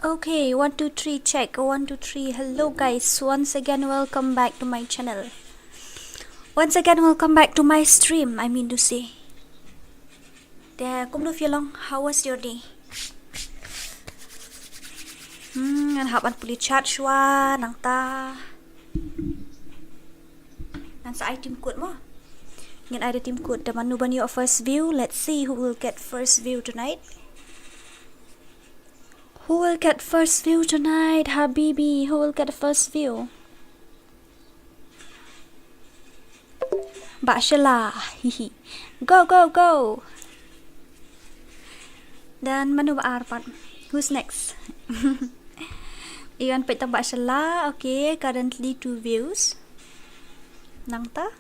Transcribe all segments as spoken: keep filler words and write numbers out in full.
Okay, one, two, three, check. One, two, three. Hello, guys. Once again, welcome back to my channel. Once again, welcome back to my stream, I mean to say. Te kumno phi long? How was your day? Hmm, ngan hap ban pule chat shuwa nangta. Ngan sa ai team code mo. Ngan ai da team code da mano ban ïoh first view. Let's see who will get first view tonight. Who will get first view tonight, habibi? Who will get the first view? Bah Shella, hihi. Go, go, go. Dan mano ba ar pat? Who's next? Iwan peit tang Bah Shella. Okay, currently two views. Nangta?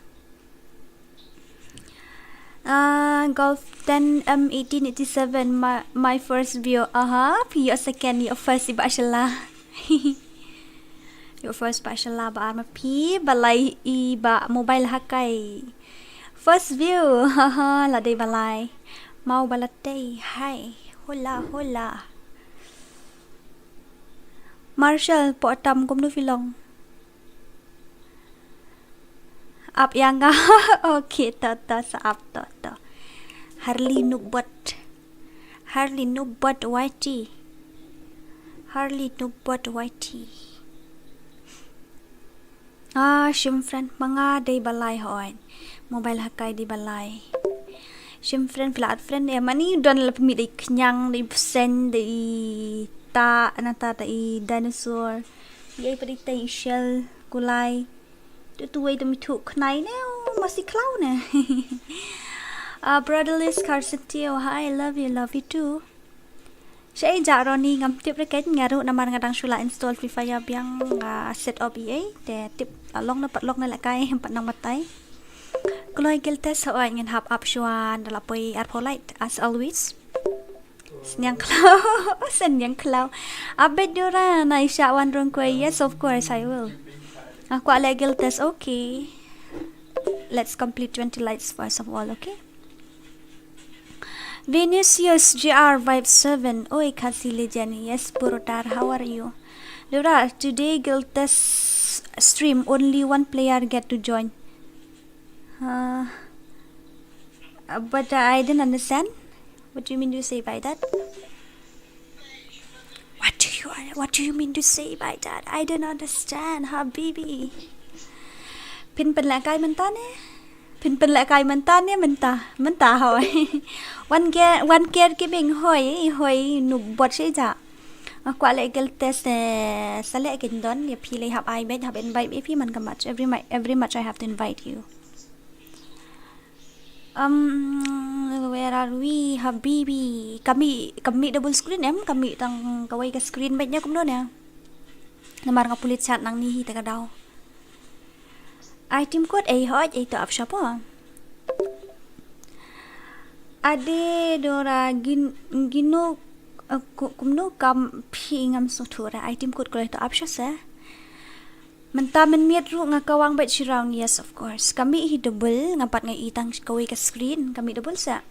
Uh, Golf ten M eighteen eighty-seven, my, my first view. Aha, phi ïoh second, ïoh first i Bah Shella. Ïoh first Bah Shella, ba ar ma phi, balai i Bah Mobile Hakai. First view, haha, la dei balai. Mau ba la tei, hai, hola, hola. Marshall, poh tam kumno phi long? Ap ïa nga. Okay, to, to, sa ap, to, to. Harli Nubot. Harli Nubot Y T. Harli Nubot Y T. Ah, shim friend ma nga dei balai hoi. Mobile Hakai dei balai. Shim friend, phi la add friend, eh, mani don la pynmih dei khñiang, dei bseiñ, dei ta, nata dei dinosaur. Ïa i pynmih dei shell, kulai. Tu tu wei tu mi thu khnai ne, oh, masi khlaw ne. Ah, brotherless Carson Teo, hi, love you, love you too. Shaei ja Ronnie, ngam tip re keiñ, nga ruh namar nga dang shu la install Free Fire biang, nga set up E A, te tip la long na pat long na la kai, pat nang batai. Kloi guild test hoi ngan hap ap shuwa, da la poi arphew light, as always. Sniang khlaw, sniang khlaw. Abet Dora, na isha wan rong kwe, yes, of course, I will. Nga kwah leh guild test, okay. Let's complete twenty lights first of all, okay? Vinicius G R Vibe seven. Oi, Khasi Legend. Yes, Purotar, how are you? Dora, today guild test stream, only one player get to join. Uh, but I didn't understand. What do you mean to say by that? What do you, what do you mean to say by that? I don't understand, habibi. Phin pynlehkai mynta ne? Phin pynlehkai mynta ne mynta? Mynta hoi. One care, one care keeping hoi, hoi Nubot shi ja. Nga kwah leh guild test, eh, sa leh kin don, ïa phi leh hap ai beit, hap invite ïa phi man ka match. Every ma-, every match I have to invite you. Um, where are we, habibi? Kami, kami double screen em, kami tang kawei ka screen beit ïa kumno ne. Namar nga pule chat nangne hi te ka daw. Ai team code ei hoi, ei to ap shop. Ade Dora gin-, gino, eh, ku-, kumno kam phi ngam sngewthuh re, ai team code kloi to ap shop se. Mynta mynmiet ruh nga kawang bad shi round, yes of course. Kami hi double, nga pat nga i tang kawei ka screen, kami double sa.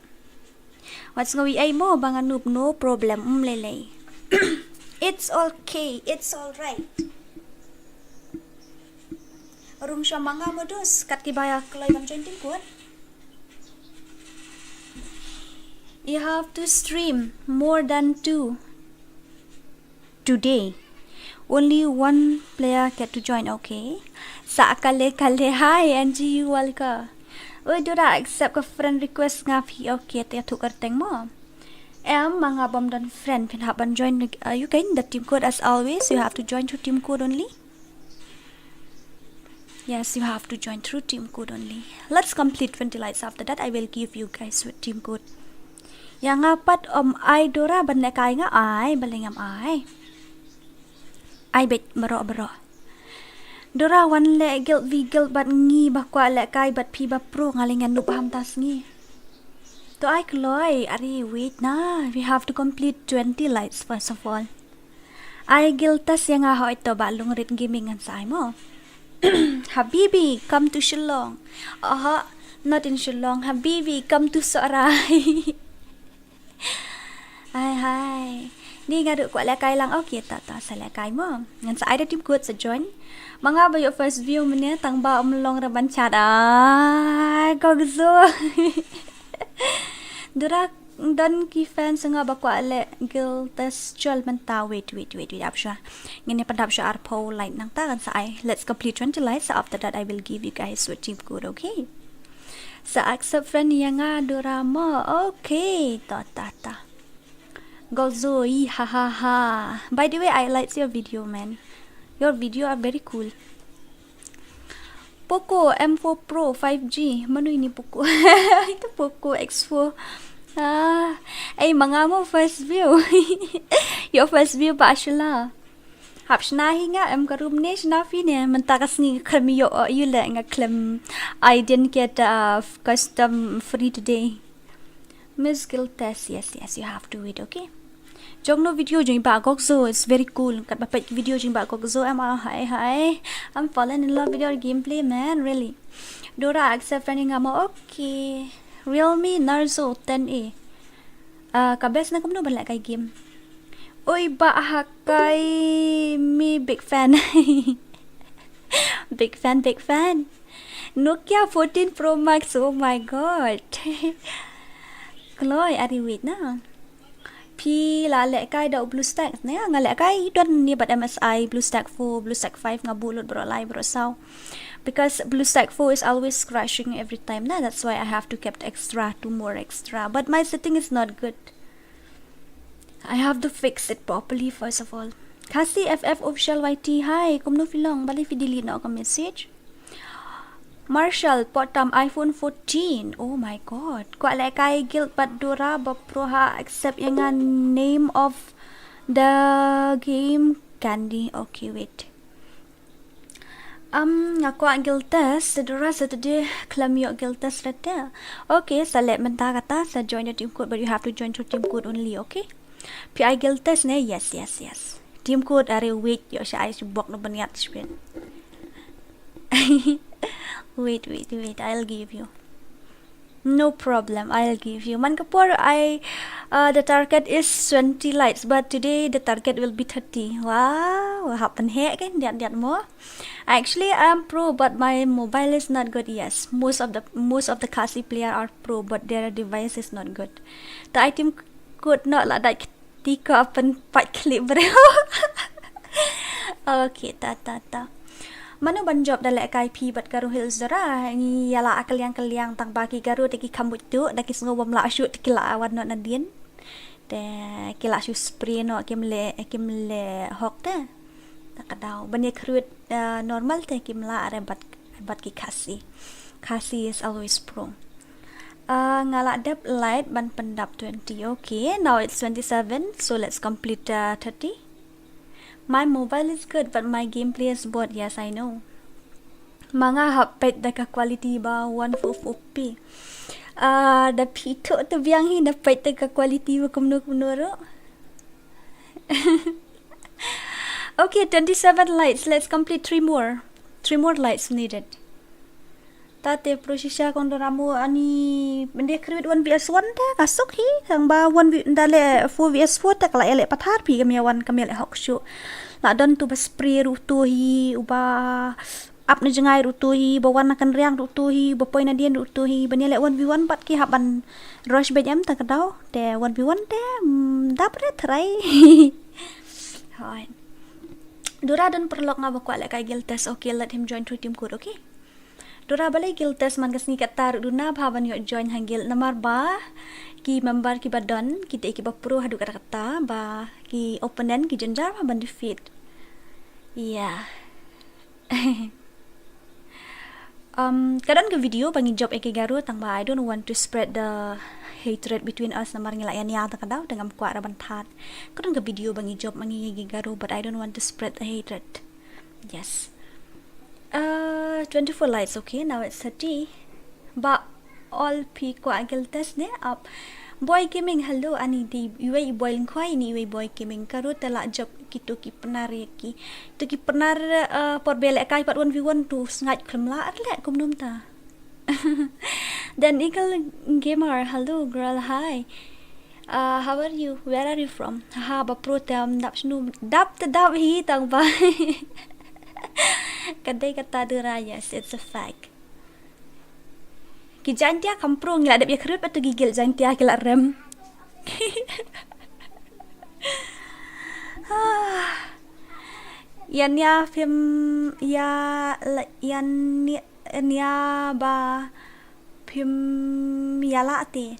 Wat sngew ei mo ba nga noob, no problem, um lei lei. It's okay, it's alright. Rung shwa ma nga modus, kat ki ba ïa kloi ban join team code. You have to stream more than two today. Only one player get to join, okay. Sa kale kale, hi, N G U Walker. Oi, Dora, accept ka friend request nga phi, okay, te ïathuh kyrteng mo. Em, ma nga bym don friend, phin hap ban join, uh, you can, the team code as always, you have to join through team code only. Yes, you have to join through team code only. Let's complete twenty likes, after that I will give you guys with team code. Ïa nga pat ym ai Dora ban lehkai, nga ai, balei ngam ai. Ai beit baroh baroh. Dora wan leh guild v guild bad ngi, ba kwah lehkai bad phi ba pro, nga leh nga noob ham ta sngi. To ai kloi, are wait na, we have to complete twenty likes first of all. Ai guild test ïa nga hoi, to ba Lungrit Gaming ngan sa ai mo. Habibi, come to Shillong. Aha, not in Shillong. Habibi, come to Sohra. Hi, hi. Ni nga ruh kwah lehkai lang. Okay, ta ta sa lehkai mo. Ngan sa ai da team code sa join. Ma nga ba ïoh first view mynne tang ba ym long re ban chat. Ah, Gokzo. Dura don ki fans nga ba kwah leh guild test jol mynta. Wait, wait, wait, wait. Ap shuwa. Ngin ïa pyndap shuwa arphew like nangta kan sa ai. Let's complete twenty likes. After that, I will give you guys your team code, okay? Sa accept friend ïa nga Dura mo. Okay, ta ta ta. Gokzo, ha ha ha. By the way, I like your video, man. Your video are very cool. Poco M four Pro five G. Mano ini Poco? Itu Poco X four. Ah, eh, ma nga mo first view. Your first view ba shla. Hap shna hi nga em ka room ne shna phi ne. Mynta ka sngi ka khlem ïoh, oh, ïoh leh nga khlem. I didn't get a custom free today. Miss Guild test, yes, yes, you have to wait, okay? Jong no video jong i Bah Gokzo, it's very cool. Kat ba peit video jong i Bah Gokzo, em ah, hi, hi. I'm falling in love with your gameplay, man, really. Dora accept friend nga mo, okay. Realme Narzo ten A. Ah, ka best na kumno ban lehkai game. Oi, Bah Hakai, me big fan. Big fan, big fan. Nokia fourteen Pro Max, oh my god. Kloi, ari wait na. Phi la lehkai da u BlueStack ne, nga lehkai don ne bad MSI, BlueStack four, BlueStack five, nga buh lut baroh lai baroh saw. Because BlueStack four is always crashing every time na, that's why I have to kept extra, two more extra. But my setting is not good. I have to fix it properly first of all. Khasi F F official Y T, hi, kumno phi long, balei phi delete noh ka message? Marshall, potam iPhone fourteen. Oh my god. Kwah lehkai guild bad Dora ba pro ha, accept ïa nga, name of the game Candy. Okay, wait. Um, nga kwah guild test, Dora Saturday khlem ïoh guild test rete. Okay, sa leh mynta kata, sa join the team code, but you have to join through team code only, okay? Phi ai guild test ne? Yes, yes, yes. Team code are wait, ïoh sha ai shu bok no bniat shu. Wait, wait, wait, I'll give you. No problem, I'll give you. Man ka por I, uh, the target is twenty likes, but today the target will be thirty. Wow, hap pynheh kan, diat diat mo. Actually, I'm pro, but my mobile is not good. Yes, most of the, most of the Khasi player are pro, but their device is not good. The item could not like that. Ti ko apan pat klik breu. Okay, ta ta ta. Mano ban jop da lehkai phi bad Garo Hills Dora, ngi ïa la kylliang kylliang tang ba ki Garo te ki kham buit tu, da ki sngew bym lah shuh te ki la wan noh nadien. Te ki la shu spray noh, kim leh, kim leh hok te. Ta ka daw ban ïa khrut, eh, normal te kim lah re bad, bad ki Khasi. Khasi is always pro. Uh, nga la dep light ban pyndap twenty. Okay, now it's twenty-seven, so let's complete, uh, thirty. My mobile is good, but my gameplay is bad. Yes, I know. Ma nga hap peit da ka quality ba one four four P. Uh, da phi to to biang hi na peit da ka quality ba kumno kumno ro. Okay, twenty-seven lights. Let's complete three more. Three more lights needed. Ta te pro shisha kon Dora mo, ani mynde khrut one V S one te ka suk hi, tang ba one V, nda leh four V S four te ka la ïaleh pathar phi, kam ïa wan, kam ïaleh hok shuh. La don tu ba spray ruh tu hi, uba ap na jngai ruh tu hi, ba wan na kynriang ruh tu hi, ba poi nadien ruh tu hi, ban ïaleh one V one bad ki hap ban rush beit em ta ka daw, te one V one te, mm, dap re try. Hoi. Dora don paralok nga ba kwah lehkai guild test, okay, let him join through team code, okay? Dora balei guild test man ka sngi kata ruh duna bha ban ïoh join ha guild namar ba ki member kiba don, ki dei kiba pro haduh katta katta, ba ki opponent ki jynjar bha ban defeat. Ïa. Um, ka don ka video ba ngi jop ïa ki Garo tang ba I don't want to spread the hatred between us namar ngi la ïania ta ka daw te ngam kwah ra ban thad. Ka don ka video ba ngi jop ma ngi ïa ki Garo, but I don't want to spread the hatred. Yes. Uh, twenty-four likes, okay, now it's thirty. Ba ol phi kwah guild test ne ap. Boy Gaming, hello, ani dei iwei i Boy Lyngkhoi, ini iwei Boy Gaming. Ka ruh te la jop kito ki Pnar ïa ki. To ki Pnar, uh, por ba lehkai pat one v one to sngaid khlem lah ar leh kumno mynta. Dan Eagle Gamer, hello girl, hi. Uh, how are you? Where are you from? Haha, ba pro te ym dap shnu. Dap te dap hi tang ba. Ka dei kata Dora, yes, it's a fact. Ki Jaintia kam pro, ngi la dep ïa khrut pat tu ki guild Jaintia ki la rem. Ïa nia phim ïa la, ïa ni-, nia ba phim ïa la te.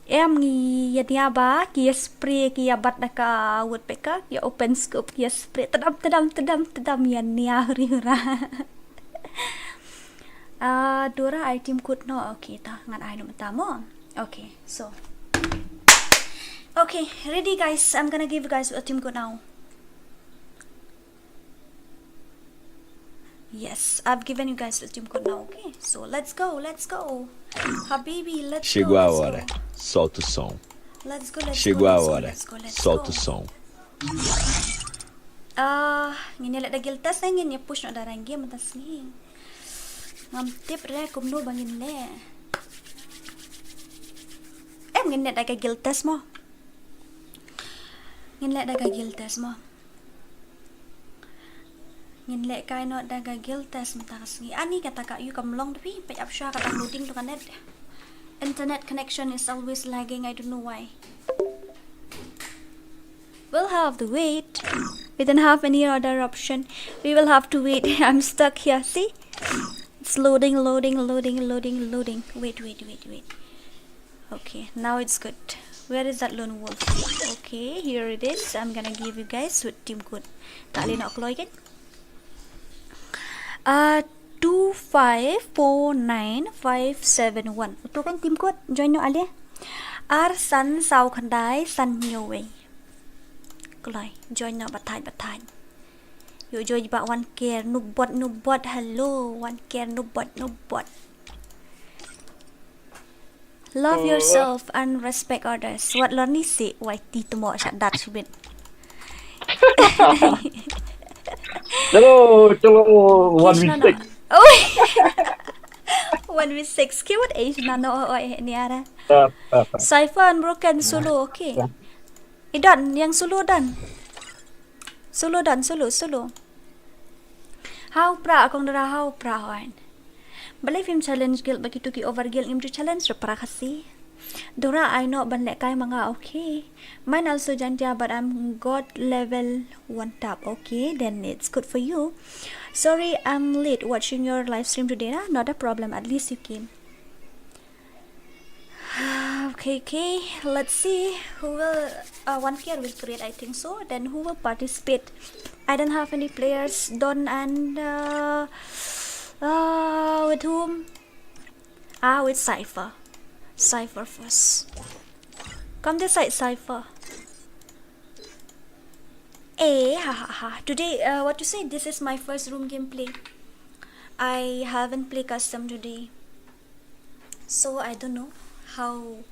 Em ngi ïa nia ba ki ïa spray ki ïa bat da ka woodpecker, ki ïa open scope ki ïa spray tedam, tedam, tedam, tedam ïa nia huri hura. Ah, Dora, ai team code noh. Okay, ta ngan ai noh mynta mo. Okay, so. Okay, ready guys. I'm gonna give you guys a team code now. Yes, I've given you guys the team code now. Okay, so let's go, let's go. Habibi, let's go, let's go. Chegou a hora. Solta o som. Let's go, let's go, let's go, let's go, let's go. Chegou a hora. Solta o som. Ah, ngin ïa leh da guild test ne ngin ïa push noh da rank game mynta sngi. Ngam tip re kumno ba ngin leh. Em, ngin leh da ka guild test mo. Ngin leh da ka guild test mo. Ngin leh kai noh da ka guild test mynta ka sngi. Ani kata ka ïu kam long da phi, peit ap shuwa ka dang loading tu ka net. Internet connection is always lagging, I don't know why. We'll have to wait. We don't have any other option. We will have to wait. I'm stuck here, see? It's loading, loading, loading, loading, loading. Wait, wait, wait, wait. Okay, now it's good. Where is that lone wolf? Okay, here it is. I'm gonna give you guys with team code. Ta leh noh kloi kan? Ah, two five four nine five seven one. Uto kan team code. Join noh ale. Ar san saw khyndai san hynñiew wei. Kloi, join noh batai batai. Ïoh join ba one K, noob bot, noob bot, hello, one K, noob bot, noob bot. Love yourself and respect others. Wat lor ni si, wai ti temo sha dat shibit. Hello, hello, one v six. Oh. One v six. Ki wat eh nano oi ni ara. Cypher Unbroken solo, okay. Idan, yang solo dan. Solo dan, solo, solo. Hau pra, akong dara hau pra hoin. Balei phim challenge guild ba kitu ki over guild ngim ju challenge ra pra Khasi. Dora, ai noh ban leh kai ma nga, okay. Mine also Jaintia, but I'm god level one tap. Okay, then it's good for you. Sorry, I'm late watching your live stream today, na? Not a problem, at least you came. Okay, okay. Let's see who will, uh, one K will create, I think so. Then who will participate? I don't have any players. Don and, uh, uh, with whom? Ah, with Cypher. Cypher first. Come this side, Cypher. Eh, ha ha ha. Today, uh, what to say? This is my first room gameplay. I haven't played custom today. So I don't know how,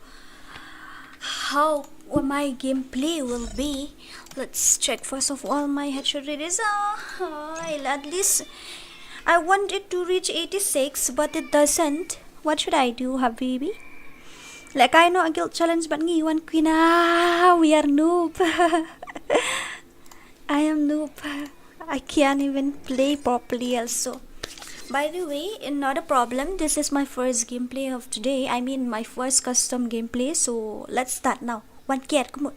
how my gameplay will be. Let's check first of all my headshot rate is, uh, high. At least I want it to reach eighty-six, but it doesn't. What should I do, habibi? Leh kai noh guild challenge bad ngi, one queen. Ah, we are noob. I am noob. I can't even play properly also. By the way, not a problem. This is my first gameplay of today. I mean, my first custom gameplay. So let's start now. One K, come on.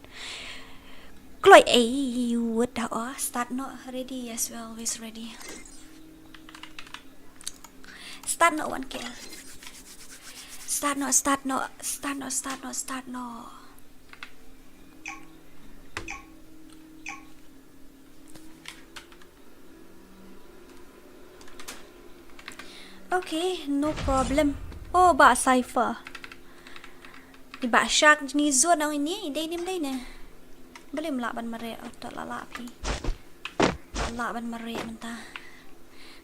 Kloi, eh, what the, oh, start noh, ready? Yes, we're always ready. Start noh, one K. Start noh, start noh, start noh, start noh, start noh. Okay, no problem. Oh, ba Cypher. Iba shark ni zone nang ini, dei nim dei ne. Balei mlak ban mare, oh, to lala phi. Lala ban mare mynta.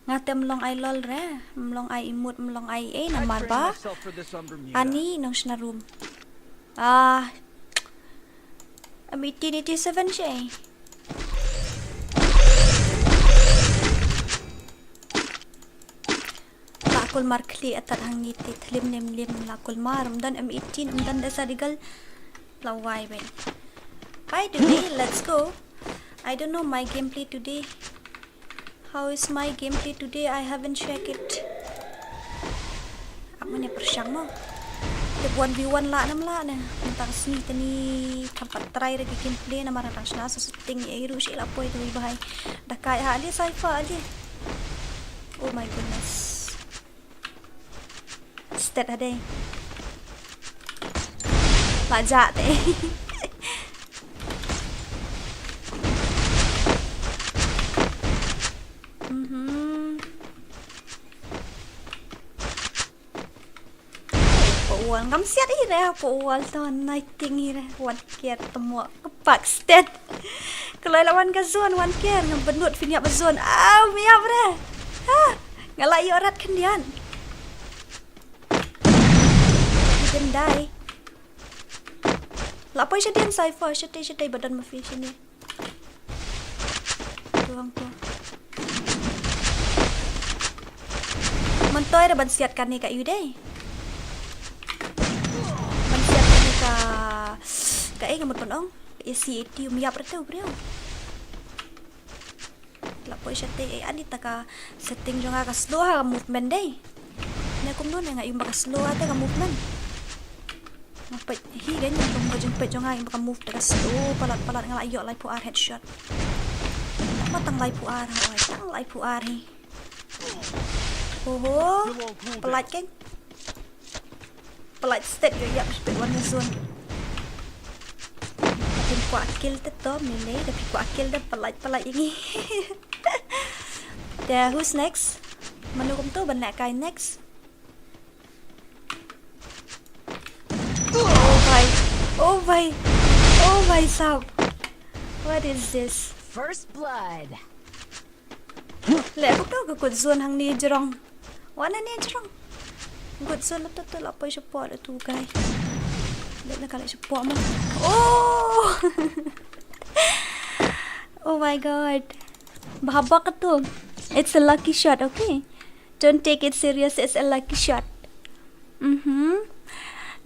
Nga te mlong ai lol re, mlong ai imut, mlong ai eh, namar ba ani nong shna room. Ah, I'm eighteen eighty-seven shay. La kulmar khlieh atat hangne te thlim nem lem la kulmar, ym don M eighteen, ym don da sa digal. La wai bad. By the way, let's go. I don't know my gameplay today. How is my gameplay today? I haven't checked it. Ap mane pyrshang mo. Te one v one lah nam lah ne. Tang sngi tani kam pat try da ki gameplay namar tang shna sa setting ei ruh shi la poi tu bhai. Da kai ha ali Cypher ali. Oh my goodness. Stet ha dei. La jah te. Mhm. Pawal ngam siat hi re, pawal to nai ting hi re, wan kiar temo kepak stet. Kalau lawan ka zone wan kiar ngam benut fin ïap ba zone. Au miap re. Ha. Nga la ïoh rat khyndiat. Didn't die. La poi shadien Cypher, shadien shadien ba don ma fi shini. Tuang tu. Mantoi da ban siat kane ka yu dei. Ban siat kane ka ka ei ka mut ban ong. A C eighty um ïap rete u briew. La poi shate ei ani ta ka setting jong nga ka slow ha ka movement dei. Ne kumno ne nga ïohi ba ka slow ha te ka movement. Nga peit hi ka nyngkong ka jingpeit jong nga ïohi ba ka move te ka slow palat palat nga la ïoh laiphew ar headshot. Ma tang laiphew ar ha oi tang laiphew ar hi. Oho. Palat kan. Palat stet ïoh ïap spet wan zone. Phi kwah kill te to mele da phi kwah kill da palat palat ïa ngi. Te who's next? Mano kumto ban leh kai next? Oh bhai. Oh bhai. Oh bhai sab. What is this? First blood. Leh kumto ka kut zone hangne jrong. Wan hangne jrong. Kut zone la tu tu la poi shapoh la tu guy. Leh la ka leh shapoh mo. Oh. Oh my god. Bahabak tu. It's a lucky shot, okay? Don't take it serious, it's a lucky shot. Mhm.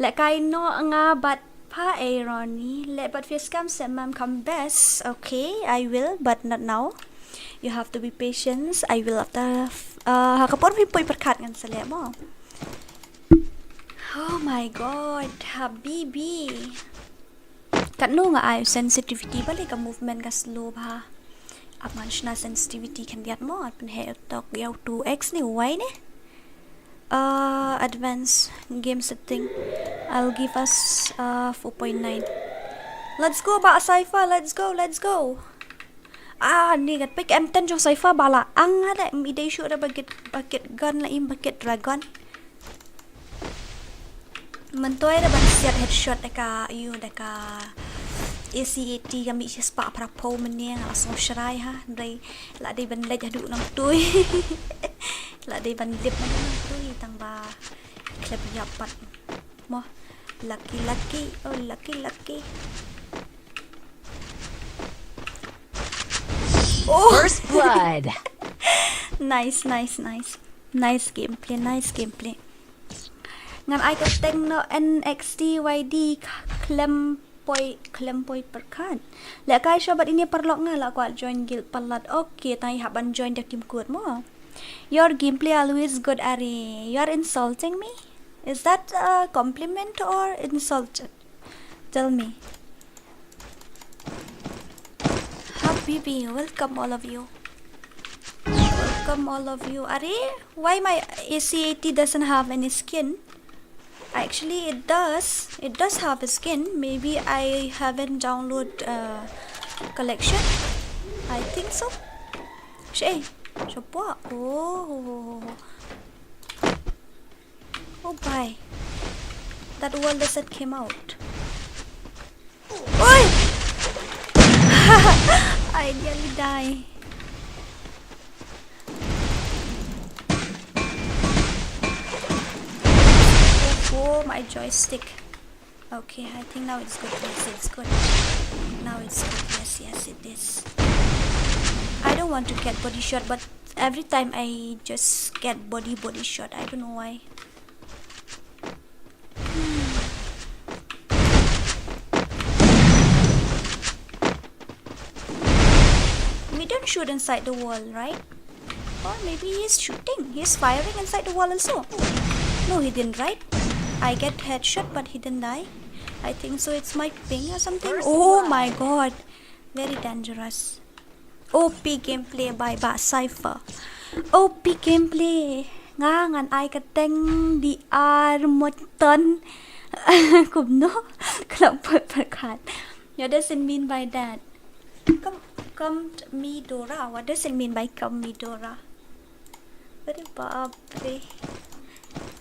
Leh kai noh nga bad pha ei Ronnie. Leh bad face cam se mam kam best. Okay, I will, but not now. You have to be patient. I will after uh, ha ka por phi poi pyrkhat ngan sa leh mo. Oh my god, habibi. Katno nga ai sensitivity ba leh ka movement ka slow bha. Ap ngan shna sensitivity khyndiat mo, ap pynheh tok ïa u two X ne wai ne. Uh, advanced game setting. I'll give us uh, four point nine. Let's go ba Cypher, let's go, let's go. Ah, ni kat pek M ten jong Cypher ba la ang ada mi dei shu ada bakit bakit gun la im bakit dragon. Mantoi da ban siat headshot da ka yu da ka A C eighty ka mi shi spah pra pau mene nga la song shrai ha dei la dei ban lej hadu nang tui. La dei ban lip nang tui tang ba klep ïap pat mo. Lucky lucky, oh lucky lucky. Oh. First blood. Nice, nice, nice. Nice gameplay, nice gameplay. Ngan ai ka teng no N X T Y D khlem poi khlem poi pyrkhat. Leh kai sha bad ini paralok nga la kwah join guild palat. Okay, tang i hap ban join da kim kut mo. Your gameplay always good, Ari. You are insulting me? Is that a compliment or insult? Tell me. Habibi, welcome all of you. Welcome all of you. Are, why my A C eighty doesn't have any skin? Actually, it does. It does have a skin. Maybe I haven't download uh, collection. I think so. Shay, shabwa. Oh. Oh bhai. That wall doesn't came out. Oi! I nearly die. Oh, my joystick. Okay, I think now it's good. Yes, it's good. Now it's good. Yes, yes, it is. I don't want to get body shot, but every time I just get body body shot. I don't know why. Hmm. Don't shoot inside the wall, right? Or maybe he's shooting. He's firing inside the wall also. No, he didn't, right? I get headshot, but he didn't die. I think so. It's my ping or something. Oh my god. Very dangerous. O P gameplay by Bah Cypher. O P gameplay. Nga ngan ai ka teng di ar moton. Kumno? Khlem pat pyrkhat. What does it mean by that? Come, come to me, Dora. What does it mean by come me, Dora? Are baap re.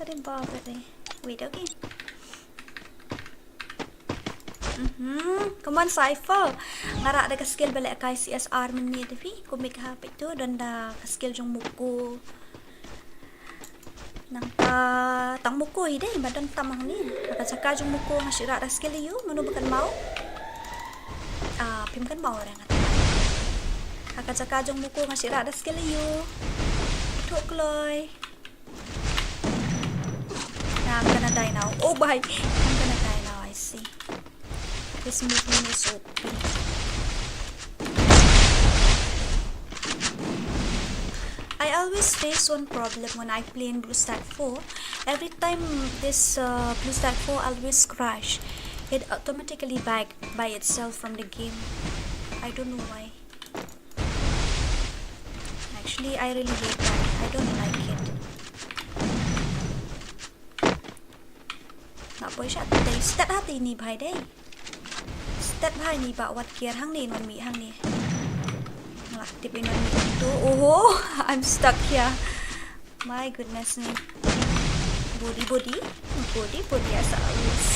Are baap re. Wait, okay. Mhm. Come on, Cypher. Nga rah da ka skill ba lehkai C S R mynne te phi. Kumne ha peit to, don da ka skill jong Mukku. Nangta tang Mukku hi dei, ba don tam hangne. Ha ka jaka jong Mukku nga shu rah da skill ïa u, mano ba kynmaw? Ah, phim kynmaw re nga. Ha ka jaka jong Mukku nga shu rah da skill ïa u. Thuh kloi. Nah, I'm gonna die now. Oh, bye. I'm gonna die now, I see. This movement is O P. I always face one problem when I play in BlueStack four. Every time this, uh, BlueStack four always crash. It automatically back by itself from the game. I don't know why. Actually, I really hate that. I don't like it. Nga poi sha te, stet ha te ini bha dei. Stet bha ini ba wat kiar hangne, in wan mih hangne. Nga la tip in wan mih tu. Oho, I'm stuck here. My goodness me. Body, body. Body, body, as always.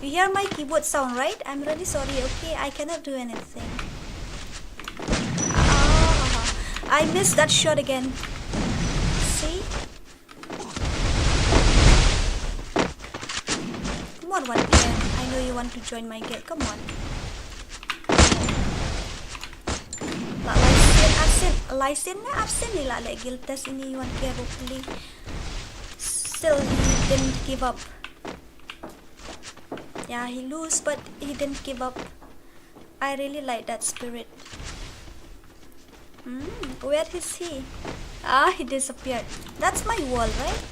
You hear my keyboard sound, right? I'm really sorry, okay? I cannot do anything. Ah, I missed that shot again. See? Come on, one P M. I know you want to join my guild. Come on. La lai sien ar sien, lai sien ne ar sien ne la leh guild test ini, you want to play. Still, he didn't give up. Yeah, he lose, but he didn't give up. I really like that spirit. Hmm, where is he? Ah, he disappeared. That's my wall, right?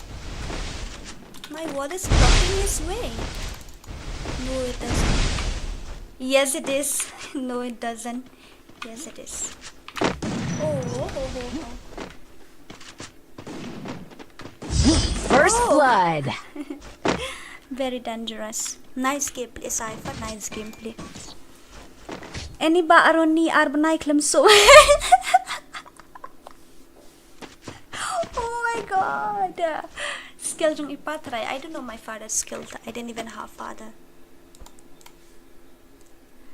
My wall is blocking his way. No, it doesn't. Yes, it is. No, it doesn't. Yes, it is. Oh, oh, oh, oh. First Oh. blood. Very dangerous. Nice gameplay, Cypher. Nice gameplay. Any ba aroni ar bnai khlem so. Oh my god. Skill jong i pa trai. I don't know my father's skill. I didn't even have father.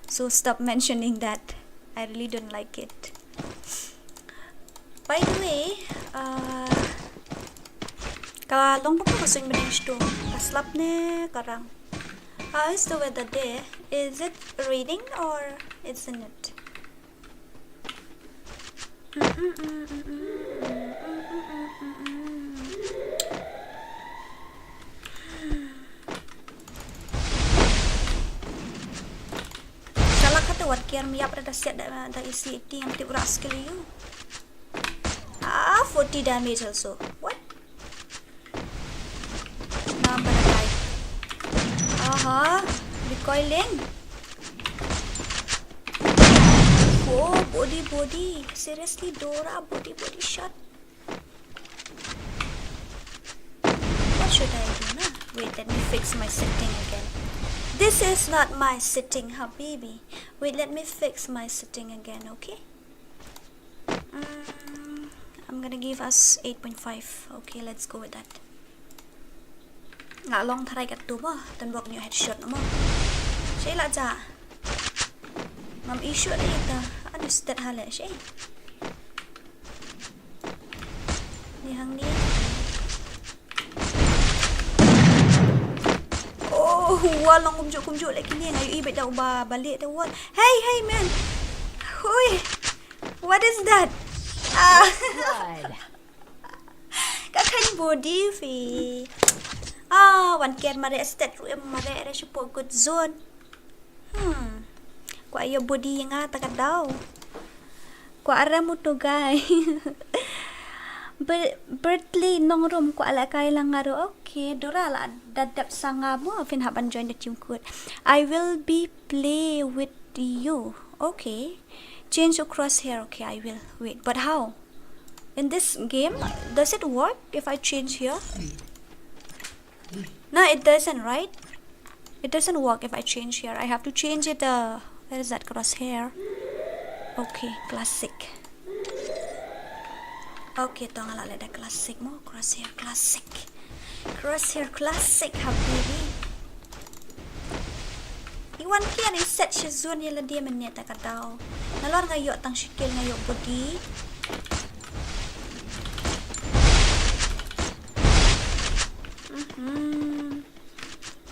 So stop mentioning that. I really don't like it. By the way, uh, ka long ba ka suiñ bneng shto. Ka slap ne ka rang. How is the weather there? Is it raining or isn't it? Shalak kata wat kiar miap da siat da, da isi iti ngam tip ura skill ïa u. Ah, forty damage also. What? Number five. Aha, recoiling. Oh, body, body. Seriously, Dora, body, body shot. What should I do now? Wait, let me fix my setting again. This is not my setting, habibi. Wait, let me fix my setting again, okay? Mm, I'm gonna give us eight point five. Okay, let's go with that. Nga long tharai katto mo, tang bok ñiuh headshot mo. Shei la ja. Ngam issue da ita. Ani stet hale shei. Ni hang ni. Oh, wall long kumjuh kumjuh lagi ni. Ngai ïohi beit da uba balik da wall. Hey, hey, man. Hui. What is that? Ah. Blood. Ka kheiñ body phi. Ah, wan kiar mareh stet ruh em mareh re shu poi good zone. Hmm. Kwah ïoh body ïa nga ta ka daw. Kwah rem uto guy. Ber-, Bertly Nongrum, kwah lehkai lang nga ruh. Okay, Dora la da dep sa nga mo, phin hap ban join the team code. I will be play with you. Okay. Change your crosshair. Okay, I will. Wait, but how? In this game, does it work if I change here? No, it doesn't, right? It doesn't work if I change here. I have to change it. Uh, where is that crosshair? Okay, classic. Okay, to nga la leh da classic mo. Crosshair classic. Crosshair classic, habibi. I wan kiar i set shi zone ïa lade mynne ta ka daw. Nalor nga ïoh tang shi kill, nga ïoh body. Mhm.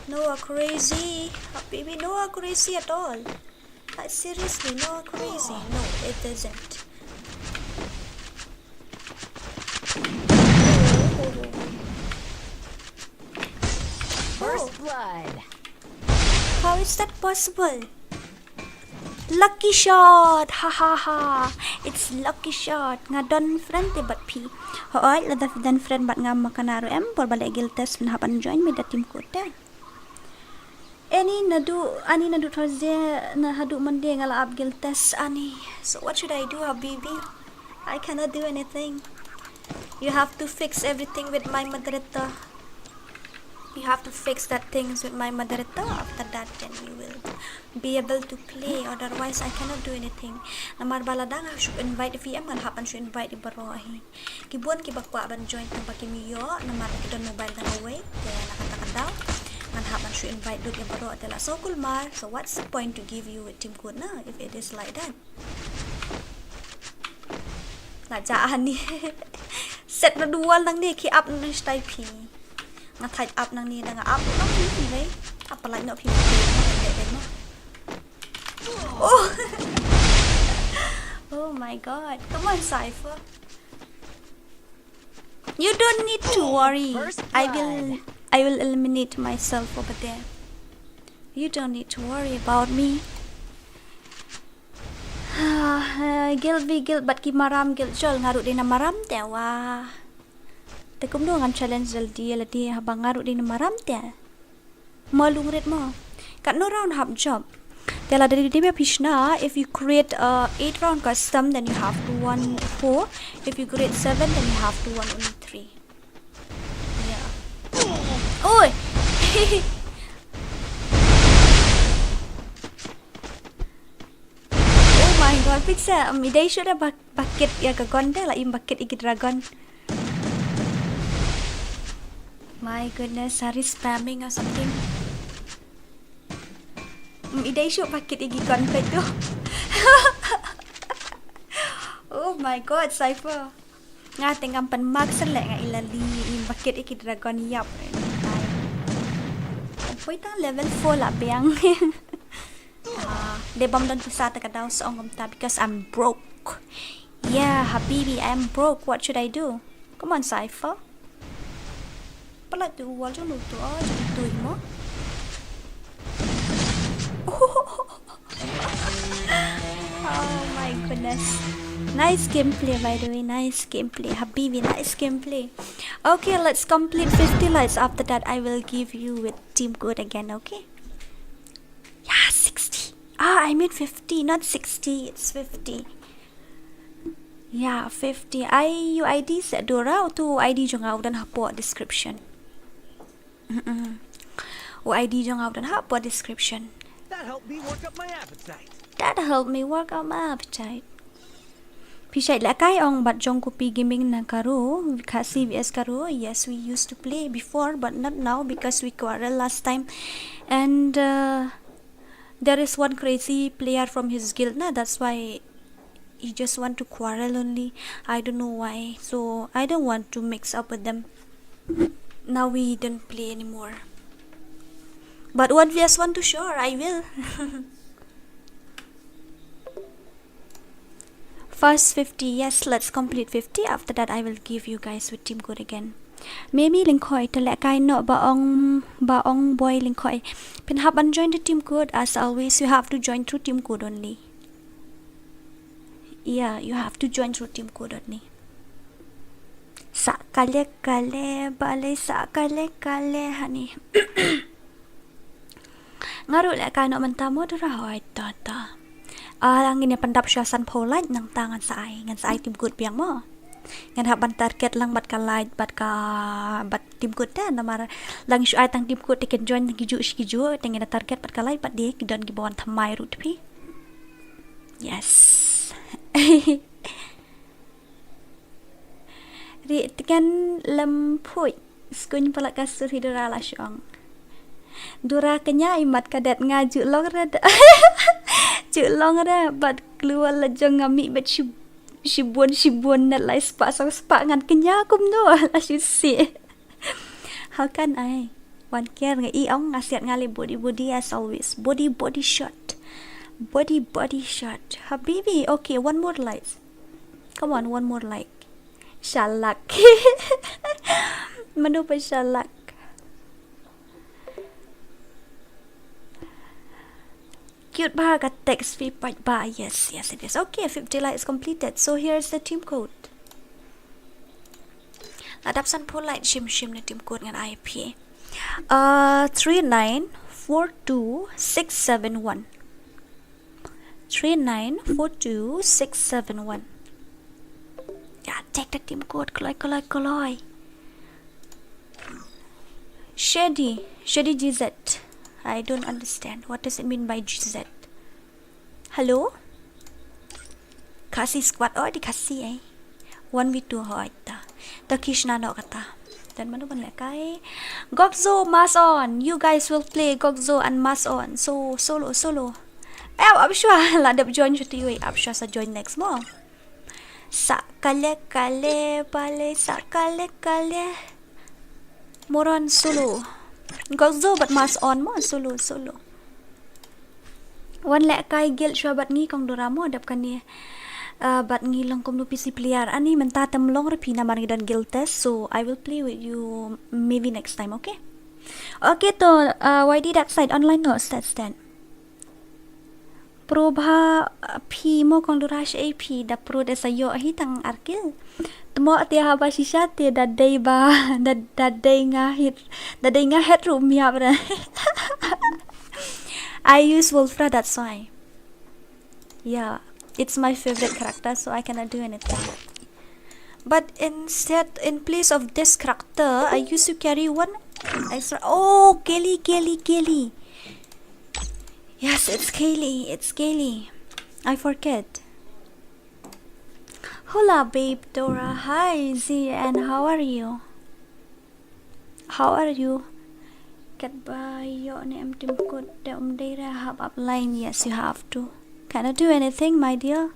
No, crazy. Habibi, no, crazy at all. Like, seriously, no, crazy. No, it isn't. First blood. How is that possible? Lucky shot! Ha ha ha! It's lucky shot! Nga don friend te bad phi. Hooid, lada phi don friend bad nga ma kane ruh em, por ba leh guild test phin hap ban join me da team code te. Ani naduh, ani naduh Thursday na haduh Monday nga la ap guild test ani. So what should I do, habibi? I cannot do anything. You have to fix everything with my moderator. You have to fix that things with my moderator. After that, then we will be able to play. Otherwise, I cannot do anything. Namar ba lada nga shu invite V M, ngan hap ban shu invite i baroh hi. Ki bun kiba kwah ban join tang ba kim ïoh namar ki don mobile tang kawei. Te na kata ka daw ngan hap ban shu invite lut ïa baroh te la sngewkulmar. So what's the point to give you a team code na if it is like that? La ja ani. Set na dual nangne ki ap na stai phi. Nga thait ap nangne da nga ap nangne phi wei. Ap palain noh phi. Oh. Oh my god. Come on, Cypher. You don't need to worry. First I will blood. I will eliminate myself over there. You don't need to worry about me. Guild v guild bad ki maram guild jol nga ruh dei na maram te wa. Te kumno ngan challenge joldi ïa lade haba nga ruh dei na maram te. Mo lungrit mo. Katno round hap jop? Te lada dei dei ba phi shna, if you create uh, eight round custom, then you have to won four. If you create seven, then you have to won only three. Yeah. Oi! Oh my god, Pixel, um, i dei shuh da ba, ba kit ïa ka gun te, la im ba kit ïa ki dragon. My goodness, are you spamming or something? Mm, i dei shuh ba kit ïa ki gun peit tu. Oh my god, Cypher. Nga te ngam pan mark sen leh nga i la li im ba kit ïa ki dragon ïap. Poi tang level four la biang. Ah, de bam don pisa ta ka daw sa ong kumta because I'm broke. Yeah, habibi, I'm broke. What should I do? Come on, Cypher. Palat tu wal jong tu, ah, jong tu mo. Oh my goodness. Nice gameplay, by the way. Nice gameplay. Habibi, nice gameplay. Okay, let's complete fifty lights. After that, I will give you with team code again, okay? Yeah, sixty. Ah, I mean fifty, not sixty. It's fifty. Yeah, fifty. Ai, u I D sa Dora, utu u I D jong nga u don hapoh description. Mm-mm. U I D jong nga u don hapoh description. That helped me work up my appetite. That helped me work up my appetite. Phi shait lehkai ong bad jong Kupi Gaming na Garo, Khasi V S Garo. Yes, we used to play before, but not now because we quarrel last time. And uh, there is one crazy player from his guild na, that's why he just want to quarrel only. I don't know why. So I don't want to mix up with them. Now we don't play anymore. But one v one to sure, I will. First fifty, yes, let's complete fifty. After that, I will give you guys with team code again. Memi Lyngkhoi, te lehkai noh ba ong, ba ong boy Lyngkhoi. Phin hap ban join the team code, as always, you have to join through team code only. Yeah, you have to join through team code dot me. Sa kale kale bale sa kale kale hani. Nga ruh leh kai noh mynta mo Dora hoi to to. Ah, ngin ïa pyndap shuwa san phew light nangta ngan sa ai, ngan sa ai team code biang mo. Ngan hap ban target lang bad ka light, bad ka, bad team code te, namar lada shu ai tang team code te kin join tang ki juh shi ki juh, te ngin da target bad ka light bad de ki don kiba wan thymmai ruh te phi. Yes. Ri tken lem phuit. Skuin palat ka sur hi Dora la shong. Dora kñia i mat ka det nga ju long re da. Ju long re bad klua la jong nga mih bet shi, shibun shibun net lai spah saw spah ngan kñia kumno la shu si. How can I? Wan ker nga i ong nga siat nga le body body as always. Body body shot. Body body shot. Habibi, okay, one more light. Come on, one more like. Shalak. Mano pa shalak? Cute ba ka text fee pa ba. Yes, yes it is. Okay, fifty likes completed. So here's the team code. La dap san phew like shim shim na team code ngan ai phi. Uh, three nine four two six seven one. Three nine four two six seven one. Yeah, take the team code. Koloi, koloi, koloi. Shady, Shady G Z. I don't understand. What does it mean by G Z? Hello? Khasi squad, oh, di Khasi, eh. One v two, hoi ta. Ta kishna no kata. Dan mano ban leh kai. Gokzo, Mask On. You guys will play Gokzo and Mask On. So, solo, solo. Eh, ap shuwa. La dep join shuti wei. Ap shuwa sa join next mo. Sa kale kale bale sa kale kale. Moron solo. Gokzo bad Mask On mo solo solo. Wan leh kai guild shuwa bad ngi kong Dora mo dap kane. Uh, bad ngi long kumno P C player. Ani mynta tem long re phi namar ngi don guild test. So I will play with you maybe next time, okay? Okay to, uh, Y D Dark Side online no stat stat. Pro bha, uh, phi mo kong Dora sha phi da pro de sa ïoh hi tang ar kill. Tmo te haba shisha te da dei ba da, da dei nga hit da dei nga het ruh miap re. I use Wolfra, that's why. Yeah, it's my favorite character, so I cannot do anything. But instead, in place of this character, I used to carry one extra. Oh, Kelly, Kelly, Kelly. Yes, it's Kelly. It's Kelly. I forget. Hola, babe Dora. Hi, Z, and how are you? How are you? Kat ba ïoh ne em tim kut te um dei re hap up line. Yes, you have to. Cannot do anything, my dear.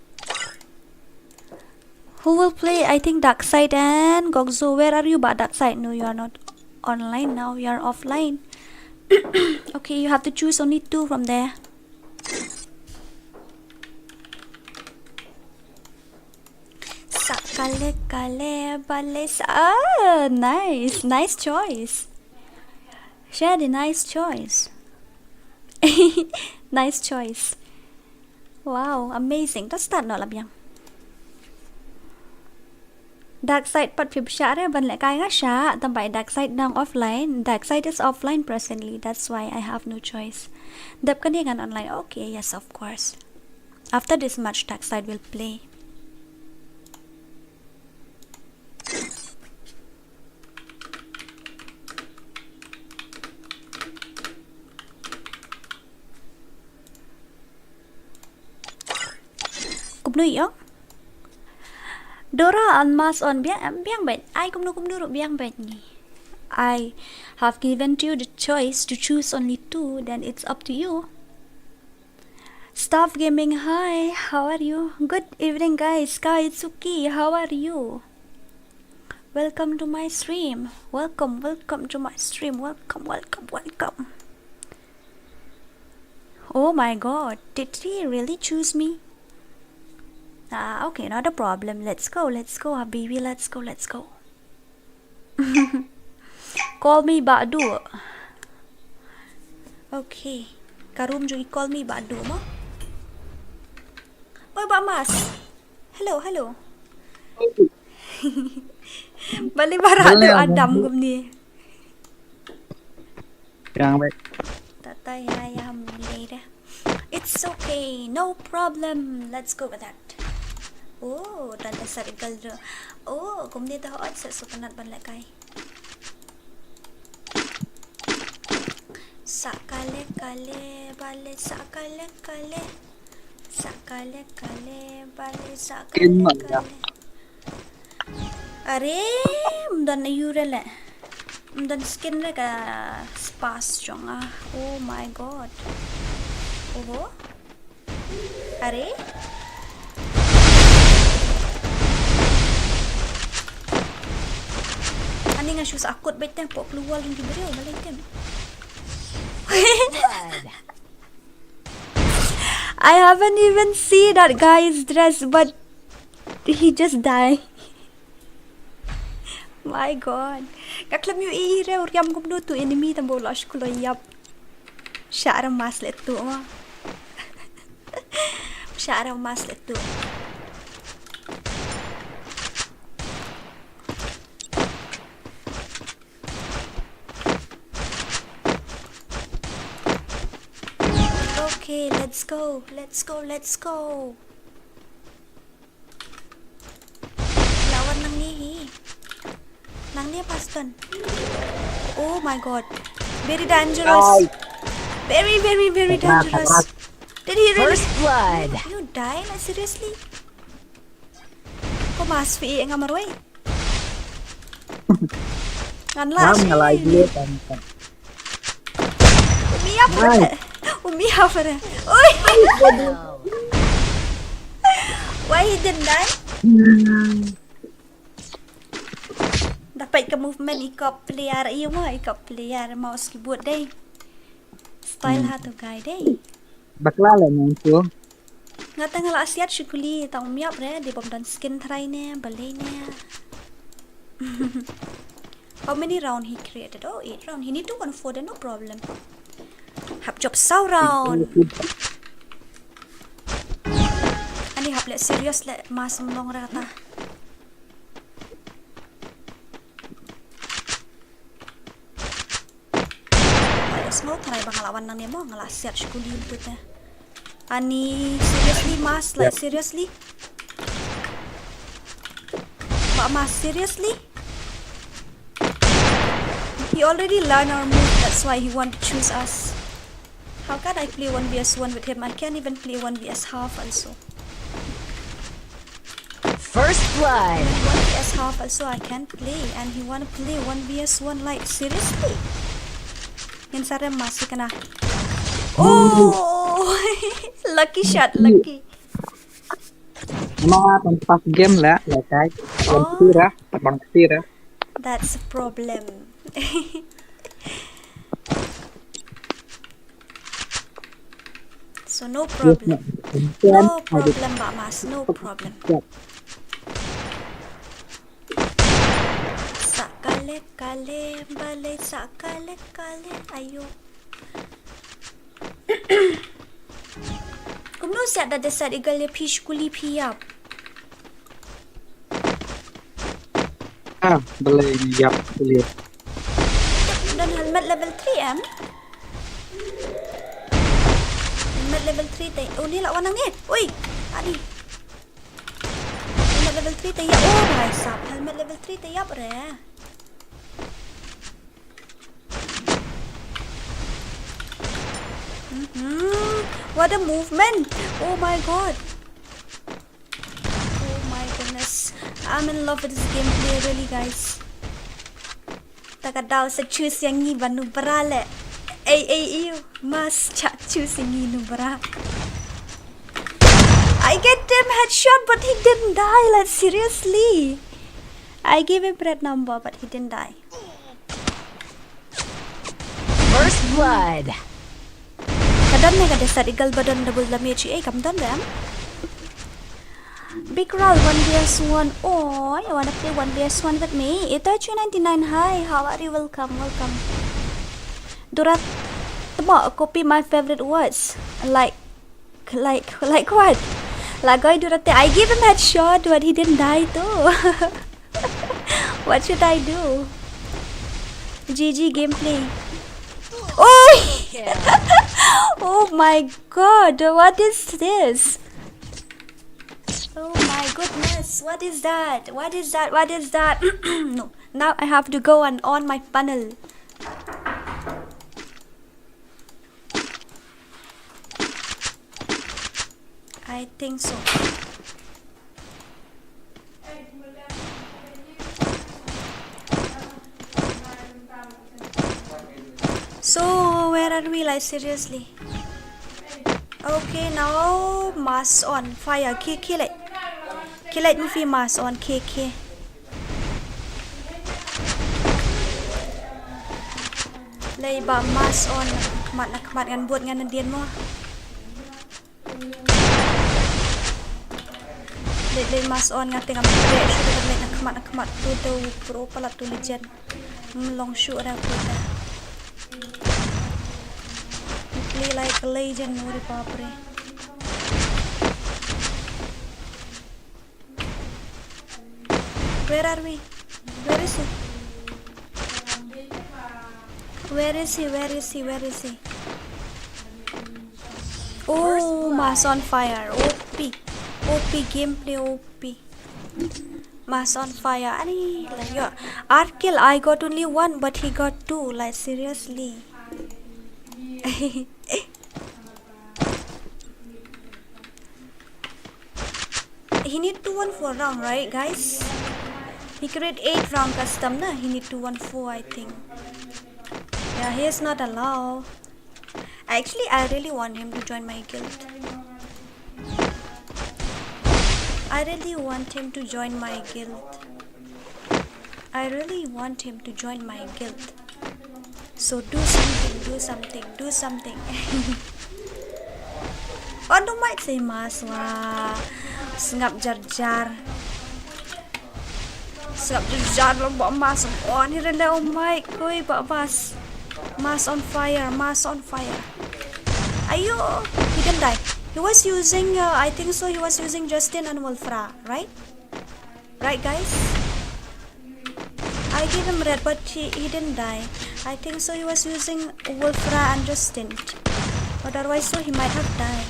Who will play? I think Dark Side and Gokzo. Where are you, ba Dark Side? No, you are not online now. You are offline. Okay, you have to choose only two from there. Sa kale kale bale sa. Ah, nice. Nice choice. Shady, nice choice. Nice choice. Wow, amazing. To start noh la biang. Dark Side pat phi bishar re ban leh kai nga sha, tang ba Dark Side nang offline. Dark Side is offline presently. That's why I have no choice. Dep kane ngan online. Okay, yes, of course. After this match, Dark Side will play. Kumno ïoh? Dora and Mask On biang, biang bad. Ai kumno kumno ruh biang bad ngi. I have given to you the choice to choose only two, then it's up to you. Staff Gaming, hi, how are you? Good evening, guys. Kaitsuki, how are you? Welcome to my stream. Welcome, welcome to my stream. Welcome, welcome, welcome. Oh my God, did he really choose me? Ah, okay, not a problem. Let's go, let's go, habibi. Let's go, let's go. Call me Badu. Okay. Ka room jong i call me Badu mo. Oi, Bah Mask. Hello, hello. Balei ba rah Balei tu Adam kumne? Yang baik. Tata ya ya ham lei da. It's okay, no problem. Let's go with that. Oh, tanta circle do. Oh, kumne ta hot sa sukanat ban lekai. Sakale kale bale sakale kale. Sakale kale bale sakale kale. Are, mdan na yure le. Mdan skin re ka spas jong ah. Oh my god. Oho. Are. Ani nga shu sa akut bait tang pok luar lagi beriau balik tem. I haven't even see that guy's dress, but he just die. My god. Ka khlem ïohi re u riam kumno tu enemy tam ba u la shu kulo ïap. Shah ram mas le tu ma. Shah ram mas le tu. Okay, let's go, let's go, let's go. Lawan nangne hi. Nangne Paston. Oh my god. Very dangerous. Nice. Very, very, very Kena, dangerous. Kena. Did he really? First blood. You die? Like, seriously? Ko mas fi nga marwei. Ngan la. Ngam ngalai dia kan. Umi apa? Nice. Umi apa? Oi. Why he didn't die? Hmm. Dapat ka movement ikop player iyo mo, ikop player mouse keyboard dei. Style ha tu guy dei. Bakla la nang tu. Nga tang la siat shukuli tang um ïap re, de bom don skin try ne, balei ne. How many round he created? Oh, eight round. He need to one four, then no problem. Hap job saw round. Ani hap le serious le mas long rata. Ba ïa sngewthuh ba nga la wan nangne mo, nga la siat shukuli put eh. Ani seriously mas, like, seriously. Ba mas seriously. He already learned our move, that's why he want to choose us. How can I play one v one with him? I can't even play one v one half also. First blood. One v one half also I can't play, and he wanna play one v one, like, seriously. Ngin sa rem masih kena. Oh, lucky shot, lucky. Emang apa pas game lah, ya kan? Yang kira, terbang kira. That's a problem. So no problem. No problem, Ba Mas, no problem. Sa kale kale bale, sa kale kale ayo. Kumno siat da desat igal ïa phi shukuli phi ïap. Ah, balei ïap shukuli. Don helmet level three em? Helmet level three te. Oh, ni la wan nangne. Oi, adi. Helmet level three te ïap. Oh, bhai sahab. Helmet level three te ïap re. Mhm. What a movement. Oh my god. Oh my goodness. I'm in love with this gameplay, really, guys. Ta ka daw sa choose ïa ngi ba Nubra le. Ei, ei, ei, Mas cha choose ïa ngi Nubra. I get him headshot, but he didn't die, like, seriously. I gave him red number, but he didn't die. First blood. Ka don ne ka desat igal ba don double damage, eh, kam don dem. Big Ral, one v one. Oh, you wanna play one v one with me? Ito two ninety-nine, hi, how are you? Welcome, welcome. Durat, temo, copy my favorite words. Like, like, like what? Lagoi Durate, I gave him headshot, but he didn't die though. What should I do? G G gameplay. Oh! Oh my god, what is this? Oh my goodness, what is that? What is that? What is that? No, now I have to go and on my funnel. I think so. So, where are we, like, seriously? Okay, now mask on fire. Ki, ki leit. Ki leit movie mask on. Ki, ki. Lei ba mask on. Khmat na khmat ngan bud ngan na dien mo. Leit, leit mask on nga te ngam treh shuh da leit na khmat, na khmat tu, tu pro palat tu legend. Ngam long shuh da ku da. Play like a legend, uri bapre. Where are we? Where is he? Where is he? Where is he? Where is he? Oh, mask on fire. O P. O P gameplay, O P. Mask on fire. Ani, like, yo, ar kill, I got only one, but he got two. Like, seriously. He need two one four round, right, guys? He create eight round custom na. He need two one four, I think. Yeah, he is not allowed. Actually, I really want him to join my guild. I really want him to join my guild. I really want him to join my guild. So do something, do something, do something. Oh, don't mind say mask wa. Sngap jar jar. Sngap jar jar lo ba mask on. He really, oh my, koi ba mask. Mask on fire, mask on fire. Ayo, he didn't die. He was using, uh, I think so, he was using Justin and Wolfra, right? Right, guys? I gave him red, but he, he didn't die. I think so, he was using Wolfra and Justin. Otherwise, so he might have died.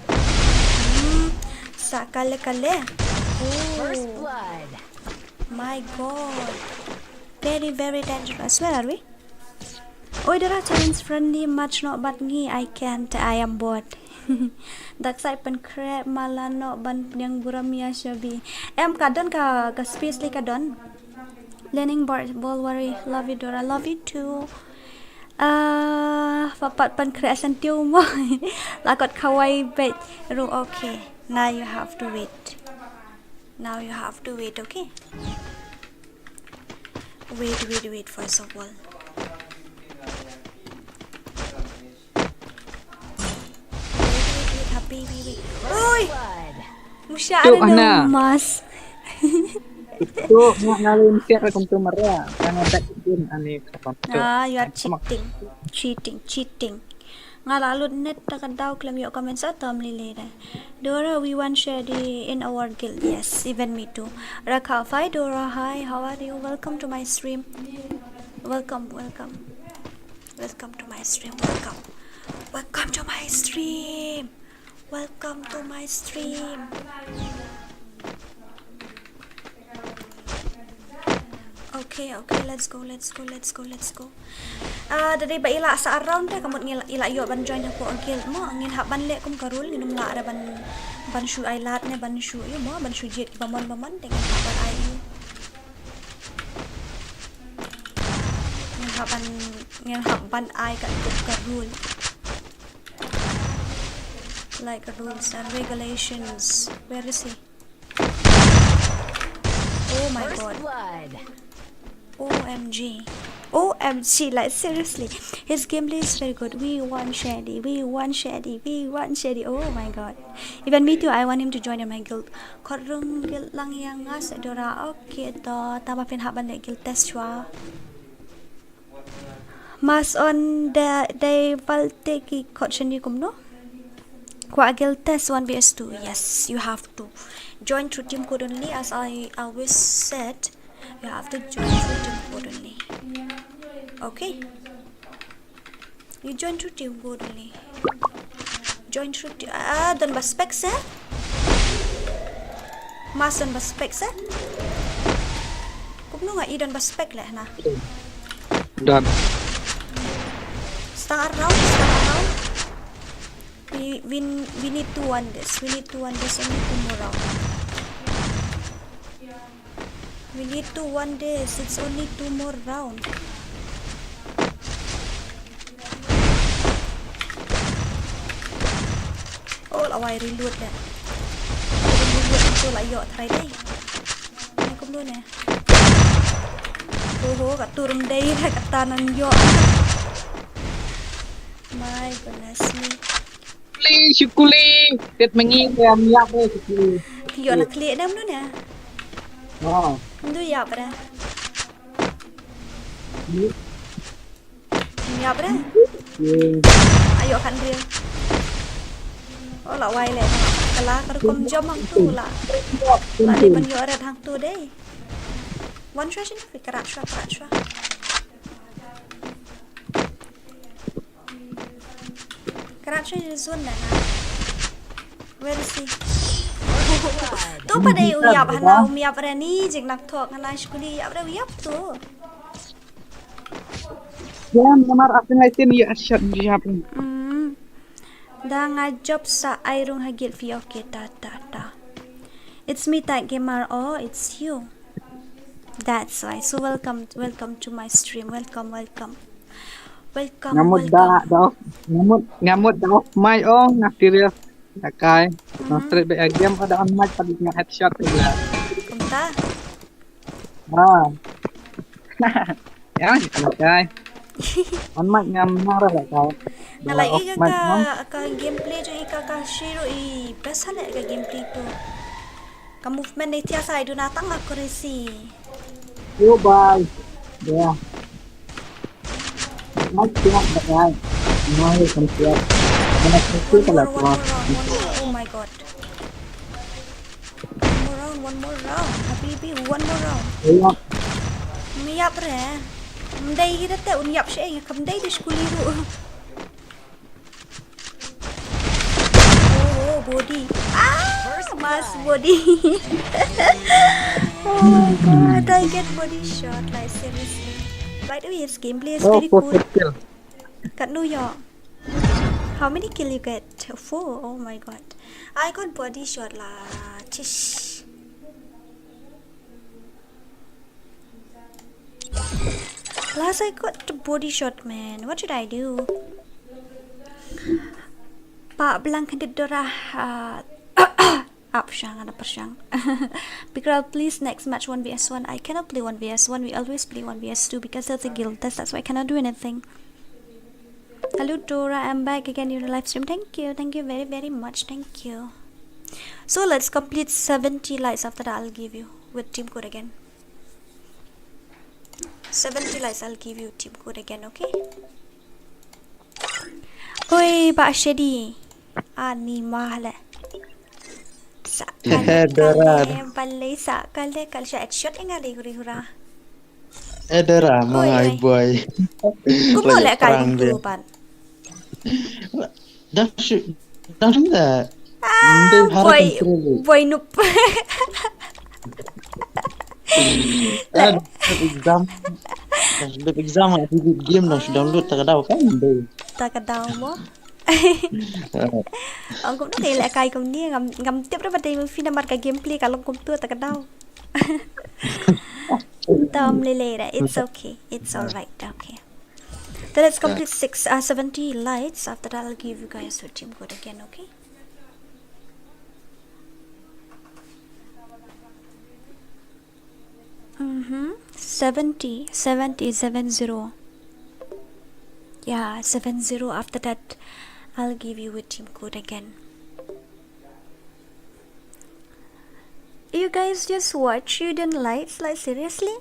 Hmm, sa kale kale. First blood. My god. Very, very dangerous. Where are we? Oi, Dora, challenge friendly match noh bad ngi. I can't. I am bored. Dak sai pynkhreh mala noh ban pynïang burom ïa shabi. Em ka don ka, ka space li ka don. Learning board, ball worry. Love you, Dora. Love you too. Ah, papat pynkhreh sentiw mo. Lakot kawai bet. Ru, okay. Now you have to wait. Now you have to wait, okay? Wait, wait, wait, first of all. Wait, wait, wait, happy, wait, wait. Oi! Musha ada mask. Tu nga ngalin siap kum tu mara. Karena tak izin ani kapan tu. Ah, you are cheating. Cheating, cheating. Nga la lut net ta ka daw khlem ïoh comment sa tam lili de. Dora, we want Shady in our guild. Yes, even me too. Rakha, hi Dora, hi, how are you? Welcome to my stream. Welcome, welcome. Welcome to my stream. Welcome. Welcome to my stream. Welcome to my stream. Okay, okay, let's go, let's go, let's go, let's go. Ah, da dei ba i la sa around te, ka mut ngi la, i la ïoh ban join hapoh guild mo, ngin hap ban leh kum ka rule, ngin ym lah re ban, ban shu ai lad ne ban shu ïa mo, ban shu jied ki bamon bamon, te ngin hap ban ai ïa. Ngin hap ban, ngin hap ban ai ka, ka rule. Like rules and regulations. Where is he? Oh my god. First blood. O M G. O M G, like, seriously. His gameplay is very good. We want Shady. We want Shady. We want Shady. Oh my god. Even me too, I want him to join in my guild. Khot rung guild lang ïa nga, Dora. Okay, to. Tang ba phin hap ban leh guild test shuwa. Mask on da, dei valte ki khot shynni kumno? Kwah guild test one v one? Yes, you have to join through team code only. As I always said, you have to join through team code only. Okay. You join through team code only. Join through team. Ah, don ba spec se? Mas don ba spec se? Kumno nga i don ba spec leh na. Done. Start round, start round. We, we, we need to win this. We need to win this. Only two more round. We need to win this. It's only two more round. Oh, la wai reload dah. Reload tu la ïoh try dei. Ni kumno ne. Oh, ka turun dei, ka tanan ïoh. My goodness me. Shukuli, shukuli. Tet mengi ya miak re shukuli. Yo na klik nam nu ne. Ha. Ndu ya bra. Miak bra. Ayo kan real. Oh la wai le. Kala ka rukom jom hang tu la. La le ban yo red hang tu dei. One shot ini karat shot, karat shot. Karat shot ini zone dah na. Where is he? Tu pada u yap hana, u yap rani jing nak thok hana shukuli yap re u yap tu. Ya, namar aku ngaitin ya shot jab. Hmm. Da nga job sa ai rung ha guild fi, okay, ta ta ta. It's me, Tag Gamer. Oh, it's you. That's why. So welcome, welcome to my stream. Welcome, welcome. Welcome, ngamut welcome. Da, da off, ngamut, ngamut da off mic ong, nga serious. Lakai. Hmm. Nang straight back game pada on mic pada nga headshot tu lah. Kumta? Ah. Ya, lakai. On mic ngam nara lakai. Ngalai i ka, ka gameplay jong i ka, ka shiro i best hale ka gameplay tu. Ka movement ni tiasa i duna tang accuracy. Yo, bye. Ya. Mic tiap lakai. Mic kan tiap. Mana sisi kalau tua. Oh my god. One more round, one more round. Habibi, one more round. Iya. Miap re. Mdai hira te un yap she, kam dai di shukuli ru. Oh, body. Ah, mas body. Oh my god, I get body shot, like, seriously. By the way, its gameplay is very cool. Kat New York. How many kill you get? Four. Oh my god. I got body shot lah. Chish. Last I got the body shot, man. What should I do? Pa blang kendit dora. Uh, up shang, ada pershang. Big Ral, please, next match one v one. I cannot play one v one. We always play one v two because there's a guild test. That's why I cannot do anything. Hello Dora, I'm back again in the live stream. Thank you, thank you very very much, thank you. So let's complete seventy likes, after that I'll give you with team code again. Seventy likes, I'll give you team code again, okay? Oi, Ba Shedi. Ani mahle. Sa kale, balai sa kale, kale sha headshot inga le huri hura. Eh, Dara, ma ngai boy. Kumno le kai kum tu ban. Dang shu, dang shu da. Ah, boy, boy noob. Ah, exam. Exam, game dang shu download ta ka daw kan. Ta ka daw mo. Ong kumno ngi leh kai kumne, ngam, ngam tip ruh ba dei ma phi namar ka gameplay ka long kumtu, ta ka daw. Tom Lilera, it's okay. It's all right. Okay. So let's complete six, uh, seventy lights. After that, I'll give you guys your team code again, okay? Mm-hmm. Seventy, seventy, seven zero. Yeah, seven zero. After that, I'll give you a team code again. You guys just watch, you don't like, like, seriously?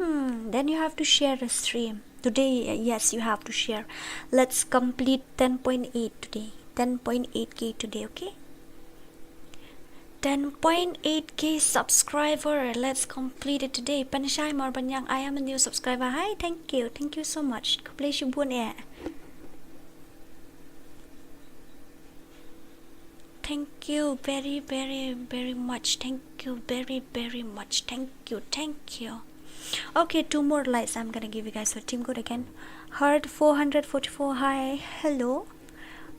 Hmm, then you have to share the stream. Today, uh, yes, you have to share. Let's complete ten point eight today. ten point eight K today, okay? ten point eight K subscriber. Let's complete it today. Pynshai Marbaniang, I am a new subscriber. Hi, thank you. Thank you so much. Khublei shibun eh. Thank you very, very, very much. Thank you very, very much. Thank you. Thank you. Okay, two more likes. I'm gonna give you guys a team code again. Heart four hundred forty-four. Hi. Hello.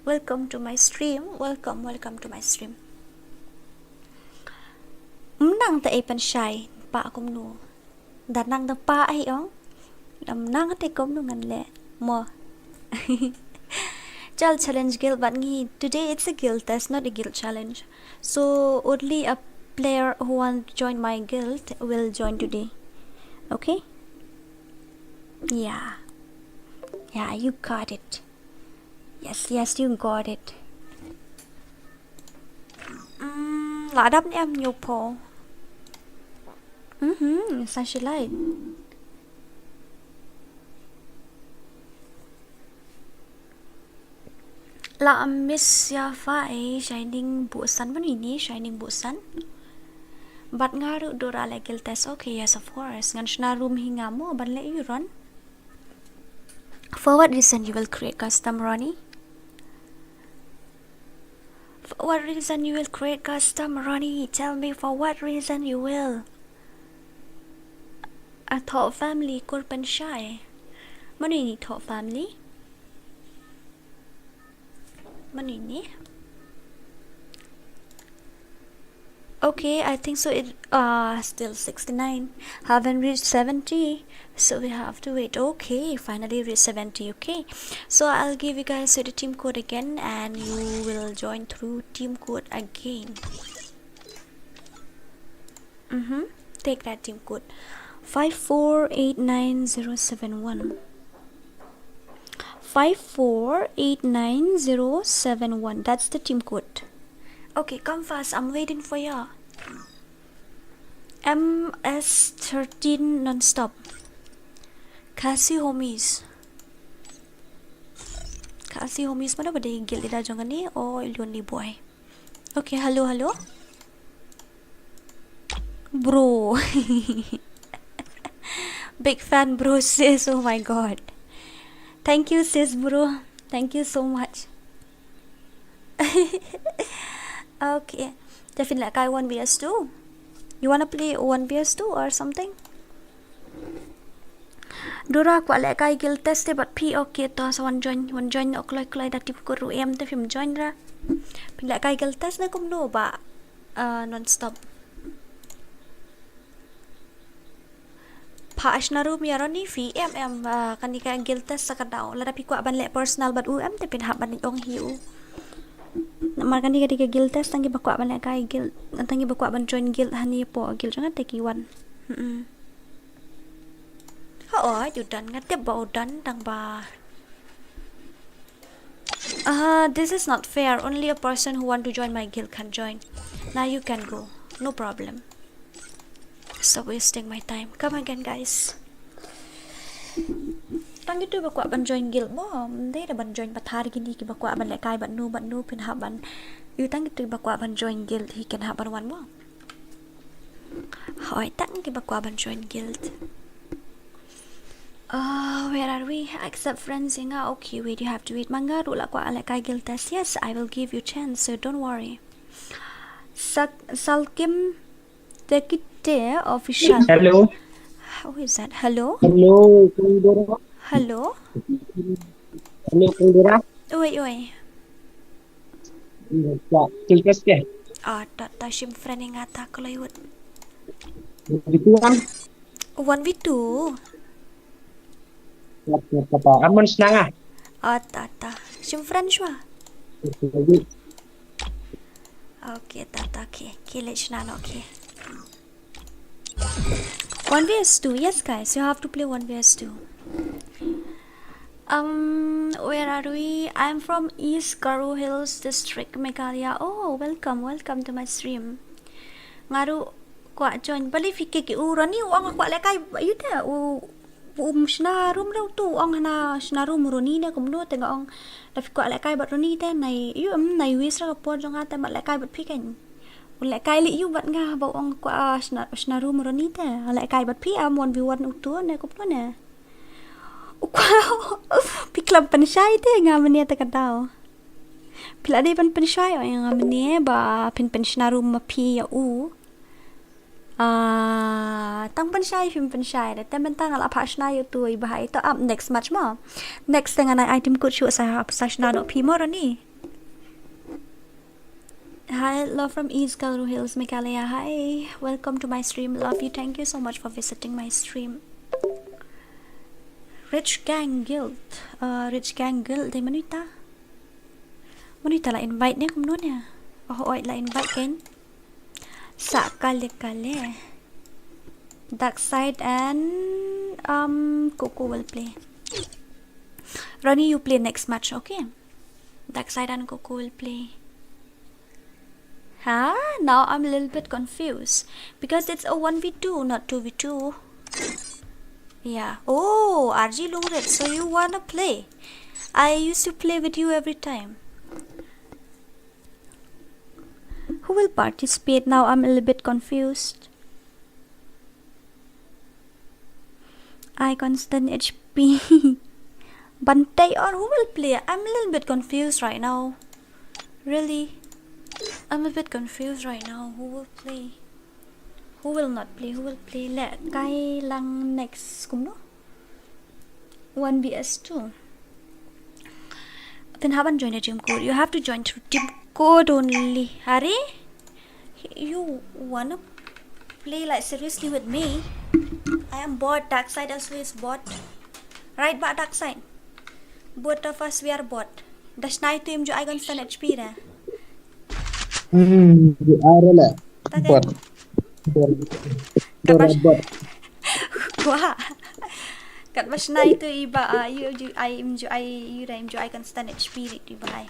Welcome to my stream. Welcome, welcome to my stream. Mnang ta ei pynshai, pa kumno. Da nang da pa ei ong. Lam nang te kumno ngan leh. Mo. Chal challenge guild bad ngi. Today it's a guild test, not a guild challenge. So only a player who want to join my guild will join today. Okay? Yeah. Yeah, you got it. Yes, yes, you got it. Mm, la dap ne em ñu po. Mhm, sa shi lai. La miss ya fa eh, Shining Busan, mano ini Shining Busan. Bad nga ruh Dora leh guild test. Okay, yes, of course. Ngan shna room hi nga mo ban leh ïu run. For what reason you will create custom, Ronnie? For what reason you will create custom, Ronnie? Tell me for what reason you will. A Thok family kur pynshai. Mano ini Thok family? Mano ini? Okay, I think so. It uh still sixty-nine. Haven't reached seventy, so we have to wait. Okay, finally reached seventy. Okay, so I'll give you guys the team code again, and you will join through team code again. Mm-hmm. Take that team code. Five four eight nine zero seven one. Five four eight nine zero seven one. That's the team code. Okay, come fast. I'm waiting for you. M S thirteen non-stop. Khasi homies. Khasi homies, mano ba dei guild leader jong kane? Oh, lonely boy. Okay, hello, hello. Bro. Big fan, bro, sis. Oh my god. Thank you, sis, bro. Thank you so much. Okay. Te phin lehkai one V S two? You wanna play one V S two or something? Dora, kwah lehkai guild test te bad phi? Okay, to sa wan join, wan join noh kloi kloi, da team code ruh em, te phim join ra. Phi lehkai guild test ne kumno ba, uh, non-stop? Pha shna room ïa Ronnie, phi em em, uh, kane ka guild test sa ka daw. Lada phi kwah ban leh personal bad u em, te phin hap ban ong hi u. Namar kane ka dei ka guild test, tang kiba kwah ban lehkai guild, tang kiba kwah ban join guild hangne hapoh guild jong nga te ki wan. Mm-mm. Hooid, u don, nga tip ba u don tang ba. Ah, this is not fair. Only a person who want to join my guild can join. Now you can go. No problem. Stop wasting my time. Come again, guys. Tang kito ba kwah ban join guild mo, ym dei da ban join pathar kine kiba kwah ban lehkai bad no bad no phin hap ban. Ïa tang kito ba kwah ban join guild hi kin hap ban wan mo. Hooid, tang kiba kwah ban join guild. Uh, where are we? Accept friends ïa nga. Okay, wait, you have to wait. Ma nga ruh la kwah lehkai guild test. Yes, I will give you chance, so don't worry. Sak-, Salkim Tekite official. Hello. Who is that? Hello? Hello, Kong Dora. Hello? Hello, Kong Dora. Oi, oi. Guild test te? Ah, ta, ta shim friend ïa nga ta kloi wut. Gitu kan? One v two. Kata, kata, aman senang ah. Ah, ta, ta. Shim friend shwa. Okay, ta, ta, okay. Okay, let's shna, okay. One v two, yes, guys, you have to play one v two. Um, where are we? I'm from East Garo Hills District, Meghalaya. Oh, welcome, welcome to my stream. Nga ruh kwah join. Balei phi kyrkieh? U Ronnie u ong kwah lehkai, ïa u te, u Um shna room re utu, ong hana shna room Ronnie ne kumno, te nga ong, da phi kwah lehkai bad Ronnie te, nai ïu em, nai waste ra ka por jong nga te bad lehkai bad phi kan. Un lehkai leh ïu bad nga ba ong kwah, ah, shna, shna room Ronnie te, lehkai bad phi, am one v one utu ne kumno ne. U kwah, phi khlem pynshai te nga mynne te ka daw. Phi la dei ban pynshai, ong ïa nga mynne ba phin pynshna room ma phi ïa u. Ah, tang pynshai phim pynshai. Da te mynta nga la phah shna ïa utu i bahai to, up next match mo. Next te ngan ai item code shuh sa, sa shna noh phi mo Ronnie. Hi, love from East Garo Hills, Meghalaya. Hi, welcome to my stream. Love you. Thank you so much for visiting my stream. Rich Gang Guild. Uh, Rich Gang Guild, dei mano ita? Mano ita la invite ne kumno ne? Oh, oi, la invite kan. Sa kale kale. Dark Side and, um, Coco will play. Ronnie, you play next match, okay? Dark Side and Coco will play. Huh? Now I'm a little bit confused because it's a one v two, not two v two. Yeah. Oh, R G Lungrit, so you wanna play? I used to play with you every time. Who will participate? Now I'm a little bit confused. I constant H P. Bantei or who will play? I'm a little bit confused right now. Really? I'm a bit confused right now. Who will play? Who will not play? Who will play? Lehkai lang next kumno? One v two. Phin haban join a team code. You have to join through team code only. Are? You wanna play like seriously with me? I am bored. Dark Side also is bored. Right, ba Dark Side. Both of us we are bored. Da shna itu im ju ai constant H P da. Hmm, you are la. Bored. Bored. Bored. Bored. Wah. Kat ba shna itu i ba, ah, ïu ju ai im ju ai ïu da im ju ai constant H P ri tu ba ai.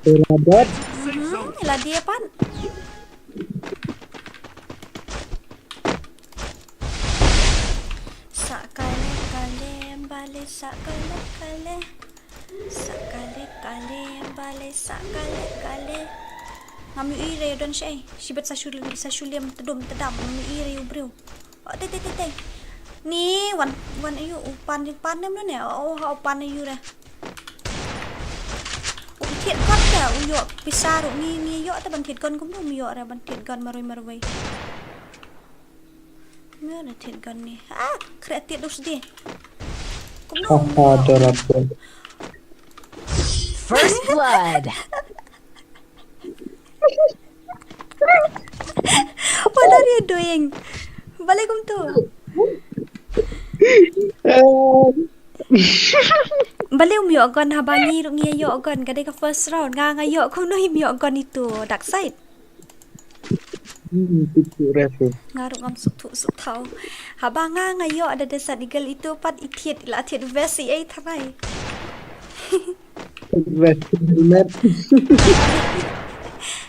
Ila dot. Hmm, ila dia pan. Sa kale kale bale sa kale kale. Sa kale kale bale sa kale kale. Ngam ïohi re don shai. Shibet sa shu, sa shu liam tedum tedam ngam ïohi re u briew. Oh, te te te te. Ni wan wan ayu u pan jing pan nem ne. Oh, ha u pan ayu re. U thied gun te u ïoh pisa ruh ngi ngi ïoh te ban thied gun kumno u ïoh re ban thied gun marwei marwei. Ngi na thied gun ni. Ah, kre thied dus di. Kumno u ïoh. First blood. What are you doing? Balei kumtu? Balei um ïoh gun haba ngi ruh ngi ïoh gun ka dei ka first round nga nga ïoh kumno im ïoh gun itu Dark Side. Hmm, tu tu refu. Nga ruh ngam suk tu suk tau. Haba nga nga ïoh da Desert Eagle itu pat i thied la thied vest i ei tharai. Vest helmet.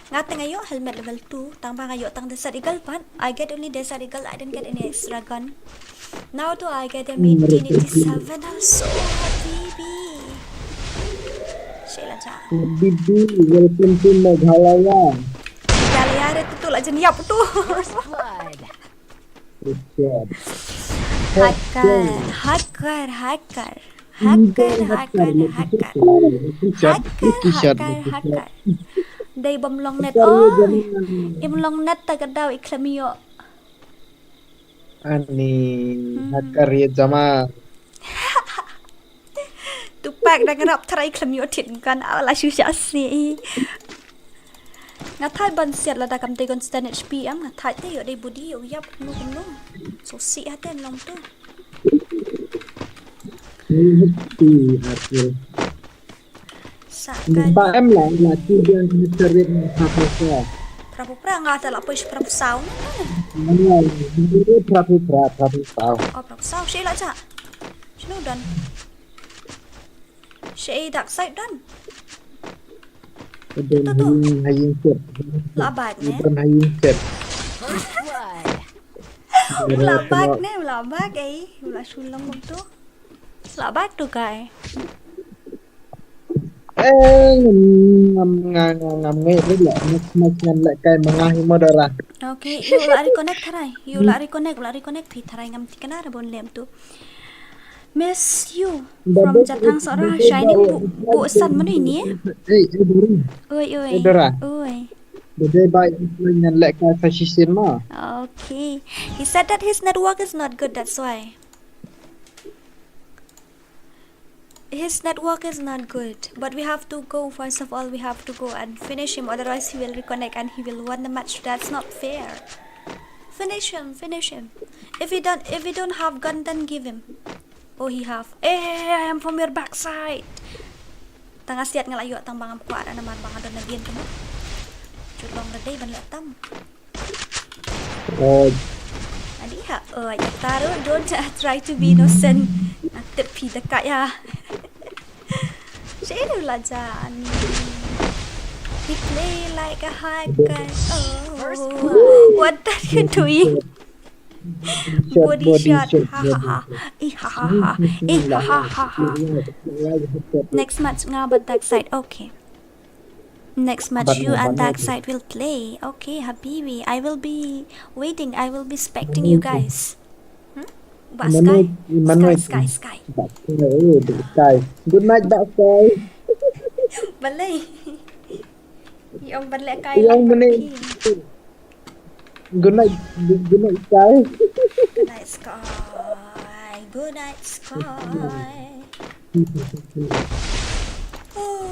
Nga tang ïoh helmet level two, tang ba nga ïoh tang Desert Eagle pat. I get only Desert Eagle, I didn't get any extra gun. Now to I get a M eighteen eighty-seven also, habibi. Sheila ja. Habibi, welcome to Meghalaya. Meghalaya re tu tu la jen ïap tu. First blood. Hacker, hacker, hacker. Hacker, hacker, hacker. Hacker, hacker, hacker. Dei bym long net. Oh, im long net ta ka daw i khlem ïoh. Ani hacker ye jama. Tupak dang rap trai khlem ïoh thied gun aw la shu sha si. Nga thait ban siat lada kam dei constant H P am nga thait te ïoh dei body ïoh ïap kumno kumno. So si ha te long tu. Sa kali. Ba em la la ti dia ni serit ni sa sa. Prapu pra nga ta la poi prapu saw. Prapu pra prapu saw. Oh prapu saw shi la cha. Shinu don. Shi Dark Side don. Don haying haying set. La bat ne. Don haying set. First blood. U la bak ne, u la bak ei, u la shu long kumtu. U la bak tu kai. Eh, ngam, ngam, nga, nga, ngam ngai ri la. Next match ngan lehkai ma nga hi mo Dora. Okay, ïa u la reconnect tharai. Ïa u la reconnect, u la reconnect phi tharai, ngam thikna ra ban lem tu. Miss you from Jathang Sohra, Shining bu, bu san mano ini eh? Eh, eh, Dora. Oi, oi. Eh, Dora. Oi. Ba dei ba ngan lehkai sa shisien ma. Okay. He said that his network is not good, that's why. His network is not good, but we have to go. First of all, we have to go and finish him. Otherwise, he will reconnect and he will win the match. That's not fair. Finish him, finish him. If he don't, if he don't have gun, then give him. Oh, he have. Eh, eh, eh, I am from your backside. Tang nga siat nga la ïoh tang ba ngam kwah da namar ba nga don na dien tu mo. Ju long da dei ban leh tam. Oh. Ani ha, oh, ya taruh, don't, uh, try to be innocent. Nga tip phi da ka ya. Sha ïa la ja ani. He play like a hacker. Oh. What are you doing? Body shot. Ha ha ha. Eh, ha ha ha. Eh, ha ha ha ha. Next match nga bad Dark Side. Okay. Next match you and Dark Side will play. Okay, habibi. I will be waiting. I will be expecting you guys. Hmm? Ba Sky. Sky, Sky, Sky. Ba Sky. Good night, Ba Sky. Balei. Ïa ong ban lehkai. Good night, good night, Sky. Good night, Sky. Good night, Sky. Oh.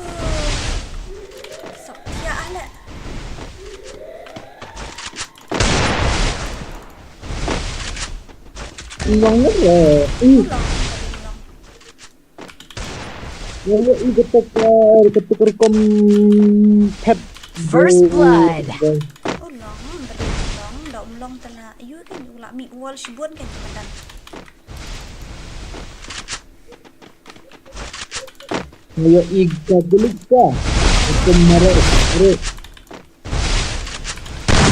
Sok ya ale. Long ne? Ih. Long, long. Ïa, ïa, ïa, kata ka, kata ka rukom pet. First blood. Oh, long, beri long, da um long tala. Ïa, kan, u la mih wall shibun kan, kan. Ïa, ïa, ka gulik ka. Rukom mare, mare.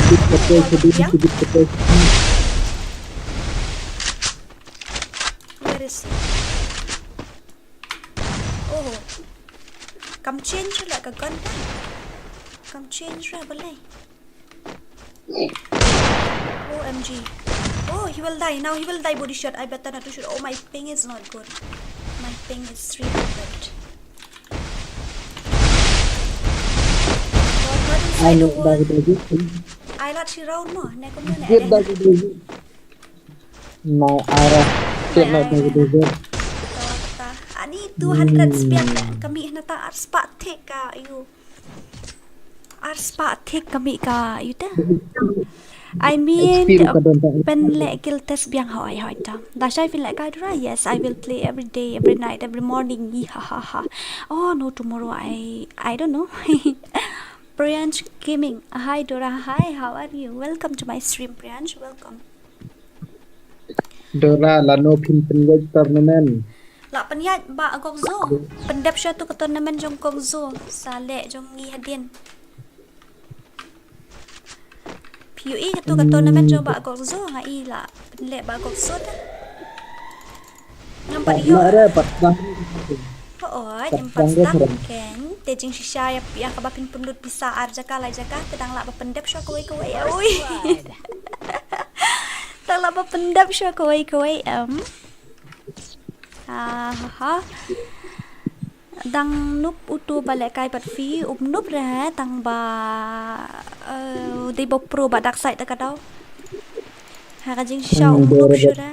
Bit ka poi, bit ka poi. Where is he? Oh. Kam change la ka gun ta. Kam change ra balei. O M G. Oh, he will die. Now he will die, body shot. I better not to shoot. Oh, my ping is not good. My ping is three hundred. Oh, not inside the wall. Ai la shi round mo. Ne kum ne. Nai ara. Chet na ta ta. Ani two hundred spiang ka mi na ta ar spah thik ka yu. Ar spah thik ka mi ka yu te. I mean, pen le kill test biang hoi hoi ta. Da shai phin le kai dura. Yes, I will play every day, every night, every morning. Yi ha ha ha. Oh no, tomorrow I I don't know. Priyansh Gaming. Hi Dora. Hi, how are you? Welcome to my stream, Priyansh. Welcome. Dora, lano phin pynlait tournament? La pynlait ba Gokzo. Pyndep sha tu ka tournament jong Gokzo. Sa leh jong ngi hadien. Phi ïohi ka tu ka tournament jong ba Gokzo, nga i la pynleh ba Gokzo ta. Ngam pat ïoh. Re pat. Hooid, ngam pat stang ken. Te jingshisha ïa, ïa kaba phin pynlut pisa ar jaka lai jaka, te dang lah ba pyndep sha kawei kawei. Ui. Dang lah ba pyndep sha kawei kawei em. Ah, ha ha. Dang nup utu ba lehkai bad phi, um nup re, tang ba, eh, dei ba pro ba Dark Side da ka daw. Ha ka jingshisha um nup shuh re.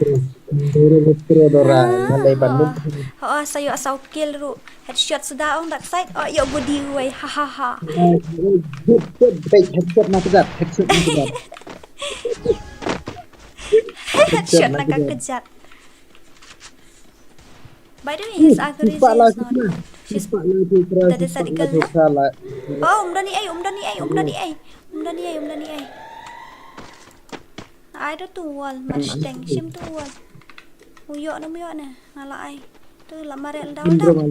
Dei ba pro Dora, ngan dei ba nup. Ha, sa ïoh sa u kill ruh. Headshot suda ong Dark Side. Oh, ïoh body wei. Ha ha ha. Headshot, headshot na kejat, headshot na kejat. Headshot na ka kejat. By the way, his accuracy is not good. She's that is a girl. Oh, um doni ai, um doni ai, um doni ai. Um doni ai, um doni ai. Ai da tu wall, Mustang, shim tu wall. U ïoh na, u ïoh na, nga la ai. Tu la mareh la daw daw.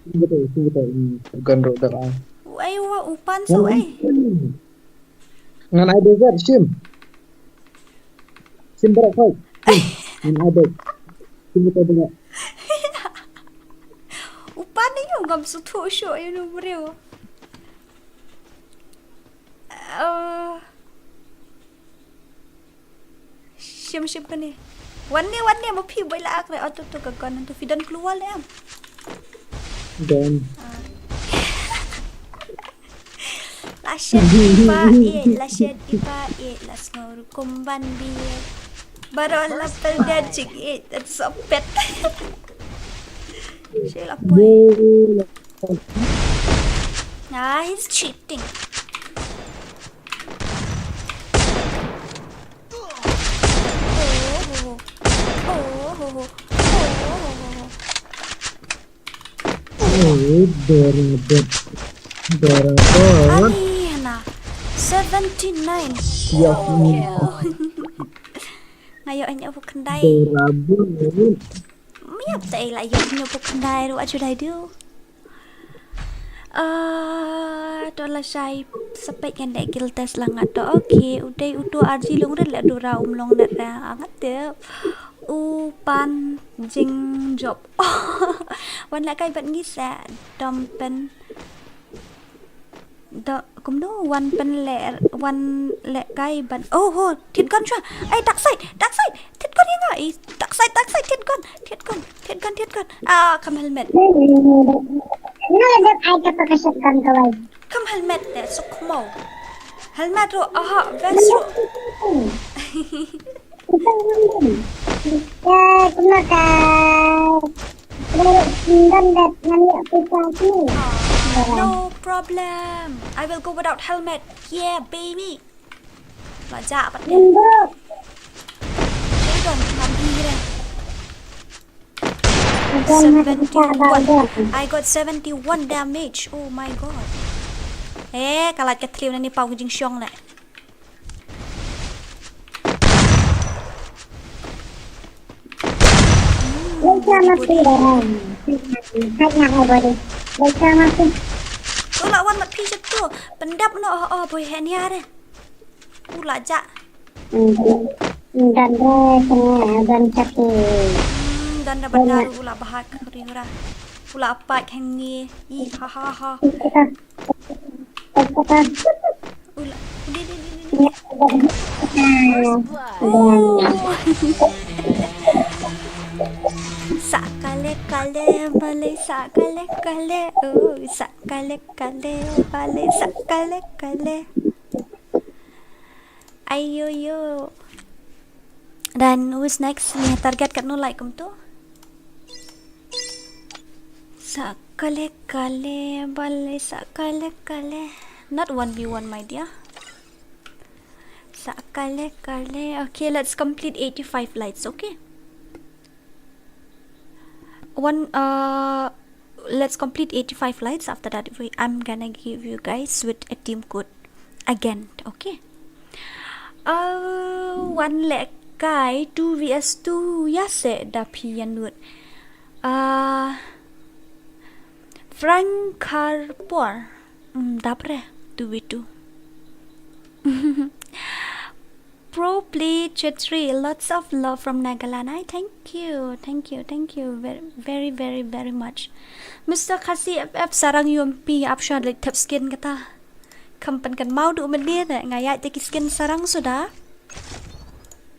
Betul, betul. Bukan roda ai. U ai, u pan so ai. Ngan ai desert, shim. Tim berak kau. Tim. Min ada. Tim kita dengar. Upan ni yung ngam suthu shu yung numreu. Eh, shim shim kane. Wan ne, wan ne, ma phi bai la ak re, auto to ka gun tu phi don klua le em. Don. Ah. La shet iba e, la shet iba e, la sngew rukom ban bi. Baroh la pel dia jik e, that's so pet. Shela poi. Ah, he's cheating. Oh, oh, oh, oh, oh, oh, oh, oh. Oh, darabot. Darabot. Ani hana. Seventy-nine. Ya, oh. Ngayo anya bu kendai. Darabot. Miap tai la yo nyo bu kendai. What should I do? Ah, to la shai sepek ngan dek guild test la ngat to. Okay, u dei uto R G long red le dura um long net ra. Angat te. U pan jing job. Wan le kai bat ngi se dom pen. Do kumno wan pen le wan le kai ban. Oh ho, thied gun shwa. Ai, dark side, dark side. Thied gun ïa nga. Ai, dark side, dark side, thied gun, thied gun, thied gun, thied gun. Ah, kam helmet. No, no, no, ai ka pa ka shotgun ka wai. Kam helmet te suk mo. Helmet ro, aha, vest ro. Ito yung din. Ito, kumaka. Pero, nandun that, nani, ako pa, ako. Ah, no problem. I will go without helmet. Yeah, baby. Baja, pat ni. Nandun. They don't come here. Seventy-one. I got seventy-one damage. Oh my god. Eh, kalat ka tliw na ni pau jing shong le. Hmm, tu la wan mat phi sha tu. Pyndap no, oh, oh, boy, hen ya re. U la ja. Dan re kene, dan chaki. Hmm, dan re bandar u la bahak ri ura. U la apak hangi. Ih, ha, ha, ha. U la, di, di, di, di, di. Oh. Sa kale kale bale, sa kale kale. Oh, sa kale kale bale, sa kale kale. Ayo yo. Dan who's next? Ni target kat no like kumto. Sa kale kale bale, sa kale kale. Not one v one, my dear. Sa kale kale. Okay, let's complete eighty-five lights, okay? One, uh, let's complete eighty-five lights. After that, we, I'm gonna give you guys with a team code again, okay? Uh, wan leh kai two v two, ya se da phi yan lut. Uh, Frank Harper. Mm, dap re, two v two. Pro Play Chetri, lots of love from Nagaland. Ai, thank you, thank you, thank you very, very, very, very much. Mister Khasi F F sarang U M P, ap shwa leh tep skin kata. Kam pan kan mau du menir, nga ya te ki skin sarang suda.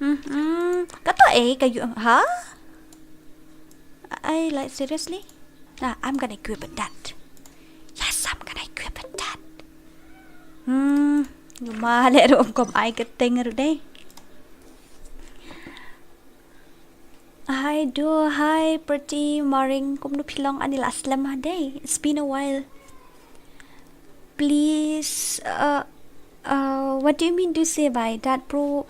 Hmm, kata eh, ka U M, ha? I like, seriously? Ah, I'm gonna equip with that. Yes, I'm gonna equip with that. Hmm, yuma le ro kom ai ka teng ro dei. Hi do, hi Pretty Maring, kumno phi long, ani la slem ha dei. It's been a while. Please, uh, uh, what do you mean to say by that? Pro,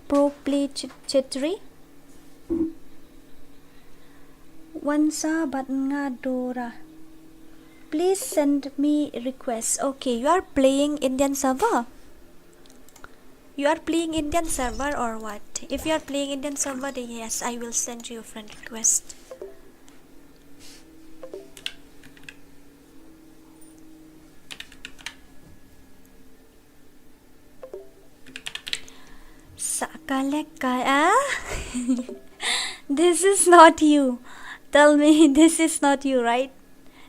pro play ch- chetri? Wan sa bad nga Dora. Please send me request. Okay, you are playing Indian server? You are playing Indian server or what? If you are playing Indian server, then yes, I will send you a friend request. Sa Kale kai, ah? This is not you. Tell me, this is not you, right?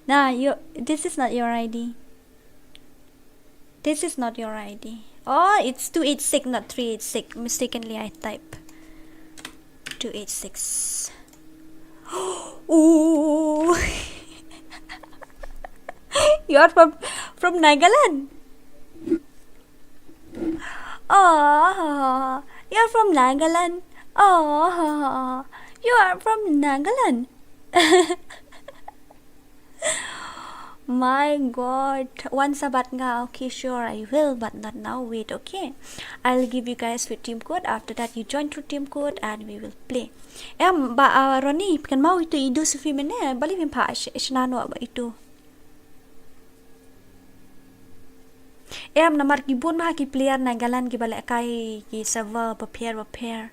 Nah, you. This is not your I D. This is not your I D. Oh, it's two eight six, not three eight six. Mistakenly, I type two eight six. Ooh. You are from, from Nagaland. Oh, you're from Nagaland. Oh, you are from Nagaland. My God. Once a bat nga, okay, sure, I will, but not now. Wait, okay. I'll give you guys with team code. After that, you join through team code and we will play. Em, ba, uh, Ronnie, pynmau itu idu sufi mene, bali pynpa sh-, shna no ba itu. Em, namar ki bun ma ki player Nagaland ki ba lehkai ki server bapher bapher.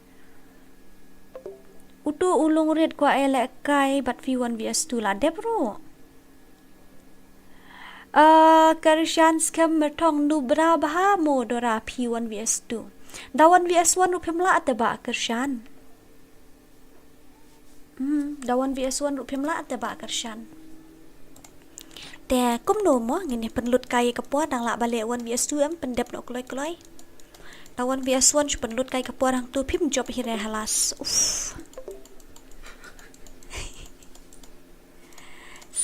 Utu u lungrit kwah e lehkai, bad phi one V S two la dep ruh. Uh, Kyrshan Skhem Merthong, nubra bha mo Dora, phi one V S two. Da one V S one ruh phim lah te ba Kyrshan. Hmm, da one V S one ruh phim lah te ba Kyrshan. Te kumno mo, ngin ïa pynlut kai ka por, dang lah ba leh one V S two em, pyndep noh kloi kloi. Da one V S one shu pynlut kai ka por hangtu phim jop hi re halas. Uff.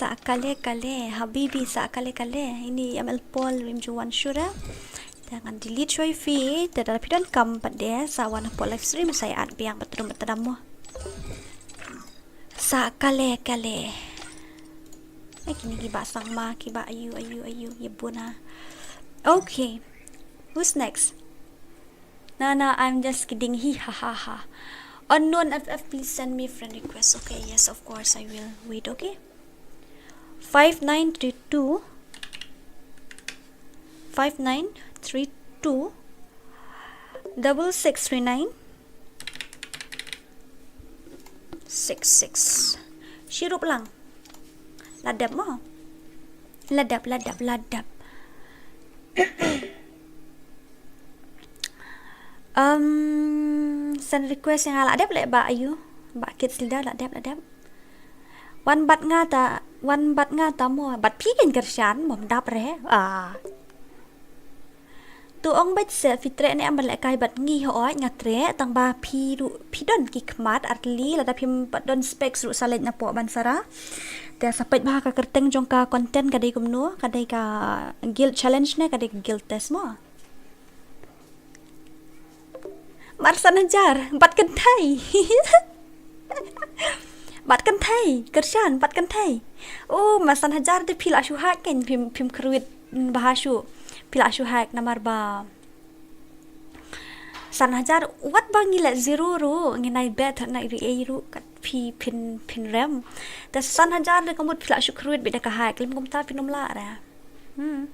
Sa kale kale, habibi, sa kale kale. Ini M L Paul, rim ju wan shuh re. Te ngan delete shuwa ïa phi, te da phi donkam pat de, sa wan hapoh live stream, sa ïa add biang bad trum bad tdam mo. Sa kale kale. Eh, kine ki ba sangma, ki ba ayu, ayu, ayu, ïa bun ha. Okay. Who's next? Nah, nah, I'm just kidding. Hi, ha, ha, ha. Unknown F F, please send me friend request. Okay, yes, of course I will. Wait, okay? Five nine three two, five nine three two, double six three nine, six six. Shirup lang. La dep mo. La dep, la dep, la dep. Um, send request ïa nga la dep leh ba ayu. Ba kids leader la dep, la dep. Wan bad nga ta, wan bad nga ta mo. Bad phi kein Kyrshan, mom dap re. Ah. To ong bad se phi treh ne em ba lehkai bad ngi, hooid nga treh, tang ba phi ruh, phi don ki khmat ar tylli, lada phim pat don specs ruh sa leit na poh ban sara. Te sa peit ba ka kyrteng jong ka content ka dei kumno, ka dei ka guild challenge ne ka dei ka guild test mo. Mar san hajar, bad kynthei. Bad kynthei, Kyrshan, bad kynthei. Oh, mar san hajar te phi la shu hack kein, phim, phim kyrwit bha shuh. Phi la shu hack namar ba san hajar, wat ba ngi leh zero ruh, ngi nai bet, nai ri ei ruh, kat phi phin, phin rem. Te san hajar de ka mut phi la shu kyrwit beit da ka hack, lym kumta phin ym lah re. Hmm.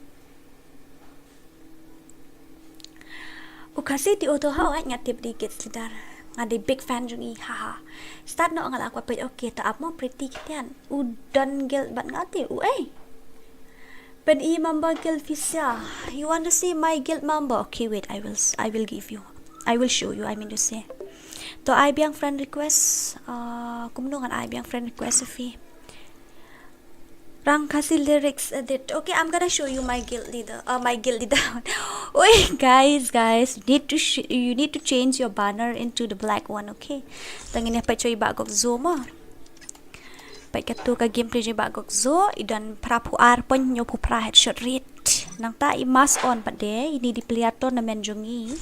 U Khasi T O to ha, nga tip di kids leader. Nga di big fan jong i, haha. Start noh nga la kwah peit, okay, ta ap mo Pretty Kitian. U don guild bad nga te, u ei. Pyni member guild phi sha. You want to see my guild member? Okay, wait, I will s-, I will give you. I will show you, I mean to say. To ai biang friend request, uh, kumno ngan ai biang friend request phi. Rang Khasi lyrics edit. Okay, I'm gonna show you my guild leader. Uh, my guild leader. Oi, guys, guys, you need to sh-, you need to change your banner into the black one, okay? Tang ini apa cuy ba gok zo mo. Peit katu ka gameplay jong i Bah Gokzo, i don phra phew ar point hynñiew phew phra headshot rate. Nangta i Mas On pat de, ini di player tournament jong i.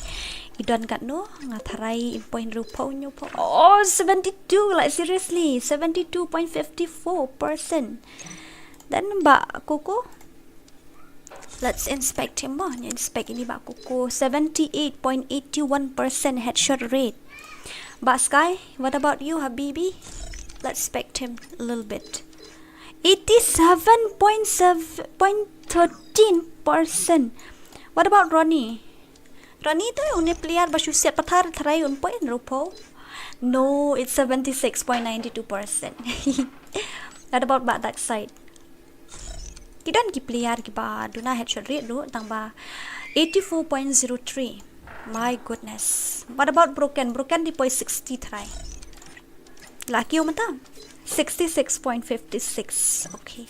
I don katno, nga tharai i point hynriew phew hynñiew phew. Oh, seventy-two, like, seriously, seventy-two point fifty-four percent. Then Bah Koko, let's inspect him mo. Inspect ini Bah Koko. Seventy-eight point eighty-one percent headshot rate. Bah Sky, what about you, Habibi? Let's inspect him a little bit. Eighty-seven point seven, point thirteen percent. What about Ronnie? Ronnie to une player ba shu siat pathar, tharai un point hynriew phew. No, it's seventy-six point nine two percent. What about Bah Dark Side? Ki don ki player kiba duna headshot rate ruh tang ba eighty-four point zero three. My goodness. What about broken? Broken dei poi sixty try. Lucky um ta. Sixty-six point fifty-six. Okay.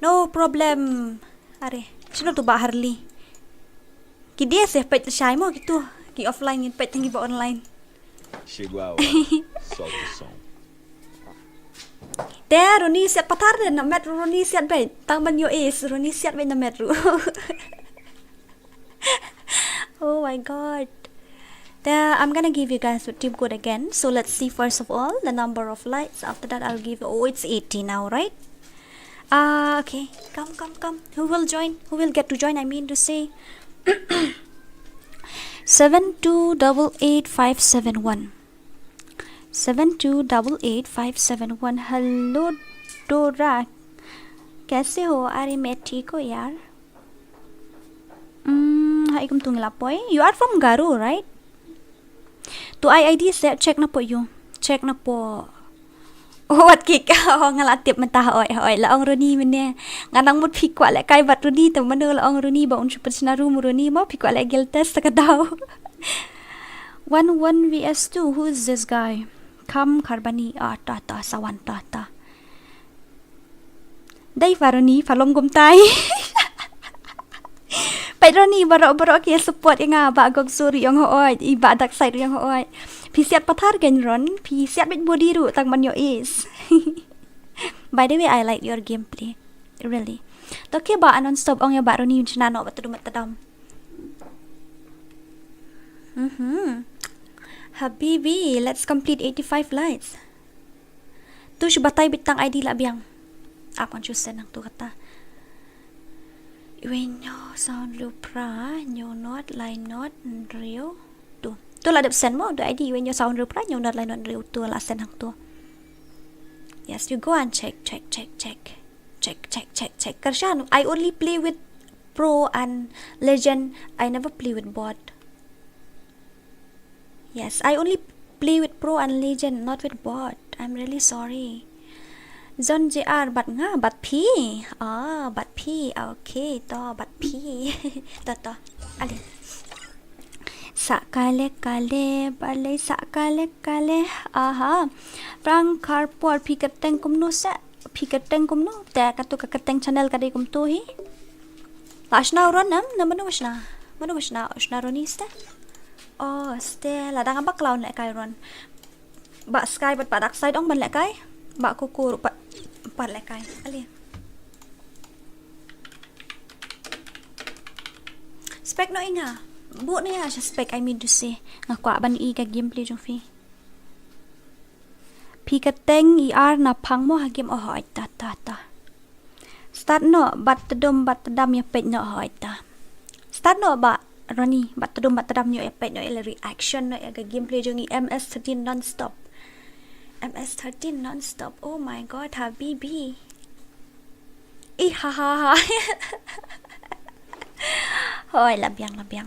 No problem. Are, shano tu ba Harley? Ki dia se peit shai mo kitu. Ki offline ngin peit tang ki ba online. Chegou a hora. Solta o som. Te Roni siat pathar de na met Roni siat beit. Tang ban ïoh ace Roni siat beit na met ru. Oh my god. Te, I'm gonna give you guys with team code again. So let's see first of all the number of likes. After that, I'll give. Oh, it's eighty now, right? Ah, okay. Come, come, come. Who will join? Who will get to join? I mean to say, seven two double eight five seven one. Seven two double eight five seven one. Hello, Dora. कैसे हो? अरे, मैं ठीक हूँ यार. Hmm, hai kum tung lapoi. You are from Garo, right? Tu ai I D se check na po you. Check na po. Oh, wat kik. Oh, nga la tip mynta, oi, oi, la ong Roni mynne. Nga nang mut phi kwah lehkai bad Roni, te mano la ong Roni ba un shu pynshna rum Roni mo, phi kwah leh guild test ka daw. One one V S two, who is this guy? Kham Kharbani, ah, ta, ta, sawan, ta, ta. Dei fa Roni, fa lom kumtai. Peit Roni, baroh baroh ki support ïa nga, ba Gok Sur ïong hooid, i ba Dark Side ïong hooid. Phi siat pathar kein Ron, phi siat beit body ruh tang ban ïoh ace. By the way, I like your gameplay. Really. To ki ba non stop ong ïa ba Roni shna noh ba tdum tdam. Mhm. Habibi, let's complete eighty-five lights. Tu shu batai beit tang I D la biang. Ap ngan shu send hangtu kata. Iwei hynñiew saw hynriew phra hynñiew not lai not hynriew. Tu. Tu la dep send mo, tu I D iwei hynñiew saw hynriew phra hynñiew not lai not hynriew tu la send hangtu. Yes, you go and check, check, check, check. Check, check, check, check. Kyrshan, I only play with pro and legend. I never play with bot. Yes, I only play with pro and legend, not with bot. I'm really sorry. John J R, bad nga, bad phi. Ah, bad phi. Okay, to, bad phi. To, to. Ale. Sa kale kale, balei sa kale kale. Aha. Frank Kharpor, phi kyrteng kumno sa? Phi kyrteng kumno? Te katu ka kyrteng channel ka dei kumtu hi. La shna u Ron nam, na mano ba shna? Mano ba shna? Shna Roni ste? Oh, ste la dang ba clown lehkai Ron. Ba Sky bad ba Dark Side ong ban lehkai. Ba Kukur pat, pat lehkai. Ale. Spec noh ïa nga. Buh noh ïa sha spec, I mean to say. Nga kwah ban i ka gameplay jong phi. Phi kyrteng i ar na phang mo ha game, oh, hooid, ta, ta, ta. Start noh bad tdum bad tdam ïa peit noh, hooid, ta. Start noh ba Roni bad tdum bad tdam ïa peit noh, ïa reaction noh ïa ka gameplay jong i M S thirteen non-stop. M S thirteen non-stop. Oh my god, habibi. Ih, ha, ha, ha. Hoi, la biang, la biang.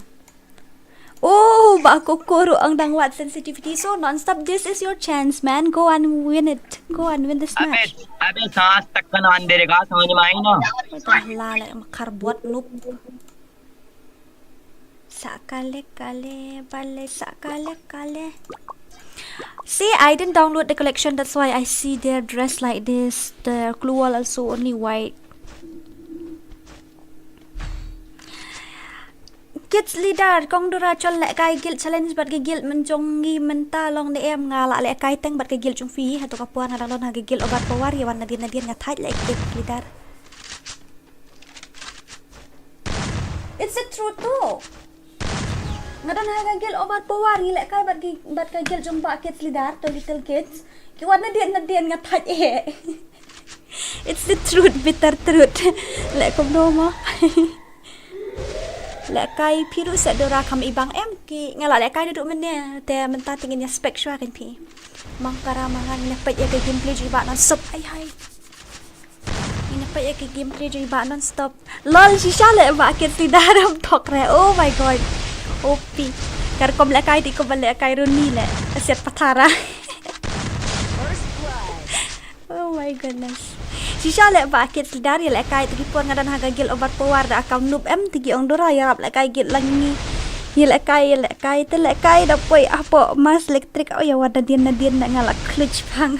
Oh, ba Kukur ruh ong dang wad sensitivity. So non-stop, this is your chance, man. Go and win it. Go and win this match. अबे, अबे सांस तक का ना अंधेरे का समझ में आई ना. Lah, lah, makar buat noob. Sa kale kale, balei sa kale kale. See, I didn't download the collection, that's why I see their dress like this. Their clue wall also only white. Kids leader, kong Dora chol lehkai guild challenge bad ka guild mynjong ngi mynta long ne em, nga lah lehkai teng bad ka guild jong phi, hato ka por nga dang don ha ka guild overpower, ïa wan nadien nadien nga thait leh kids leader. It's the truth too. Nga don ha ka guild overpower, ngi lehkai bad ki, bad ka guild jong ba kids leader, to little kids. Ki wan nadien nadien nga thait eh. It's the truth, bitter truth. Leh kumno mo. Lehkai phi ruh sa Dora, kham i bang em ki, nga lah lehkai naduh mynne, te mynta te ngin ïa spec shuwa kein phi. Mangpara mangan, ngin ïa peit ïa ka gameplay jong i ba non-stop. Ai hai. Ngin ïa peit ïa ka gameplay jong i ba non-stop. Lol, shisha leh ba kids leader ym thok re. Oh my god. O P. Ka rukom lehkai te kumba lehkai Roni leh. Siat pathara. Oh my goodness. Shisha leh ba kids leader ïa lehkai, te ki por nga don ha ka guild overpower da account noob em, te ki ong Dora ïarap lehkai guild lang ngi. Ïa lehkai, ïa lehkai, te lehkai da poi hapoh mask electric. Oh, ïa wa nadien nadien na nga la clutch pang.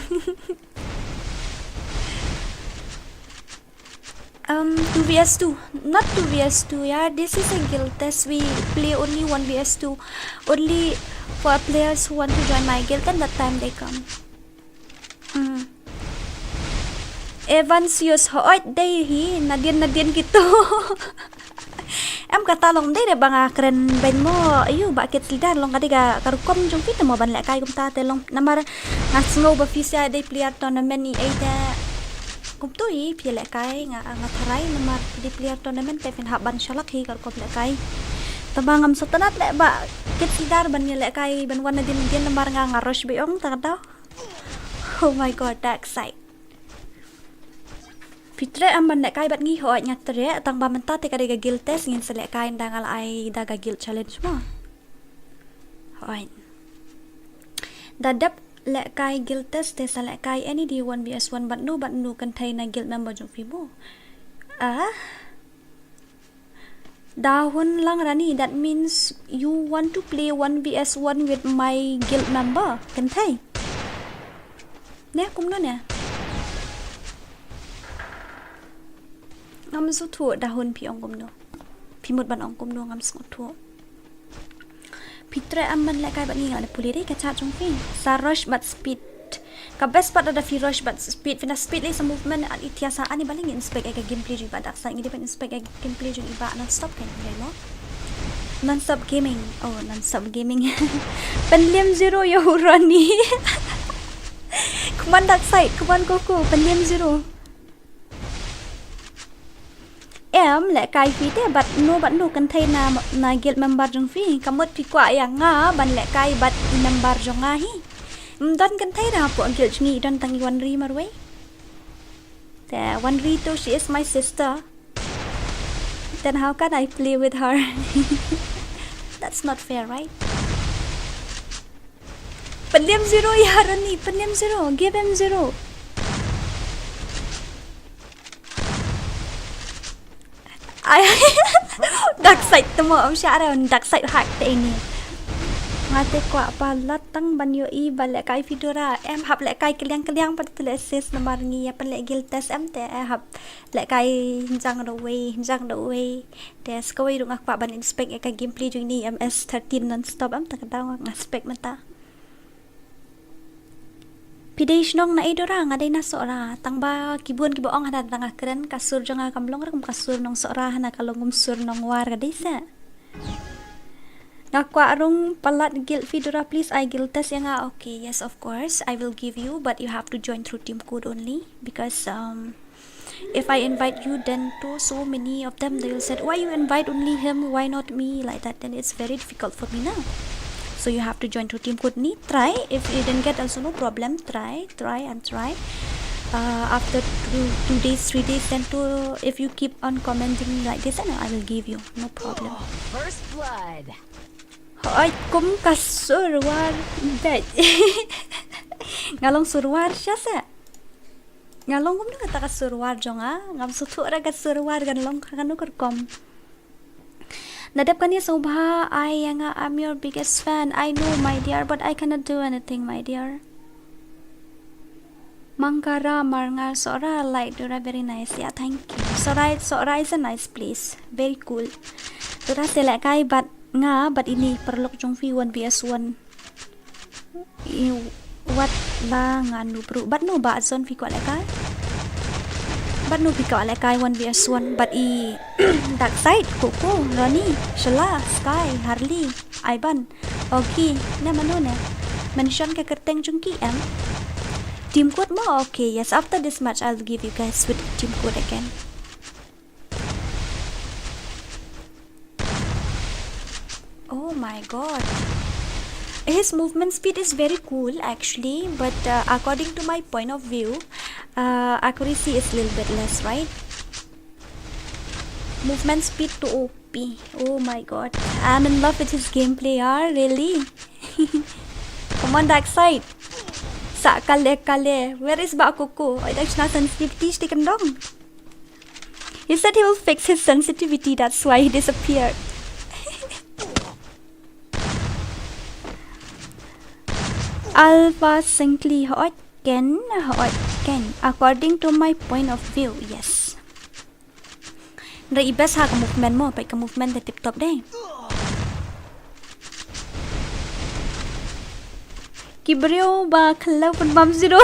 Um, two v two. Not two v two, yeah. This is a guild test. We play only one v two. Only for players who want to join my guild, then that time they come. Hmm. Evans Yus, hooid dei hi, nadien nadien kito. Em kata long dei re ba nga kren beiñ mo, ayu ba kit slidan long ka dei ka rukom jong phi te mo ban lehkai kumta te long namar nga sngew ba phi sa dei player tournament i ei te. Kumto i phi lehkai nga nga tharai namar dei player tournament te phin hap ban shalak hi ka rukom lehkai. Te ba ngam sngewtynnat leh ba kit slidan ban ïa lehkai ban wan nadien nadien namar nga nga rush beiñ ong ta ka daw. Oh my god, dark side. Phi treh em ban lehkai bad ngi? Hooid nga treh, tang ba mynta te ka dei ka guild test, ngin sa lehkai ynda nga la ai da ka guild challenge mo. Hooid. Da dep lehkai guild test te sa lehkai any day one v one bad no bad no kynthei na guild member jong phi mo. Ah. Dahun Langrani, that means you want to play one v one with my guild member, kynthei? Ne, kumno ne? Ngam sngewthuh, Dahun phi ong kumno. Phi mut ban ong kumno ngam sngewthuh. Phi treh em ban lehkai bad ngi nga la pule dei ka chat jong phi. Sa rush bad speed. Ka best part da phi rush bad speed, phi na speed lei sa movement, an i thiah sa ani ba lei ngi inspect ïa ka gameplay jong i Bah Darkseid, ngi dei ban inspect ïa ka gameplay jong i Bah Nonstop kan lei mo. Nonstop Gaming. Oh, Nonstop Gaming. Pynliem zero ïa u Ronnie. Come on Darkseid, come on Goku, pynliem zero. Em, lehkai phi te bad no bad no kynthei na, na guild member jong phi. Ka mut phi kwah ïa nga ban lehkai bad i member jong nga hi. Ym don kynthei da hapoh guild jong ngi, don tang i Wanri marwei. Te Wanri to, she is my sister. Then how can I play with her? That's not fair, right? Pynliem zero ïa Ronnie, pynliem zero, give him zero. Ai, Darkseid te mo, ym shah re, Darkseid hack te ini. Nga te kwah palat tang ban ïohi ba lehkai Fedora, em hap lehkai kylliang kylliang pat te leh assist namar ngi ïa pynleh guild test em te, eh, hap lehkai hynjang da uwei, hynjang da uwei. Te sa kawei ruh nga kwah ban inspect ïa ka gameplay jong ini M S thirteen Nonstop em, te ka daw nga spec mynta. Phi dei shnong na ei Dora? Nga dei na Sohra. Tang ba ki bun kiba ong hana tang nga kren ka sur jong nga kam long ruh kum ka sur nong Sohra, hana ka long kum sur nong War ka dei se. Nga kwah rung palat guild Fedora, please ai guild test ïa nga. Okay, yes, of course I will give you, but you have to join through team code only because, um, if I invite you, then to so many of them, they will said, "Why you invite only him? Why not me?" Like that. Then it's very difficult for me now. So you have to join through team code ni. Try. If you didn't get, also no problem. Try, try and try. Uh, after two, two days, three days, then to, if you keep on commenting me like this, and I will give you. No problem. First blood. Hooid, kum ka sur War. Dei. Nga long sur War shisha. Nga long kumno kata ka sur War jong nga? Ngam sngewthuh re ka sur War kan long ka kano ka rukom. Na dep kane sngewbha ai ïa nga, I'm your biggest fan. I know, my dear, but I cannot do anything, my dear. Mangkara Marngar Sohra, like Dora, very nice. Yeah, thank you. Sohra, Sohra is a nice place. Very cool. Dora te lehkai bad nga bad ini paralok jong phi one v one. I wat la nga nu bru. Bad nu ba zon phi kwah lehkai? Bad nu phi kwah lehkai one v one? Bad i Darkseid, Coco, Ronnie, Shala, Sky, Harley, Ivan, Ogi, ne mano ne? Mention ka kyrteng jong ki em? Team code mo? Okay, yes, after this match I'll give you guys with team code again. Oh my god. His movement speed is very cool actually, but, uh, according to my point of view, uh, accuracy is a little bit less, right? Movement speed to O P. Oh my god. I'm in love with his gameplay, ah, really? Come on, Darkseid. Sa kale kale. Where is Bah Coco? Oi, that's not sensitivity, shti kendong. He said he will fix his sensitivity, that's why he disappeared. Alpha Singli, hooid kein, hooid kein. According to my point of view, yes. Hynrei i best ha ka movement mo, peit ka movement te tip top dei. Ki briew ba khlaw pynbam zero.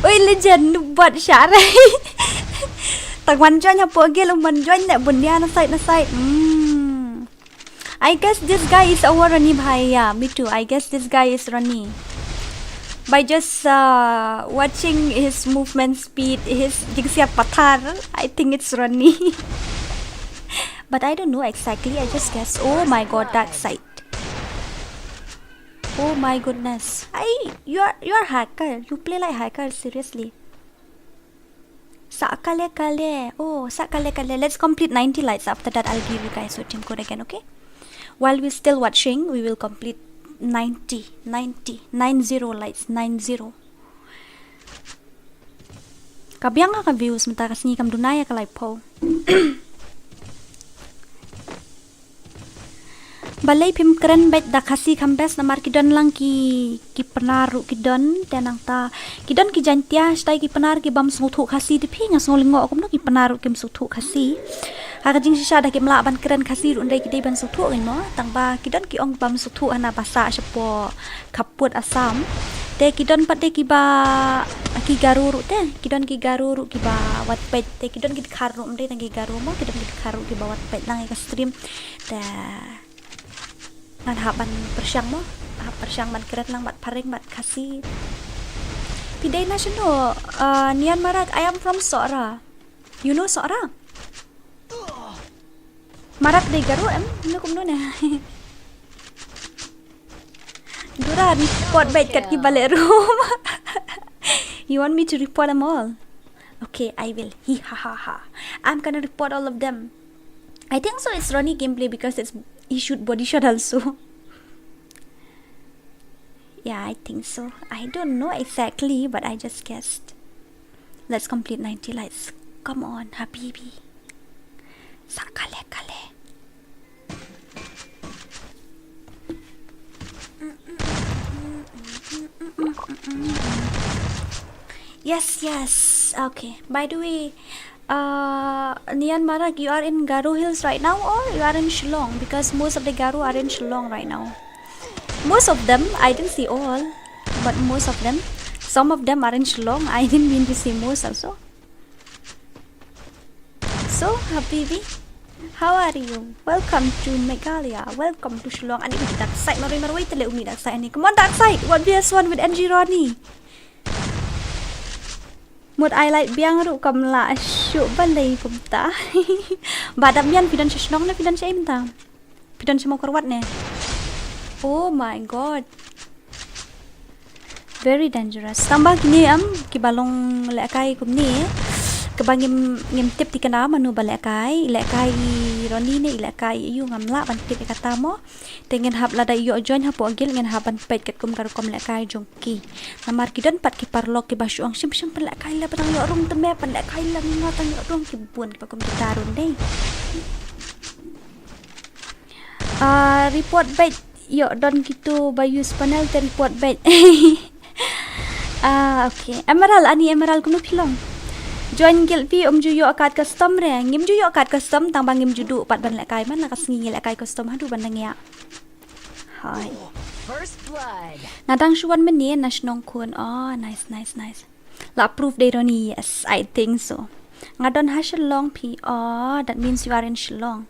Oi, legend, bot share. Tang wan join hapoh guild, wan join ne bun dia na side, na side. Hmm. I guess this guy is our Ronnie bhai. Yeah, me too. I guess this guy is Ronnie. By just uh, watching his movement speed, his jingsiat pathar, I think it's Ronnie. But I don't know exactly. I just guess. Oh my god, dark side. Oh my goodness. I, you are, you are hacker. You play like hacker, seriously. Sa kale kale. Oh, sa kale kale. Let's complete ninety lights. After that, I'll give you guys your team code again, okay? While we're still watching, we will complete ninety, ninety, nine zero lights, nine zero. Ka biang ka views mynta ka sngi, kam duna ïa ka lai phew. Balei phim kren beit da Khasi kham best? Namar ki don lang ki, ki Pnar ruh ki don, te nangta ki don ki Jaiñtia, shatai ki Pnar ki bym sngewthuh Khasi, te phi nga sngew lyngngoh kumno ki Pnar ruh kim sngewthuh Khasi. Ha ka jingshisha da kim lah ban kren Khasi ruh, hynrei ki dei ban sngewthuh kein mo, tang ba ki don ki ong bym sngewthuh hana ba sah shapoh khappud Assam. Te ki don pat de kiba, ki Garo ruh te, ki don ki Garo ruh kiba wat peit, te ki don ki Dkhar ruh, ym dei tang ki Garo mo, ki don ki Dkhar ruh kiba wat peit lang ïa ka stream. Te ngan hap ban pyrshang mo, hap pyrshang ban kren lang bad phareng bad Khasi. Phi dei na shano? Uh, Nian Marak, I am from Sohra. You know Sohra? Marak dei Garo em? No, kumno ne? Dura, report beit kat kiba leh room. You want me to report them all? Okay, I will. Hi ha ha ha. I'm gonna report all of them. I think so it's Ronnie gameplay because it's, he shoot body shot also. Yeah, I think so. I don't know exactly, but I just guessed. Let's complete ninety lights. Come on, habibi. Sa kale kale. Yes, yes. Okay. By the way, uh, Nian Marak, you are in Garo Hills right now, or you are in Shillong? Because most of the Garo are in Shillong right now. Most of them, I didn't see all, but most of them. Some of them are in Shillong. I didn't mean to say most also. So, habibi, how are you? Welcome to Meghalaya. Welcome to Shillong. Ani, kita side marwei marwei te leh umi da side ani. Come on, da side. One versus one with N G Ronnie. Mut ai light biang ruh kam lah shuh balei kumta. Ba dap mian phi don sha shnong ne phi don sha ei mynta? Phi don sha Mawkyrwat ne? Oh my god. Very dangerous. Tang ba kine em, kiba long lehkai kumne, kaba ngim, ngim tip thikna mano ba lehkai, lehkai i Ronnie ne, lehkai i ïu, ngam lah ban tip ïa kata mo. Te ngin hap lada ïoh join hapoh guild ngin hap ban peit katkum ka rukom lehkai jong ki. Namar ki don pat ki paralok kiba shu ong shim shim pynlehkai la, ba dang ïoh rung te me pynlehkai la, ngi nga tang ïoh rung, ki bun kiba kum kita ruh dei. Ah, report beit, ïoh don kito ba use panel te report beit. Ah, okay. Emerald, ani Emerald, kumno phi long? Join guild phi, ym ju ïoh card custom re. Ngim ju ïoh card custom tang ba ngim ju duh pat ban lehkai, man la ka sngi ngi lehkai custom haduh ban da ngiah. Hai. First blood. Nga dang shu wan mynne na shnong khun. Oh, nice, nice, nice. La approve dei Ronnie, yes, I think so. Nga don ha Shillong phi. Oh, that means you are in Shillong.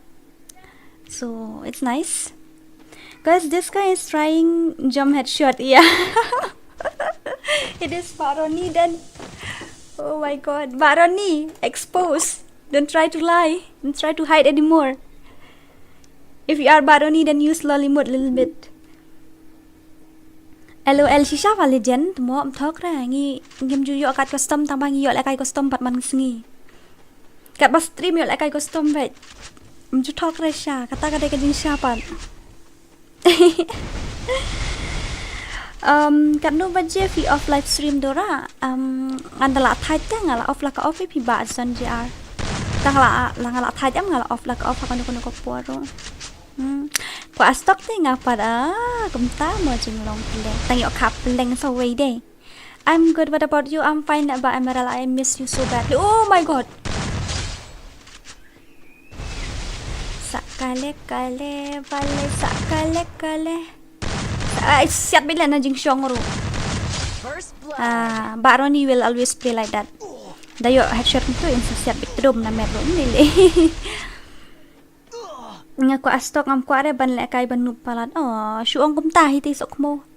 So, it's nice. Guys, this guy is trying jump headshot. Yeah. It is Bah Ronnie then. Oh my god. Bah Ronnie, expose. Don't try to lie. Don't try to hide anymore. If you are Bah Ronnie, then use lol emote little bit. L O L, shisha ba legend, mo ym thok re, ngi ngim ju ïoh card custom tang ba ngi ïoh lehkai custom pat man sngi. Katba stream ïoh lehkai custom beit. Ym ju thok re sha, kata ka dei ka jingshisha pat. Um, katno baje phi off live stream Dora? Um, ngan da la thait te, nga la off la ka off, phi Bah Zon J R. Tang la, la nga la thait em, nga la off la ka off ha kano kano ka por ruh. Hmm. Kwah stok te nga pat, ah, kumta mo jinglong pyleng. Tang ïoh kha pyleng sa wei de. I'm good, what about you? I'm fine, Bah Emerald, I miss you so badly. Oh my God. Sa kale kale, bale sa kale kale. Sa, ai, siat bile na jingshong ruh. Ah, Bah Ronnie will always play like that. Da ïoh headshot tu in sa siat bit trum na met ruh ni le. Nga kwah stok, ngam kwah re ban lehkai ban noob palat. Oh, shu ong kumta hi te sok mo.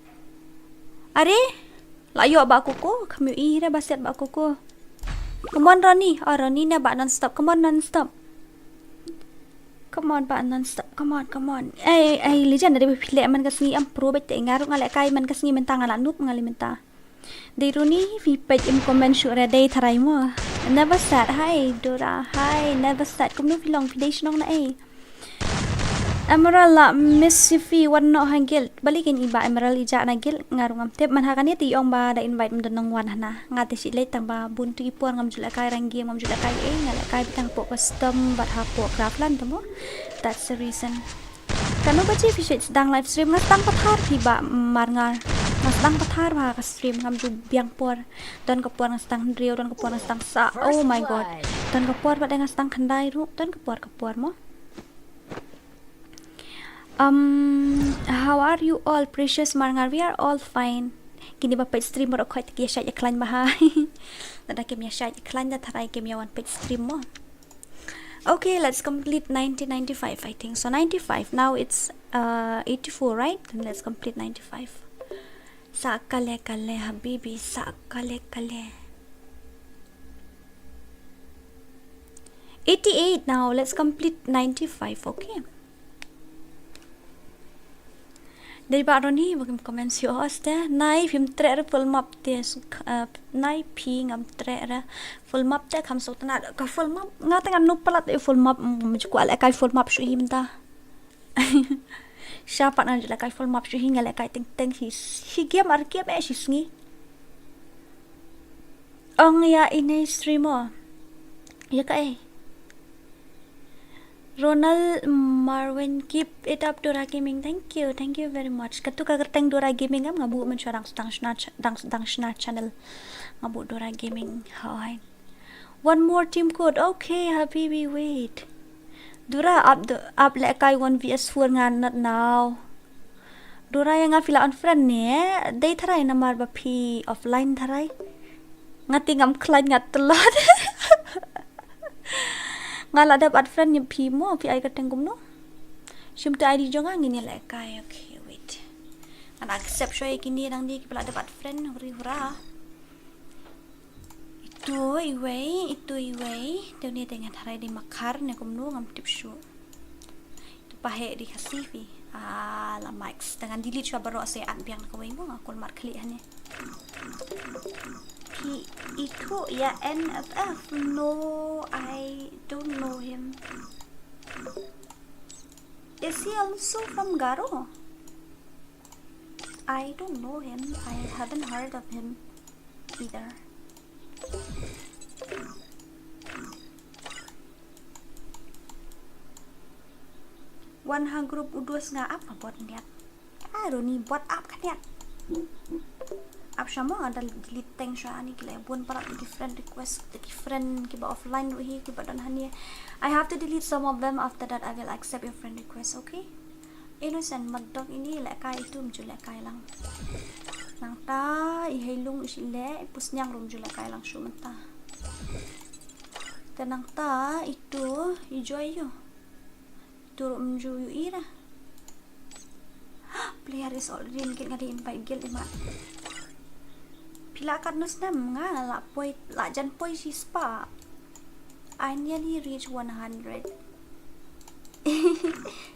Are? La ïoh Bah Kuku, kham ïohi re ba siat Bah Kuku. Come on Ronnie, oh Ronnie ne Bah Non-Stop, come on Non-Stop. Come on Bah Non-Stop, come on, come on. Ei, ei, Legend, da dei ba phi leh man ka sngi, am pro beit te, nga ruh nga lehkai man ka sngi mynta, nga la noob nga leh mynta. Dei Ronnie, phi peit im comment shuh re, dei tharai mo. Never sad, hi Dora, hi, never sad, kumno phi long, phi dei shnong na ei. Emerald, la miss you phi, wan noh ha guild. Balei kein i Bah Emerald i jah na guild, nga ruh ngam tip. Man ha kane te i ong ba da invite, ym don nongwan hana. Nga te shu leit tang ba bun tu ki por ngam ju lehkai rank game, ngam ju lehkai ei, nga lehkai beit tang hapoh custom bad hapoh craftland te mo. That's the reason. Katno baje phi shait sdang live stream? Nga sdang pathar phi Bah Marngar. Nga sdang pathar bha ka stream, ngam ju biang por. Don ka por nga sdang hynriew, don ka por nga sdang saw. Oh my God. Don ka por pat nga sdang khyndai ruh, don ka por ka por mo. Um, how are you all, Precious Marngar? We are all fine. Kine ba peit stream baroh khoit ki ïa shait ïa khlaiñ bha. Lada kim ïa shait ïa khlaiñ da tharai kim ïa wan peit stream mo. Okay, let's complete ninety, ninety-five, I think. So ninety-five, now it's, uh, eighty-four, right? Then let's complete ninety-five. Sa kale kale habibi, sa kale kale. Eighty-eight now, let's complete ninety-five, okay? Dei Bah Ronnie ba kim comment shuh os te. Nai phim treh re full map te, uh, nai phi ngam treh re full map te, kham sngewtynnat ka full map. Nga te ngan noob palat ïa full map, mm, ngam ju kwah lehkai full map shuh hi mynta. Sha pat ngan ju lehkai full map shuh hi, nga lehkai teng teng hi, hi game ar game eh shi sngi. Ong ïa ine stream mo. Ïa kaei? Ronald Marwin, keep it up, Dora Gaming. Thank you, thank you very much. Katu ka kyrteng Dora Gaming em, nga buh mynshuwa dang sdang shna ch-, dang, dang shna channel. Nga buh Dora Gaming. Hoi. One more team code. Okay, habibi, wait. Dora, ap do, ap lehkai one v s four nga not now. Dora, ïa nga phi la unfriend ne? Dei tharai namar ba phi offline tharai. Nga te ngam khlaiñ, nga tlot. Nga la dep add friend ïa phi mo, phi ai kyrteng kumno? Shim tu I D jong nga, ngin ïa lehkai. Okay, wait. Ngan accept shuwa ïa kine dang di kiba la dep add friend, huri hura. Itu iwei, itu iwei. Te une te ngan tharai dei Makhar ne kumno, ngam tip shuh. Itu pa heh dei Khasi phi. Ah, la Max. Te ngan delete shuwa baroh, sa add biang na kawei mo, nga kul markhlieh hangne. Phi ithuh ïa N F F? No, I don't know him. Is he also from Garo? I don't know him. I haven't heard of him either. Wan ha group u dus nga ap, bot niat. Ah, Ronnie, bot ap ka niat. Ap sha mo, nga da delete teng sha ani ki la bun palat ki friend request, ki friend kiba offline ruh hi, kiba don hangne. I have to delete some of them, after that I will accept your friend request, okay? Innocent, mat dok ini lehkai, itu ym ju lehkai lang. Nangta i Heilung i shu leh, i Pusniang ruh ym ju lehkai lang shuh mynta. Te nangta itu i Joy ïoh. Itu ruh ym ju ïohi ra. Player is already in guild, nga dei invite guild i mat. Phi lah katno snem? Nga la poi, la jan poi shispah. I nearly reach one hundred.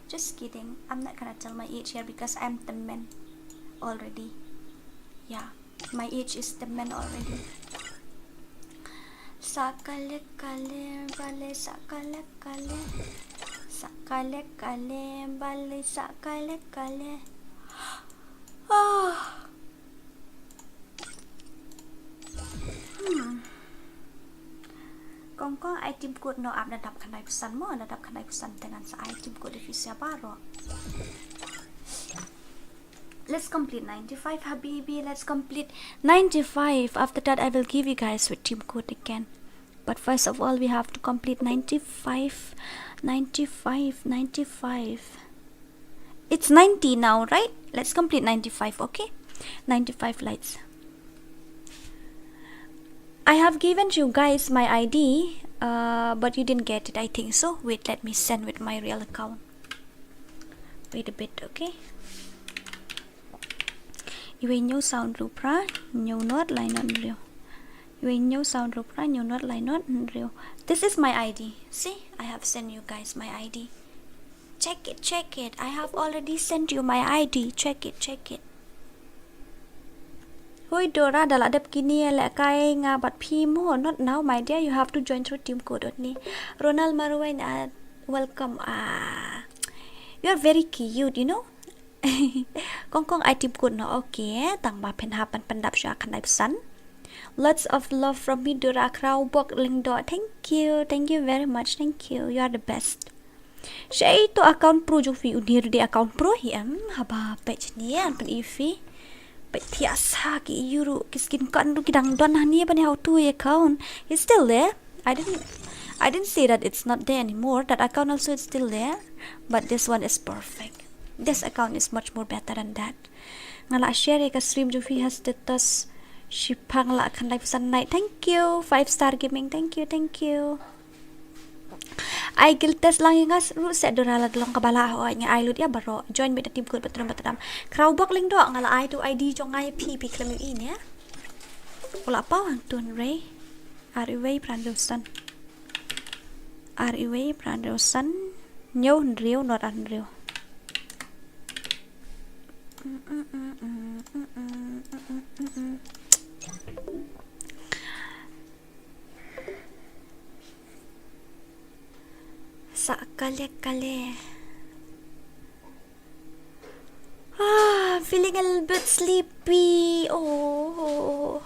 Just kidding. I'm not gonna tell my age here because I'm the man already. Yeah, my age is the man already. Sa kale kale, bale sa kale kale. Sa kale kale, bale sa kale kale. Ah. Hmm. Kong kong ai team code, no, ap da dap khyndai phew san mo, da dap khyndai phew san te ngan sa ai team code ïa phi sa baroh. Let's complete ninety-five, habibi. Let's complete ninety-five. After that, I will give you guys with team code again. But first of all, we have to complete ninety-five. ninety-five, ninety-five. It's ninety now, right? Let's complete ninety-five, okay? ninety-five lights. I have given you guys my I D, uh, but you didn't get it, I think so. Wait, let me send with my real account. Wait a bit, okay? Iwei hynñiew saw hynriew phra hynñiew nod lai nod hynriew. Iwei hynñiew saw hynriew phra hynñiew nod lai nod hynriew. This is my I D. See, I have sent you guys my I D. Check it, check it. I have already sent you my I D. Check it, check it. Hui Dora, da la dep kine lehkai nga bad phi mo? Not now, my dear. You have to join through team code only. Ronald Marwei, uh, welcome. Ah, you are very cute, you know. Kong kong ai team code noh. Okay, tang ba phin hap ban pyndap sha khyndai phew san. Lots of love from me, Dora. Khraw bok Lyngdoh. Thank you, thank you very much. Thank you. You are the best. Shaei to account pro jong phi? Une ruh dei account pro hi em? Haba peit shane, yn pyni ïa phi. Peit thiah sa ki ïu ruh, ki skin kan ruh ki dang don hangne ban ïa how to account. It's still there. I didn't, I didn't say that it's not there anymore. That account also is still there. But this one is perfect. This account is much more better than that. Nga la share ïa ka stream jong phi ha status. Shiphang la khyndai phew san night. Thank you. Five Star Gaming. Thank you, thank you. Ai guild test lang ïa nga ruh seh Dora, la dei long kaba lah, hooid nga ai lut ïa baroh. Join beit da team code ba tdem ba tdem. Khraw bok Lyngdoh, nga la ai tu I D jong nga ïa phi, phi khlem ïohi ne. U la paw hangtu hynrei. Ar uwei phra hynriew san. Ar uwei phra hynriew san. Hynñiew hynriew nod ar hynriew. Sa kale kale. Ah, feeling a little bit sleepy. Oh.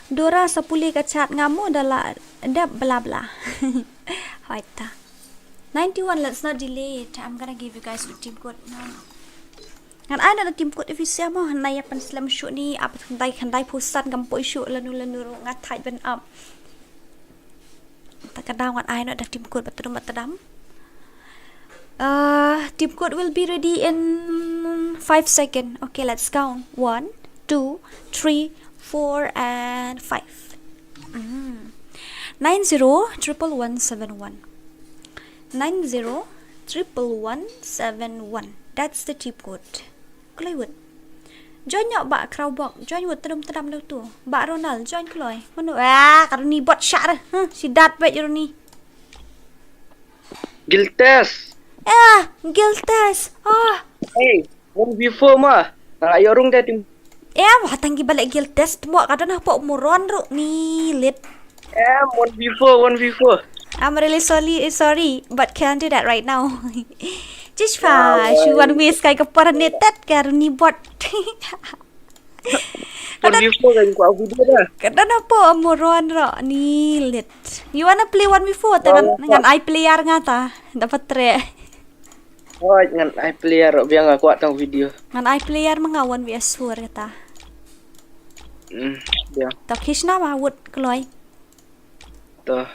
Dora, sa pule ka chat, nga mo da la dep bla bla. Hoita. Ninety-one, let's not delay it. I'm gonna give you guys with team code now. Ngan ai noh da team code if you see mo, hynrei ïa pynslem shuh ni, ap khyndai khyndai phew san, ngam poi shuh lano lano ruh, nga thait ban ap. Ta ka daw ngan ai noh da team code ba tdem ba tdem. Uh, team code will be ready in five second. Okay, let's count. One, two, three, four, and five. Mm. Nine zero triple one seven one. Nine zero triple one seven one. That's the team code. Kloi wut. Join noh Bah Khraw bok. Join wut, tdem tdem da utu. Bah Ronald, join kloi. Mano? Ah, ka Runi bot shah re. Huh, shi dat beit Runi. Guild test. Ah, guild test. Ah. Hey, one v four ma. Nga la ïoh rung te team. Eh, wah, tang ki ba leh guild test mo, ka don hapoh moron ruh ni lit. Eh, one v four, one v four. I'm really sorry, eh, sorry, but can't do that right now. Just fa, shu wan wis kai ka por ni tet ka Runi bot. One v four kan ku aku dia dah. Ka don hapoh moron ruh ni lit. You wanna play one v four? Tang ngan, ngan ai player nga ta. Dapat tre. Oh, ngan ai player ruh biang aku tang video. Ngan ai player ma nga one v four kata. Hmm, biang. To Krishna ma wut kloi. To.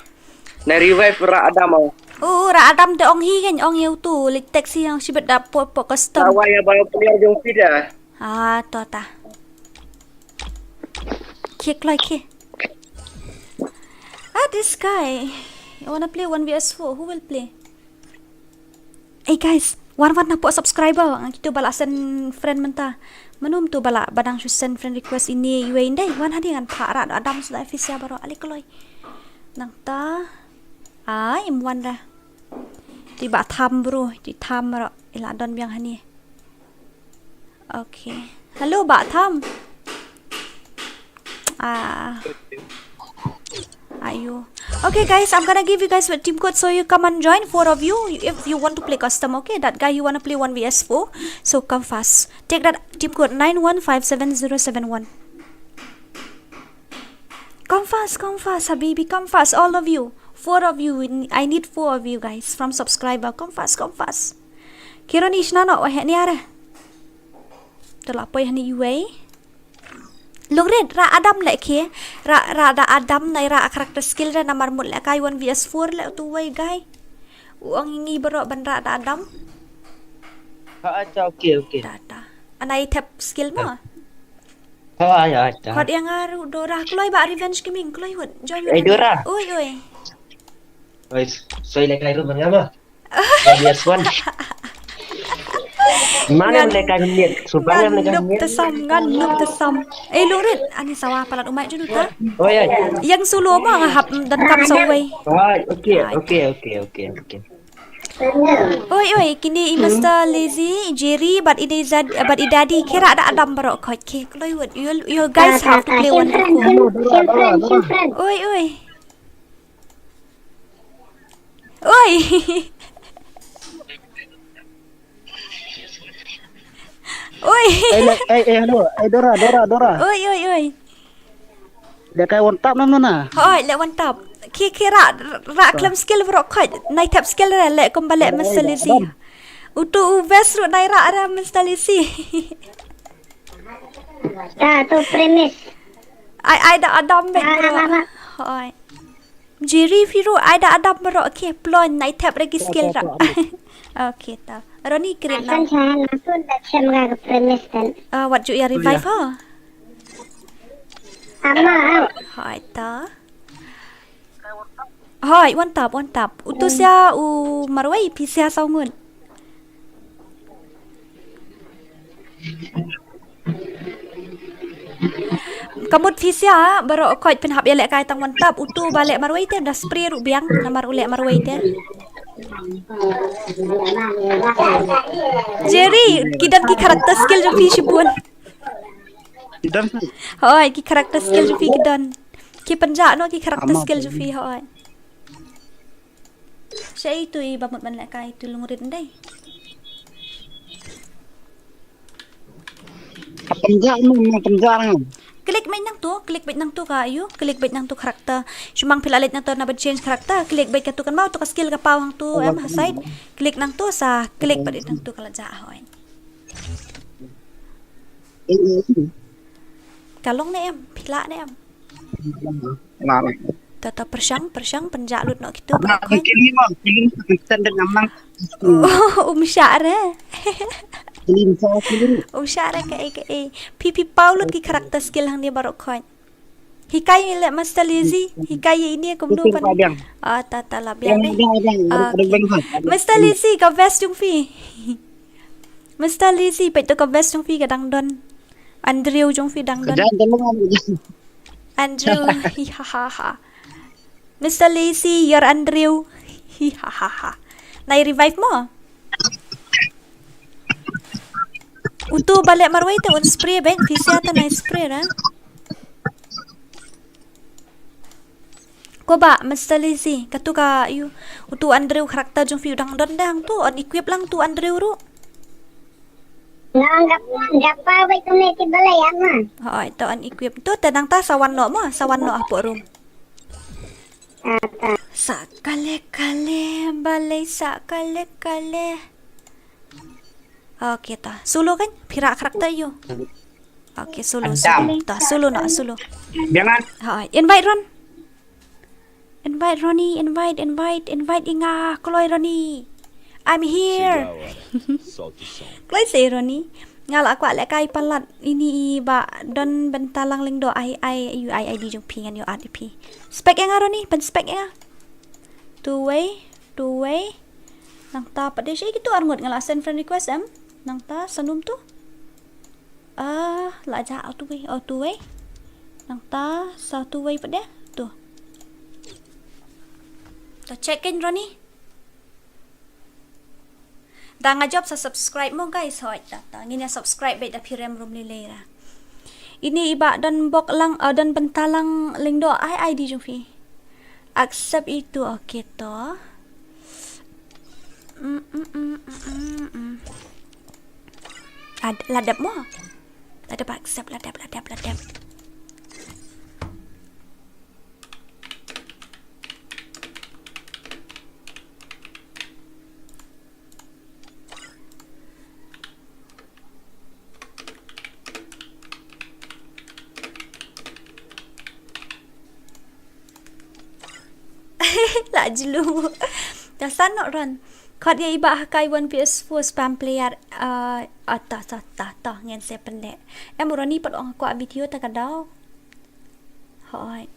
Na revive Ra Adam ah. Oh, Ra Adam te ong hi kan, ong ïa utu, leit text hi yang shibit da pok pok custom. Lawa ya ba player jong phi da. Ah, to ta. Kick like kick. Ah, this guy. You wanna play one v four? Who will play? Hey guys, wan wan na pok subscriber. Ngan kito ba la send friend mynta. Mano mynta ba la ba dang shu send friend request ini iwei ndai. Wan hadi ngan phah Ra Adam suda office ïa baroh, ale kloi. Nangta. Ai, im wan da. Ti ba tham bro, ti tham ro. Ila don biang hani. Okay. Hello, Bah Tham. Ah. Ayo. Okay, guys, I'm gonna give you guys a team code, so you come and join, four of you, if you want to play custom, okay? That guy, you wanna play one v four, so come fast. Take that team code, nine one five seven zero seven one. Come fast, come fast, habibi, come fast, all of you. Four of you, we ne-, I need four of you guys from subscriber. Come fast, come fast. Kironi shnano, wahek ni are. To la poi hani iwei. Lungrit, rah Adam leh ki. Rah, rah da Adam, nai rah character skill re namar mut leh kai one v s four leh utu uwei guy. U ong ngi baroh ban rah da Adam. Ha, acha, okay, okay. Da, da. Anai thep skill mo. Ha, ya, acha. Khot ïa nga ruh Dora, kloi ba Revenge Gaming, kloi wut. Join wut. Eh, Dora. Oi, oi. Oi, soi leh kai ruh ban nga ma. One v s one. Mane Ngan- leh kai miet, sumpah Ngan leh kai nup miet. Tasam, ngan nup Tasam. Eh, Lungrit, ani sawa palat umai junu ta. Oh ya. Yang solo mo nga hap donkam sa uwei. Oi, okay, okay, okay, okay, okay. Oi, oi, kine i Mister Lazy, Jerry, bad i Dad, bad i Daddy, ki rah da Adam baroh khot ki. Kloi wut, you, you guys have to play one. Oi, oi. Oi. Oi. Eh, eh, eh, hello. Eh, Dora, Dora, Dora. Oi, oi, oi. Leh kai one tap nam na. Hoi, leh one tap. Ki, ki rah, rah khlem skill baroh khot. Nai thep skill re, leh kumba leh Mister Lazy. Utu u best ruh nai rah re Mister Lazy. Ah, tu premis. Ai, ai da Adam bek baroh. Hoi. Jerry phi ruh ai da Adam baroh, okay, plon nai thep re ki skill rah. Okay, ta. Ronnie kren Kan na. Chan, aku dah chem ka premis kan. Ah, wat ju ïa revive ha. Ama, Hoi ta. Hoi, one tap, one tap. Utu sia u marwei, phi sia saw ngut. Kamut phi sia baroh khot phin hap ïa leh kai tang one tap, utu ba leh marwei te da spray ruh biang namar u leh marwei te. Jerry, ki don ki character skill jong phi shibun. Ki don. Hoi, ki character skill jong phi ki don. Ki pynjah noh ki character skill jong phi, hoi. Shaei tu i ba mut ban leh kai tu Lungrit ndai. Ka pynjah, no, no pynjah ngan. Klik beit nangtu, klik beit nangtu ka ïu, klik beit nangtu character. Shu mang phi la leit nangtu na ba change character, klik beit katu kan mau tu ka skill ka paw hangtu em ha side. Klik nangtu sa, klik beit nangtu ka la jah hoi. Eh, eh, eh. Ka long ne em, phi lah ne em. Lah, lah. Ta ta pyrshang, pyrshang pynjah lut noh kitu. Nah, kini mah, kini standard namang. Oh, um shah re. Kini mah, kini. Um shah re kaei kaei. Phi phi paw lut ki character skill hangne baroh khot. Hikai ïa leh Mister Lazy, hikai ïa ine kumno pan. Ah, ta ta la biang. Yang, yang, yang, Ah, ada okay. bang. Mister Lazy ka vest jong phi. Mister Lazy, peit to ka vest jong phi ka dang don. Andrew jong phi dang don. Jangan tolong. Andrew, hi ha ha ha. Mister Lazy, you're Andrew. Hi ha ha ha. Nai revive mo. Utu ba leh marwei te un spray beit, phi sia te nai spray ra. Ko ba, Mister Lazy, katu ka ïu, utu Andrew character jong phi u dang don dang tu, unequip lang tu Andrew ruh. Nang gap gapa bai kami ti balai ama. Hoi, to unequip. Tu te nangta sa wan noh mo, sa wan noh hapoh room. Ata. Sa kale kale, balei sa kale kale. Okay ta. Solo kan? Phi rah character ïu. Okay, solo, solo. Ta, solo noh, solo. Jangan. Hoi, invite Ron. Invite Ronnie, invite, invite, invite i nga, kloi Ronnie. I'm here. Kloi se Ronnie. Nga la kwah leh kai palat ine i ba Don Byntalang Lyngdoh ai ai ïu ai ID jong phi ngan ïoh add ïa phi. Spec ïa nga Ronnie, pyn spec ïa nga. Two way, two way. Nangta pat de shi kitu arngut nga la send friend request em. Nangta sanum tu. Ah, la ja auto way, auto way. Nangta sa two way pat de. Tu. Ta check in Ronnie. Da nga jop sa subscribe mo guys, hoi ta ta. Ngin ïa subscribe beit da phi rem rum lei lei ra. Ine i ba Don Bok Lang, uh, Don Byntalang Lyngdoh ai ID jong phi. Accept itu, okay to. Mm, mm, mm, mm, mm, mm. Ad, la dep mo. La dep accept, la dep, la dep, la dep. Ta jlu. Ta san nok ron. Khot ïa i Bah Hakai one versus four spam player. Ah, ah, ta, ta, ta, ta, ngen se pynleh. Em Ronnie pat ong kwah video ta ka daw. Hoi.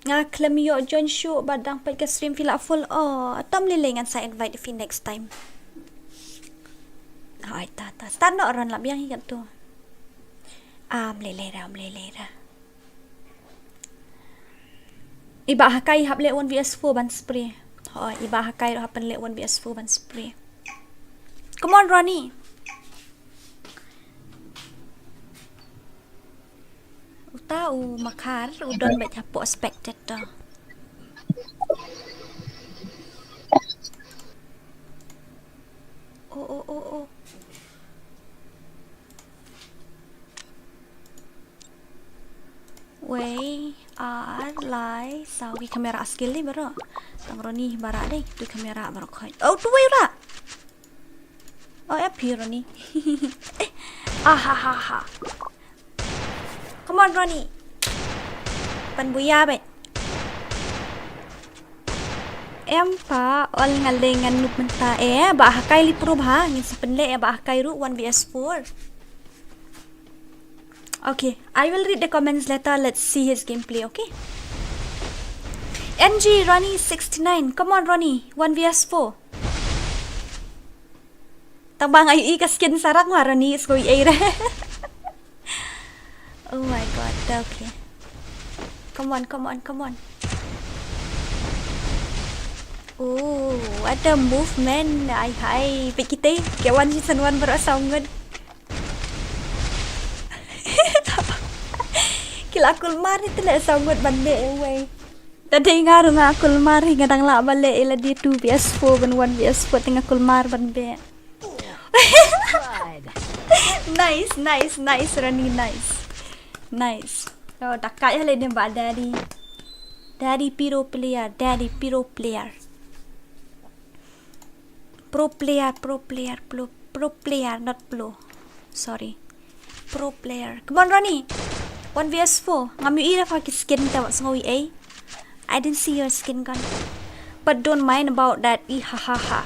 Nga khlem ïoh join shuh ba dang peit ka stream phi la full. Oh, atam lei lei ngan sa invite phi next time. Hoi, ta, ta. Start noh ron la biang hi katto. Am lei lei ra, am lei lei ra. I Bah Hakai hap leh one versus four ban spray. Hoi, i Bah Hakai ruh hap leh one versus four ban spray. Come on, Ronnie. Uta u Makhar u don bad hapoh spectator. Oh, oh, oh, oh. Wei, ar, lai, saw ki kamera skill dei baroh. Tang Ronnie baroh dei, tu kamera baroh khoi. Oh, tu wei ra. Oh, eh, phi Ronnie. Ah, ha, ha, ha. Come on, Ronnie. Pan buya bad. Em pa, ol nga leh ngan noob mynta eh, Bah Hakai leit pro bha, ngin sa pynleh eh, Bah Hakai ruh one versus four. Okay, I will read the comments later. Let's see his gameplay, okay? N G Ronnie sixty-nine. Come on, Ronnie. One versus four. Tang ba nga ïohi ka skin sarak ma Ronnie is going A. Oh my god, okay. Come on, come on, come on. Oh, what a movement. Ai hai, peit kita. Ki wan season one baroh saw ngut. Ki la kulmar ïa tene saw ngut ban beh wei. Ta dei nga ruh nga kulmar hi, nga dang lah ban leh ïa lade two versus four ban one versus four te nga kulmar ban beh. Nice, nice, nice, Ronnie, nice. Nice. Oh, ta kai ha lade ba Daddy. Daddy pro player, Daddy pro player. Pro player, pro player, pro, pro player, not pro. Sorry. Pro player. Come on, Ronnie. One versus four. Ngam ïohi da pha ki skin te wat sngew ïa ei. I didn't see your skin gun. But don't mind about that. Ih, ha, ha, ha.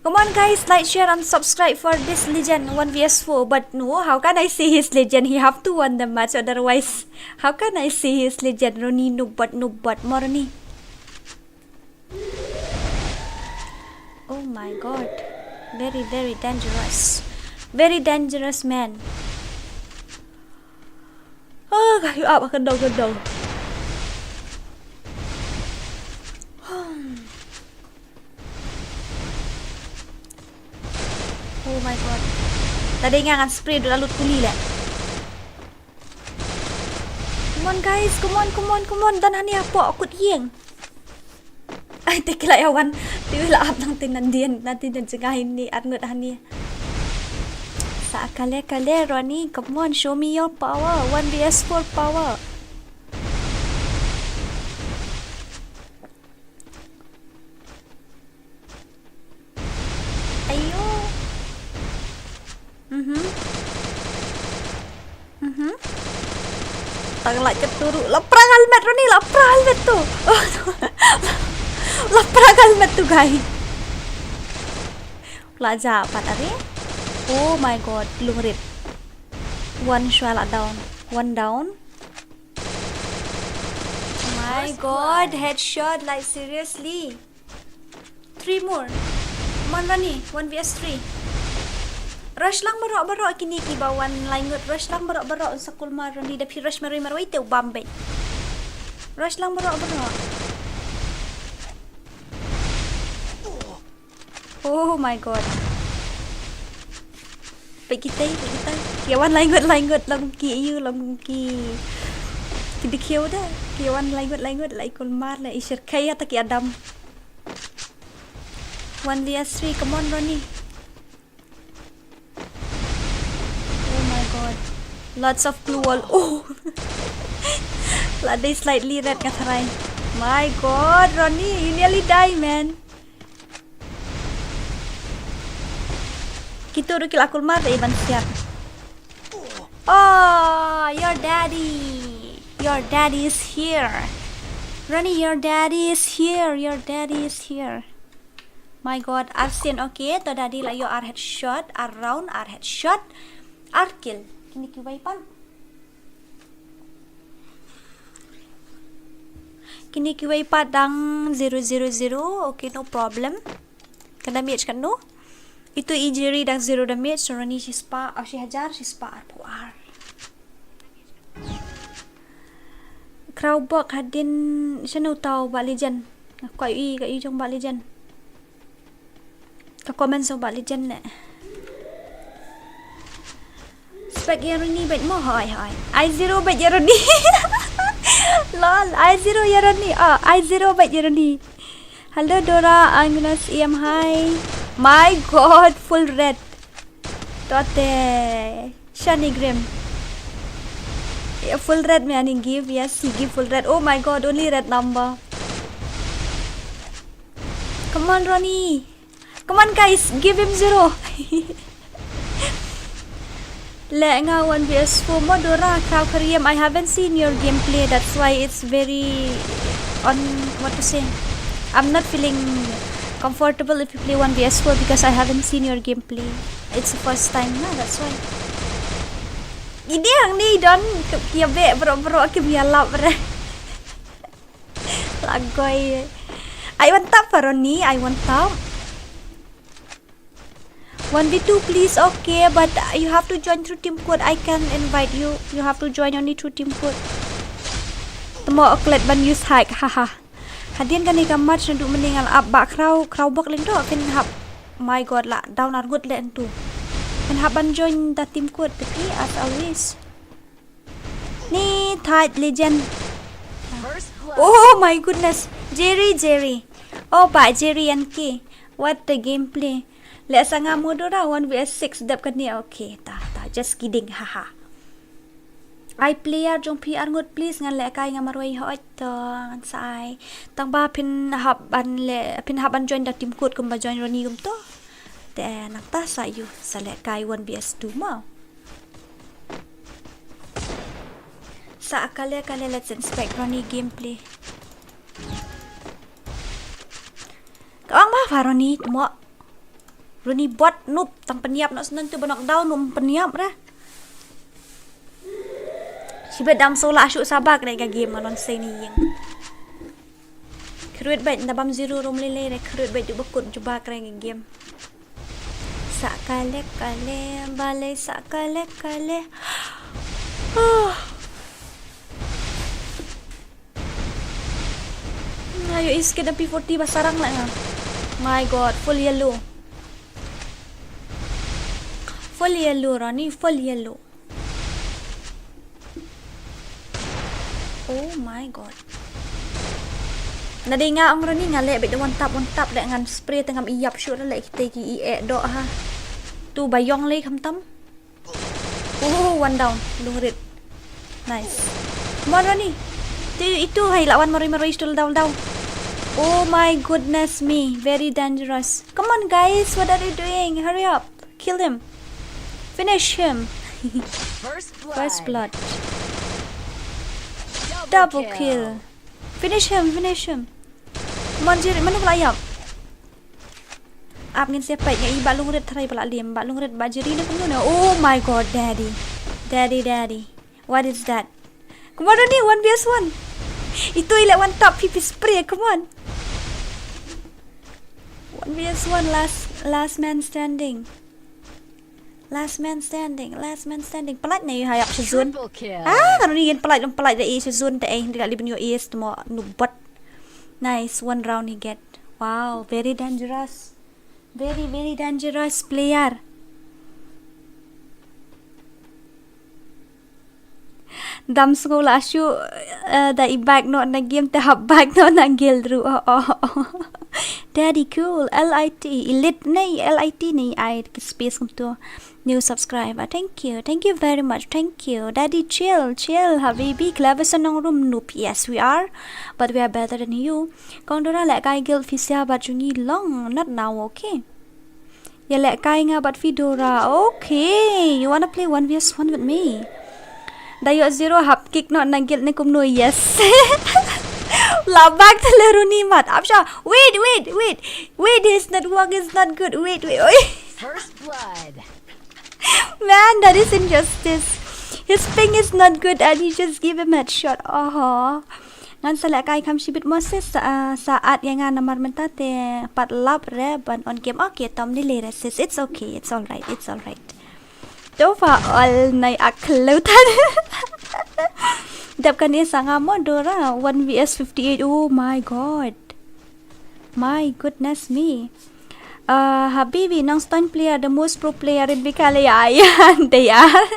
Come on, guys, like, share and subscribe for this legend one versus four. But no, how can I say he's legend? He have to won the match, otherwise, how can I say he's legend? Ronnie noob bot, noob bot, mo Ronnie. Oh my god. Very, very dangerous. Very dangerous man. Ah, kayu ap akan dong, akan dong. Hmm. Oh my god. Ta dei nga ngan spray dud la lut kuli leh. Come on guys, come on, come on, come on. Dan hani hapoh kut ïing. Ai te ki la ïa wan. Te la ap nangtei nandien, nangtei nan jngai ni arngut hani. Sa kale kale Ronnie, come on, show me your power. One versus four power. Ayo. Mhm. Mhm. Tang la ket turu. La prang helmet Ronnie, la prang helmet tu. La prang helmet tu, guys. La ja pat are. Oh my god, lungrit. One shwa la down. One down. My god, headshot, like, seriously. Three more. Come on, Ronnie, one versus three. Rush lang baroh baroh kine ki ba wan lai ngut. Rush lang baroh baroh, un sa kulmar Ronnie, da phi rush marwei marwei te u bam beit. Rush lang baroh baroh. Oh my god. Peit kita, peit kita. Ki wan lai ngut, lai ngut, long ki ïa u, long ki. Ki dei khiew da. Ki wan lai ngut, lai ngut, la i kulmar, la i shyrkhei ïa ta ki Adam. One versus three, come on, Ronnie. Oh my god. Lots of glue wall. Oh. La dei slightly red nga tharai. My god, Ronnie, you nearly die, man. Kito ruh ki la kulmar da i ban siat. Oh, your daddy. Your daddy is here. Ronnie, your daddy is here. Your daddy is here. My God, arsien, okay. To daddy la ïoh ar headshot, ar round, ar headshot, ar kill. Kine kiwei pat. Kine kiwei pat dang zero zero zero. Okay, no problem. Ka damage katno? Itu i Jerry dang zero damage, Ronnie shispah, oh, shi hajar, shispah arphew ar. Crowbog hadien shano tau ba Legend. Ka i, ka i jong ba Legend. Ka comment song ba Legend ne. Spec ïa Ronnie bad mo, hoi, hoi. I zero bad ïa Ronnie. Lol, I zero ïa Ronnie. Ah, I zero bad ïa Ronnie. Hello Dora, Agnes, E M, hi. My God, full red. Tote. Shani Grim. Yeah, full red me ani give. Yes, he give full red. Oh my God, only red number. Come on, Ronnie. Come on, guys, give him zero. Leh nga one versus four mo Dora, Kraw Karim. I haven't seen your gameplay, that's why it's very on, what to say. I'm not feeling comfortable if you play one versus four because I haven't seen your gameplay. It's the first time na, that's why. Ini ang ni don, ïa be bro bro kim ïa lap re. Lagoi. I want tap, Ronnie, I want tap. One v two please, okay, but you have to join through team code. I can invite you. You have to join only through team code. Temo oklet ban use hack, haha. Hadien kane ka match naduh mynne nga la ap ba Kraw, Crowbog lynto, phin hap. My God, la down arngut lynto. Phin hap ban join da team code, tapi as always. Ni thait Legend. Oh my goodness. Jerry, Jerry. Oh, ba Jerry and K. What the gameplay. Leh sa nga mo Dora one versus six dep kane. Okay, ta, ta. Just kidding. Haha. Ai player jong phi arngut please, ngan lehkai, nga marwei hooid to, ngan sa ai. Tang ba phin hap ban leh, phin hap ban join da team code kumba join Ronnie kumto. Te nangta sa ïoh, sa lehkai one versus two mo. Sa kale kale, let's inspect Ronnie gameplay. Ka ong ba fa Ronnie temo. Ronnie bot noob, tang pynïap noh sngewthuh ba knockdown, noob pynïap re. Shibit dam sola shu sabak re ka game, manon sei ni ïing. Khrut bad da bam zero rum lele re, khrut bad du bakut jubak re ka game. Sa kale kale, bale sa kale kale. Ayo, is kena P forty ba sarang la nga. My God, full yellow. Full yellow, Ronnie, full yellow. Oh my God. Na dei nga ong Ronnie nga leh bad da one tap, one tap leh ngan spray te ngam ïap shuh leh kita ki i eh doh ha. Tu ba ïong lei khamtam. Oh, one down. Lungrit. Nice. Come on, Ronnie. Itu, itu, hai, lawan maroi maroi itu down, down. Oh my goodness me. Very dangerous. Come on, guys. What are you doing? Hurry up. Kill him. Finish him. First blood. First blood. Double kill. Finish him, finish him. Come on, Jerry. Mano pula ïap? Ap ngin siap peit nga i ba lungrit tharai pala lim, ba lungrit ba Jerry ne kumno ne. Oh my God, daddy. Daddy, daddy. What is that? Come on, Ronnie, one versus one. Itu i leh one tap, phi phi spray, come on. One versus one, last, last man standing. Last man standing, last man standing. Pynlait ne ïa hap sha zone. Triple kill. Ah, Ronnie ngin pynlait, pynlait da i sha zone te eh, hynrei la lip ïoh ace temo noob bot. Nice, one round he get. Wow, very dangerous. Very, very dangerous player. Dam sngew la shu, eh, da i back noh na game te hap back noh na guild ruh. Oh, oh, oh. Daddy cool, L I T, elite ne, L I T ne, ai ki space kumto. New subscriber, thank you, thank you very much, thank you. Daddy chill, chill, habibi, clever sanong room noob. Yes, we are, but we are better than you. Kong Dora leh kai guild phi sia bad jong ngi long, not now, okay? Ïa leh kai nga bad phi Dora. Okay, you wanna play one versus one with me? Da ïoh zero hap kick noh na guild ne kumno, yes. Labak tele Ronnie mat. Apsha. Wait, wait, wait. Wait, his network is not good. Wait, wait, wait. First blood. Man, that is injustice. His ping is not good and you just give him headshot. Oho. Ngan sa lehkai kham shibit mo sis sa, ah, sa add ïa nga namar mynta te pat lap re ban on game. Okay, tom ni le re sis. It's okay. It's all right. It's all right. Tofa all nai aklo tan. Dep kane sa nga mo Dora one V S fifty-eight. Oh my god. My goodness me. Uh, Habibi, nong stone player, the most pro player in Meghalaya. Yeah, they are.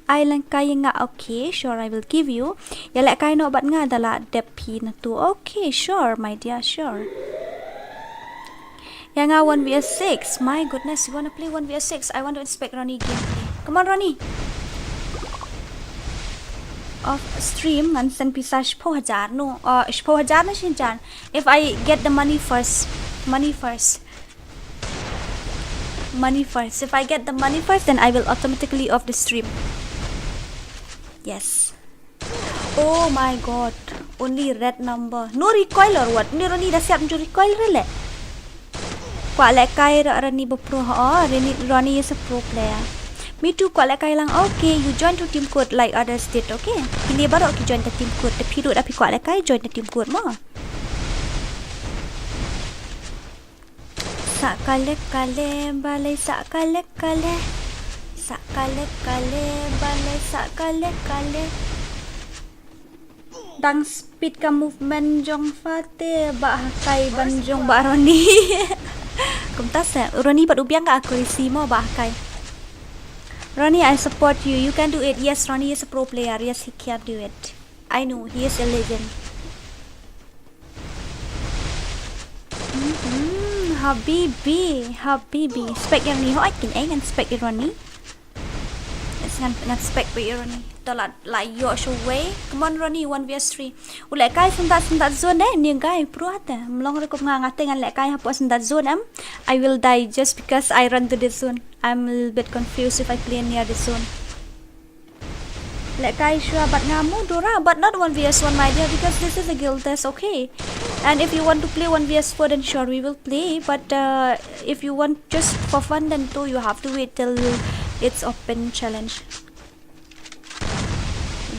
Ai lang kai nga, okay, sure, I will give you. Ïa lehkai noh bad nga da la dep phi na tu. Okay, sure, my dear, sure. Ïa nga one V S six. My goodness, you wanna play one V S six? I want to inspect Ronnie gameplay. Come on, Ronnie. Off stream ngan send pisa shiphew hajar no. Uh, shiphew hajar na shi hajar. If I get the money first. Money first. Money first. If I get the money first, then I will automatically off the stream. Yes. Oh my god. Only red number. No recoil or what? Ni Ronnie da siap ju recoil re le. Kwah lehkai ra Ronnie ba pro ha. Oh, Ronnie, Ronnie is a pro player. Me too, kwah lehkai lang. Okay, you join to team code like others did, okay? Kine baroh ki join the team code. Te phi ruh da phi kwah lehkai join the team code mo. Sa kale kale balei sa kale kale. Sa kale kale balei sa kale kale. Dang speed ka movement jong Fate ba hakai ban jong ba Ronnie. Kumta se Ronnie pat u biang ka accuracy mo ba hakai. Ronnie, I support you. You can do it. Yes, Ronnie is a pro player. Yes, he can do it. I know he is a legend. Hmm, Habibi, Habibi. Spec ïa Ronnie. Ho, I can aim and spec ïa Ronnie. Yes, ngan ngan spec ïa Ronnie. To la la ïoh shuwei. Come on Ronnie, one v three. U lehkai sngewtat sngewtat zone eh, ni guy pro ate. Mlong ruh kum nga nga te ngan lehkai hapoh sngewtat zone em. I will die just because I run to the zone. I'm a little bit confused if I play near the zone. Lehkai shuwa bad nga mo Dora, but not one v one, my dear, because this is a guild test, okay? And if you want to play one v four, then sure we will play. But uh, if you want just for fun, then too you have to wait till it's open challenge.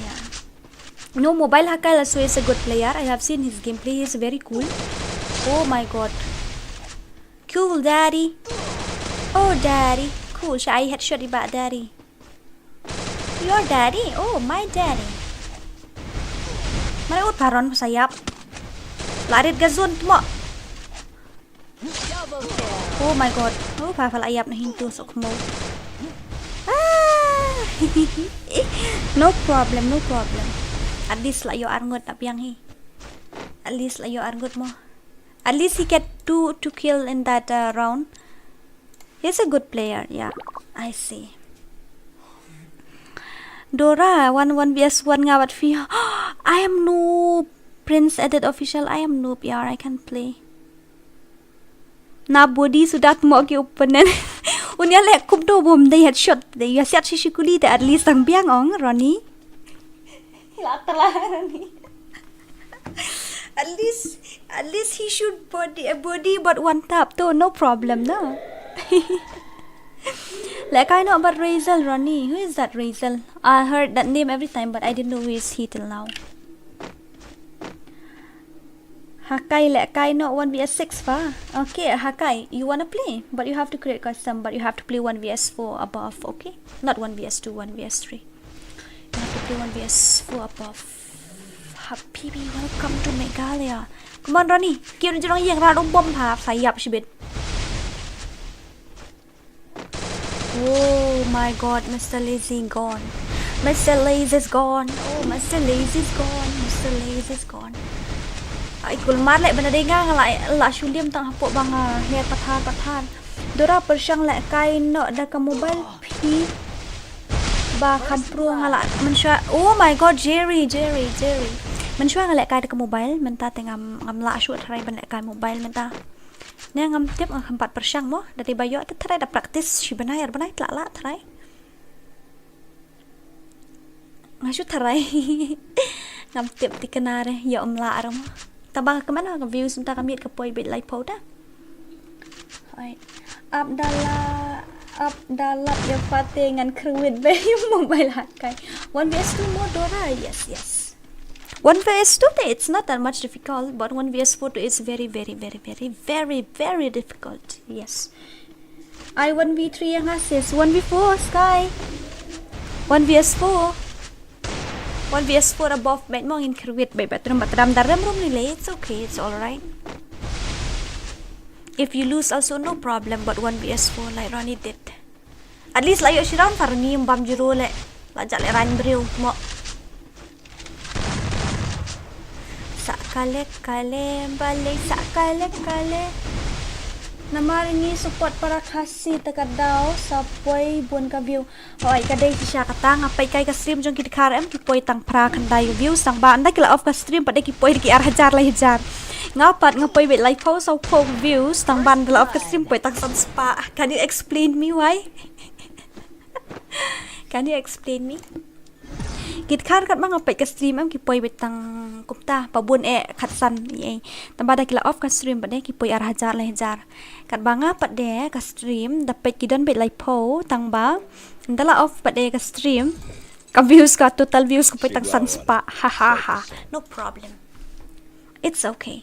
Yeah. No, mobile hakai la so is a good player. I have seen his gameplay. He is very cool. Oh my god. Cool, daddy. Oh, daddy. Cool, sha ai headshot i ba daddy. Your daddy? Oh, my daddy. Mare ut paron sa yap. Larit gazun tmo. Oh my god. Oh, pa pala yap na hintu sok mo. Ah. No problem, no problem. At least la yo arngut ap yang hi. At least la yo arngut mo. At least he get two two kill in that uh, round. He's a good player, yeah. I see. Dora, one one v one nga wat fi. I am noob. Prince Edit Official, I am noob, yeah, I can play. Na body sudah mo ki opponent. Unya le kum do bom dei headshot dei. Ya siat shi shikuli te at least ang biang ong Ronnie. La tala Ronnie. At least, at least he shoot body, a body but one tap though, no problem, no. Like I know about Razel Ronnie. Who is that Razel? I heard that name every time, but I didn't know who is he till now. Hakai le kai no one v six fa. Okay, Hakai, you wanna play, but you have to create custom, but you have to play one v four above, okay? Not one v two, one v three. You have to play one v four above. Habibi, welcome to Meghalaya. Come on, Ronnie. Kira jurong yang rado bom ha, fayap shibit. Oh my god, Mister Lazy gone. Mister Lazy's gone. Oh, Mister Lazy's gone. Mister Lazy's gone. Ai kulmar leh bana denga nga la la shulim tang hapoh banga her pathar pathar. Dora pershang leh kai no da ka mobile phi. Ba kampru nga la mensha. Oh my god, Jerry, Jerry, Jerry. Mensha nga leh kai da ka mobile, menta te ngam ngam la shu try ban leh kai mobile menta. Ne ngam tip nga khampat pershang mo, da dei ba ïoh te tharai da practice shi bnai ar bnai tla la tharai. Nga shu tharai. Ngam tip te kane re, ïa um lah re mo. Tang ba ka kmen ha ka views mynta ka miet ka poi beit laiphew da. Hoi. Ap da la, ap da lap ïa pate ngan kyrwit beit mobile ha kai. One V S two mo Dora, yes, yes. One V S two te, it's not that much difficult, but one V S four te is very, very, very, very, very, very difficult. Yes. Ai one V three ïa nga sis, one V four Sky. One V S four. One V S four above beit mo ngin kyrwit beit, beit rum beit ram da rem rum ni le, it's okay, it's all right. If you lose also no problem, but one V S four like Ronnie did. At least la ïoh shi round, Faruni ym bam juru le. La jah le rang briew mo. Sa kale kale, balei sa kale kale. Namar ngi support para Khasi te ka daw sa poi bun ka view. Hoi, ka dei shisha kata, nga peit kai ka stream jong ki dkhar em ki poi tang phra khyndai views, tang ba ynda ki la off ka stream pat de ki poi da ki ar hajar lai hajar. Nga pat nga poi beit laiphew saw phew views, tang ba ynda la off ka stream poi tang san spah. Can you explain me why? Can you explain me? Ki dkhar katba nga peit ka stream em ki poi beit tang kumta, pa bun eh khatsan, eh. Tang ba da ki la off ka stream pat de ki poi ar hajar lai hajar. Katba nga pat de ka stream da peit ki don beit laiphew, tang ba ynda la off pat de ka stream ka views, ka total views ka poi tang san spah. Ha ha ha. No problem. It's okay.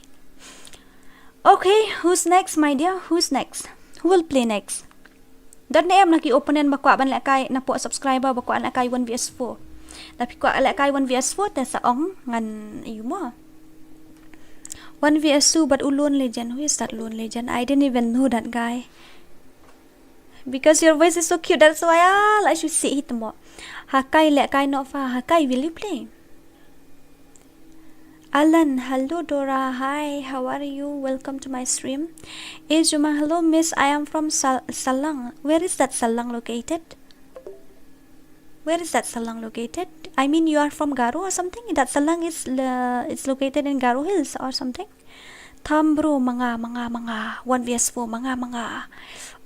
Okay, who's next, my dear? Who's next? Who will play next? Don ne em na ki opponent ba kwah ban lehkai, na pdeng subscriber ba kwah lehkai one V S four. Da phi kwah lehkai one V S four te sa ong ngan ïa mo. One V S two, but u Lone Legend. Who is that Lone Legend? I didn't even know that guy. Because your voice is so cute, that's why ah, la shu si hi tmo. Hakai lehkai no fa, Hakai, will you play? Alan, hello Dora, hi, how are you? Welcome to my stream. Ejuma, hello miss, I am from Sal- Salang. Where is that Salang located? Where is that Salang located? I mean, you are from Garo or something? That Salang is le- it's located in Garo Hills or something? Thambro, manga, manga, manga. One V S four, manga, manga.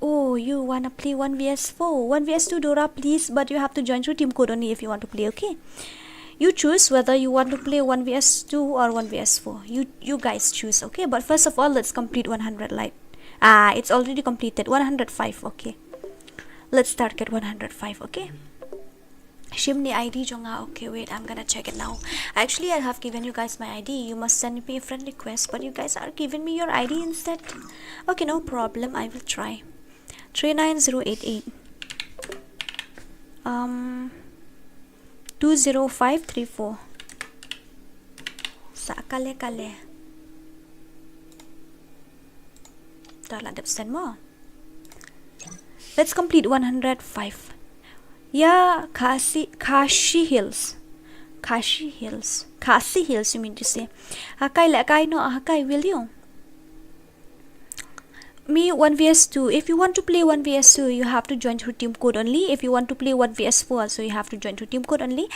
Oh, you wanna play one V S four? One V S two, Dora, please, but you have to join through team code only if you want to play, okay? You choose whether you want to play one V S two or one V S four. You you guys choose, okay? But first of all, let's complete one hundred light. Ah, it's already completed. One hundred five, okay. Let's target one hundred five, okay? Shim ne I D jong nga. Okay, wait, I'm gonna check it now. Actually, I have given you guys my I D. You must send me a friend request, but you guys are giving me your I D instead. Okay, no problem. I will try. Three nine zero eight eight. Um, two zero five three four. Sa kale kale. Dah lah dep send mo. Let's complete one hundred five. Yeah, Khasi, Khasi Hills. Khasi Hills. Khasi Hills, you mean to say. Hakai lehkai no, Hakai, will you? Me, one V S two. If you want to play one V S two, you have to join through team code only. If you want to play one V S four also, you have to join through team code only.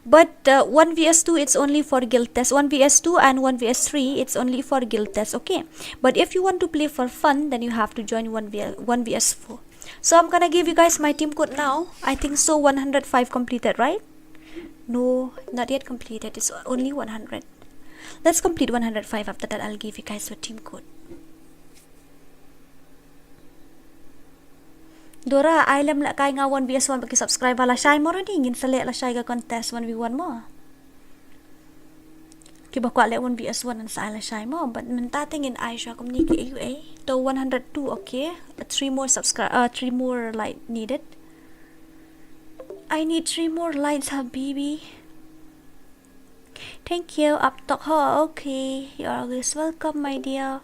But uh, one V S two, it's only for guild test. One V S two and one V S three, it's only for guild test, okay? But if you want to play for fun, then you have to join one V S, one V S four. So I'm gonna give you guys my team code now. I think so, one hundred five completed, right? No, not yet completed. It's only one hundred. Let's complete one hundred five. After that, I'll give you guys your team code. Dora, ai lem lehkai nga one V S one ba ki subscriber lashai mo, ruh ngin sa leh lashai ka contest one V one mo. Kiba kwah leh one V S one ngan sa ai lashai mo, but mynta te ngin ai shuwa kumne ki A U A. To one hundred two, okay. Three more subscri- uh, three more like needed. I need three more likes, habibi. Thank you, Aptok Ho. Okay, you're always welcome, my dear.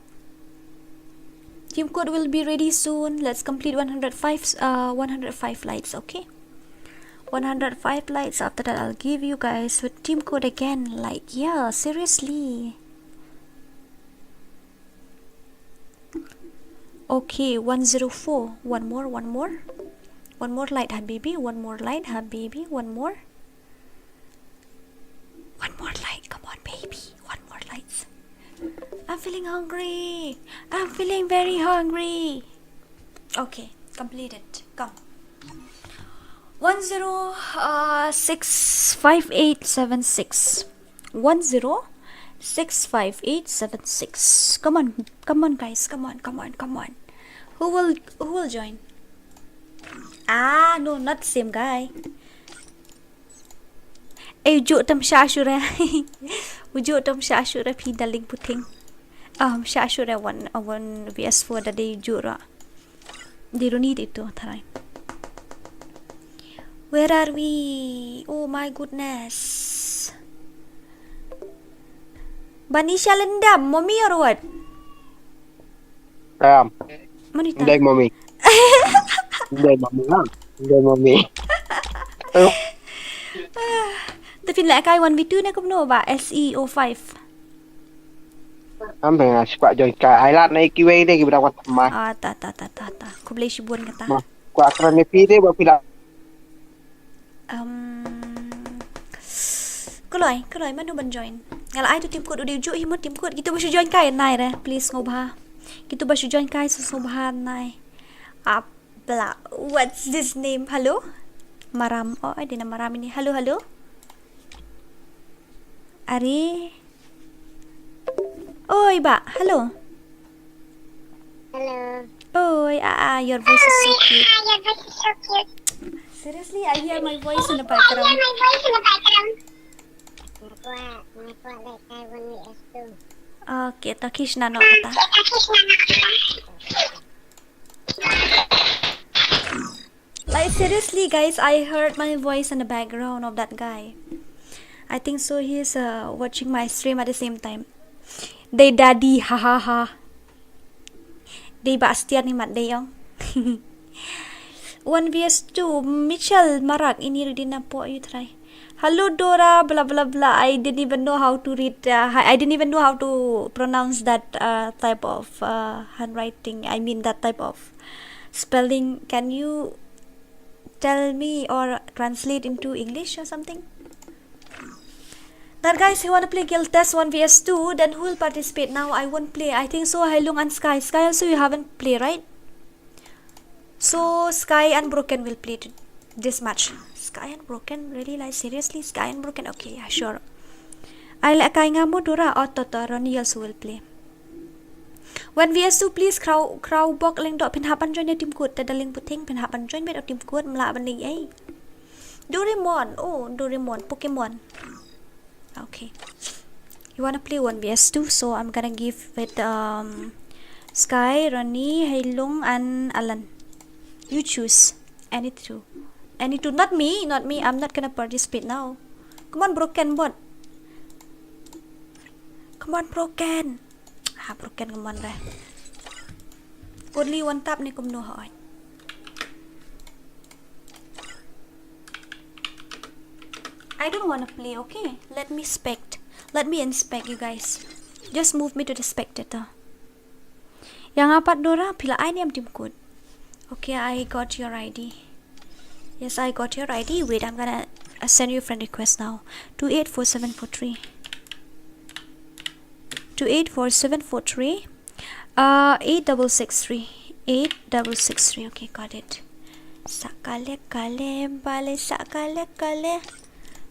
Team code will be ready soon. Let's complete one hundred five, uh, one hundred five likes, okay? One hundred five likes. After that, I'll give you guys with team code again. Like, yeah, seriously. Okay, one zero four. One more, one more. One more light, habibi. One more light, habibi. One more. One more light. Come on, baby. One more light. I'm feeling hungry. I'm feeling very hungry. Okay, completed. Come. One zero, uh, six five eight seven six. one zero six five eight seven six. Come on, come on, guys, come on, come on, come on. Who will, who will join? Ah, no, not same guy. Eh, ujuk tam sha shure. Ujuk tam sha shure phi, darling puting. Um, sha shure one, uh, one V S four da dei ujuk ra. Di runi di tu tarai. Where are we? Oh my goodness. Bani shalendam, mommy or what? Ram. Mani ta. Ndai mommy. Ndai mommy ha. Ndai mommy. Te phin leh kai one v two ne kumno ba S E O five. Am ba spa join kai. Ai lad na kiwei de ki bra wat ma. Ah, ta ta ta ta ta. Khublei shibun kata. Ma. Kwa kran ne pi de ba pila. Um, kloi, kloi mano ban join. Nga la ai tu team code, u dei ujuk hi mo team code. Kitu ba shu join kai nai re, please sngewbha. Kitu ba shu join kai sngewbha nai. Ap bla. What's this name? Hello? Maram. Oh, ai dei na Maram ini. Hello, hello. Are. Oi ba, hello. Hello. Oi, ah, ah, your voice is so cute. Your voice is so cute. Seriously, I hear my voice in the background. My voice in the background. Nako, nako like I want me as too. Okay, to kiss na no kata. Kita kiss na no kata. Like, seriously, guys, I heard my voice in the background of that guy. I think so he's uh, watching my stream at the same time. They daddy, ha ha ha. They Bastian ni mat they yong. One V S two, Mitchell Marak, ini rudin na po you try. Hello Dora, blah blah blah. I didn't even know how to read. Uh, I I didn't even know how to pronounce that uh, type of uh, handwriting. I mean that type of spelling. Can you tell me or translate into English or something? That guys, you wanna play guild test one v s two, then who will participate? Now I won't play. I think so Hailung and Sky. Sky also you haven't played, right? So Sky and Broken will play to this match. Sky and Broken, really? Like, seriously? Sky and Broken? Okay, yeah, sure. Ai leh kai nga mo Dora, oh to to, Ronnie also will play. One v s two, please, Crow, Crow Bok Leng Dok, phin hap ban join ya team code, te darling puting, phin hap ban join bet o team code, mla ban leng ei. Doraemon, oh, Doraemon, Pokemon. Okay. You wanna play one v s two, so I'm gonna give it, um, Sky, Ronnie, Hailung, and Alan. You choose. Any two. Any two. Not me, not me. I'm not gonna participate now. Come on, Broken, bot. Come on, Broken. Ha, Broken, come on, re. Only one tap ni kumno ha oi. I don't wanna play, okay? Let me spect. Let me inspect you guys. Just move me to the spectator. Yang apat Dora, phi la ai ne em team code? Okay, I got your I D. Yes, I got your I D. Wait, I'm gonna uh, send you a friend request now. Two eight four seven four three. Two eight four seven four three. Uh, eight double six three. Eight double six three. Okay, got it. Sakale kale bale sakale kale.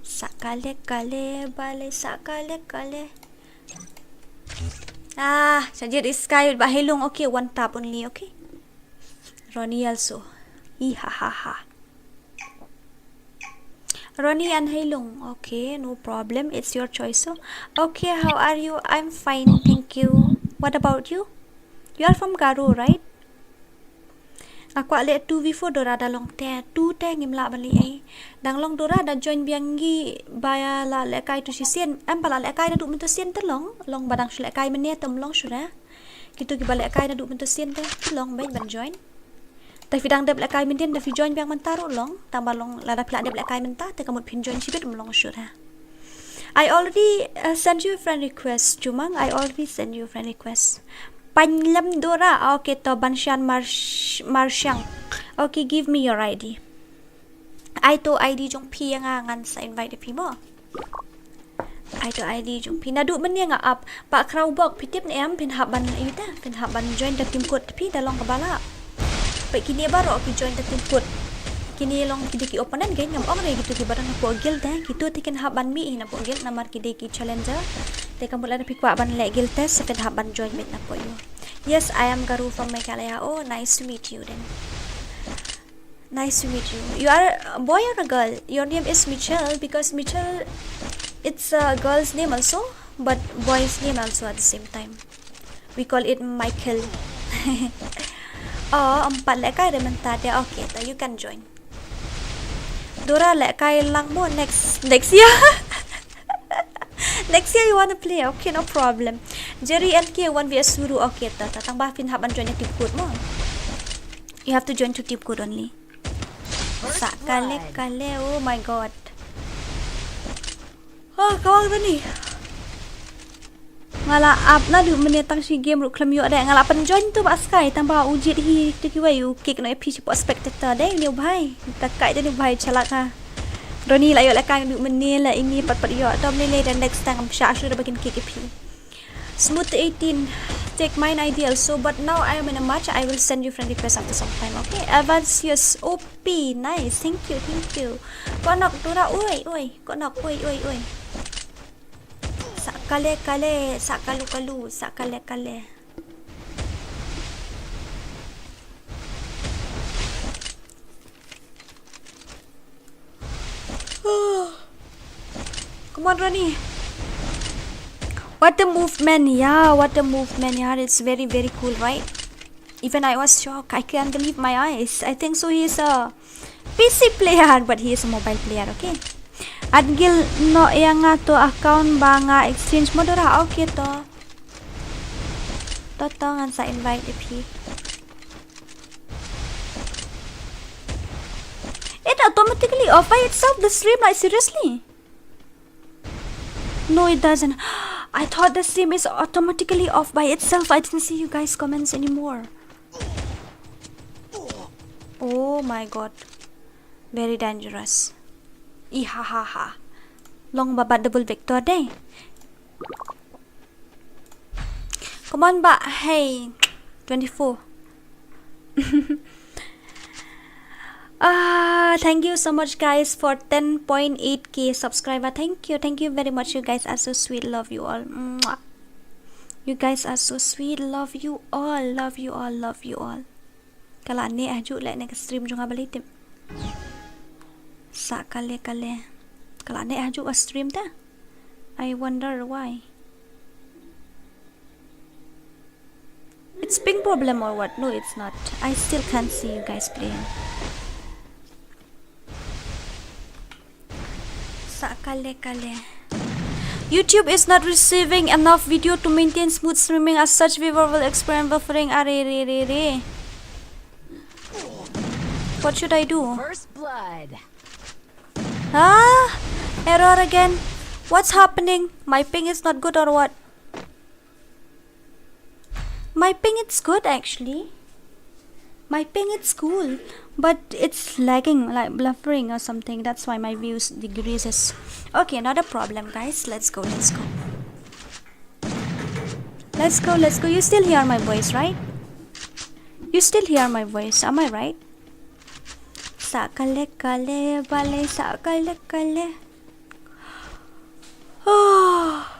Sakale kale bale sakale kale. Ah, sajid Sky ba Hailung, okay, one tap only, okay. Ronnie also. Ih, ha ha ha. Ronnie and Hailung, okay, no problem. It's your choice. So, okay, how are you? I'm fine, thank you. What about you? You are from Garo, right? Nga kwah leh two v four Dora da long te, two te ngim lah ban leh ei. Dang long Dora da join biang ngi ba la lehkai tu shisien, em ba la lehkai naduh mynta sien te long, long ba dang shu lehkai mynne te ym long shuh re. Kitu kiba lehkai naduh mynta sien te long beit ban join. Te phi dang dep lehkai mynta, te phi join biang mynta ruh long, tang ba long lada phi lah dep lehkai mynta te ka mut phin join shibit ym long shuh re. I already uh, sent you a friend request, Jumang. I already sent you a friend request. Panlem Dora. Okay, to Banshan Marsh Marshang. Okay, give me your I D. Ai to I D jong phi ïa nga, ngan sa invite phi mo. Ai to I D jong phi. Naduh mynne nga ap. Ba Crowbog, phi tip ne em, phin hap ban ïa te, phin hap ban join da team code phi da long kaba lah. Ba kine baroh ki join da team code. Kine long ki dei ki opponent, ngam ong re kito kiba don hapoh guild te, kito te kin hap ban mih hi napoh guild namar ki dei ki challenger. Te ka mut lada phi kwah ban leh guild test, phin hap ban join beit napoh ïoh. Yes, I am Garu from Meghalaya. Oh, nice to meet you then. Nice to meet you. You are a boy or a girl? Your name is Michelle because Michelle, it's a girl's name also, but boy's name also at the same time. We call it Michael. Oh, em pat lehkai re mynta de. Okay, ta you can join. Dora lehkai lang mo next next year. Next year you wanna play? Okay, no problem. Jerry N K one V S Suru. Okay, ta ta tang ba phin hap ban join team code mo. You have to join to team code only. Sa kale kale. Oh my god. Oh, kawang tani. Nga la ap na du mene tang shi game ruh khlem ïoh de, nga la pynjoin tu ba skai tang ba u jied hi tu kiwei u kick noh ïa phi shapoh spectator de, uni u bhai. Ta kai de ni u bhai chalak ha. Roni la ïoh la kang du mene la ini pat pat ïoh. Tom lele, the next time ngam shah shuh da ba kin kick ïa phi. Smooth eighteen, take mine I D also, but now I am in a match. I will send you friend request after some time, okay? Evansius O P, nice. Thank you, thank you. Konok Dora, oi, oi. Konok, oi, oi, oi. Sa kale kale, sa kalu kalu, sa kale kale. Come on, Ronnie. What a movement, yeah, what a movement, yeah. It's very, very cool, right? Even I was shocked. I can't believe my eyes. I think so he's a P C player, but he is a mobile player, okay? At guild noh ïa nga to account ba nga exchange mo Dora, okay to. To to ngan sa invite ïa phi. It automatically off by itself the stream, like, seriously? No, it doesn't. I thought the stream is automatically off by itself. I didn't see you guys' comments anymore. Oh my god. Very dangerous. Ihahaha. Long ba bat double victor de. Come on, ba. Hey. Twenty-four. Ah, thank you so much, guys, for ten point eight K subscriber. Thank you, thank you very much. You guys are so sweet. Love you all. Mwah. You guys are so sweet. Love you all. Love you all. Love you all. Ka la neh hajuh leh ne ka stream jong nga balei tip. Sa kale kale. Ka la neh hajuh ka stream ta. I wonder why. It's ping problem or what? No, it's not. I still can't see you guys playing. Sa kale kale. YouTube is not receiving enough video to maintain smooth streaming. As such, viewer will experience buffering. Are re re re. What should I do? First blood. Huh? Error again. What's happening? My ping is not good or what? My ping, it's good actually. My ping, it's cool, but it's lagging, like, bluffering or something. That's why my views decreases. Okay, not a problem, guys. Let's go, let's go. Let's go, let's go. You still hear my voice, right? You still hear my voice, am I right? Sa kale kale, bale sa kale kale. Oh.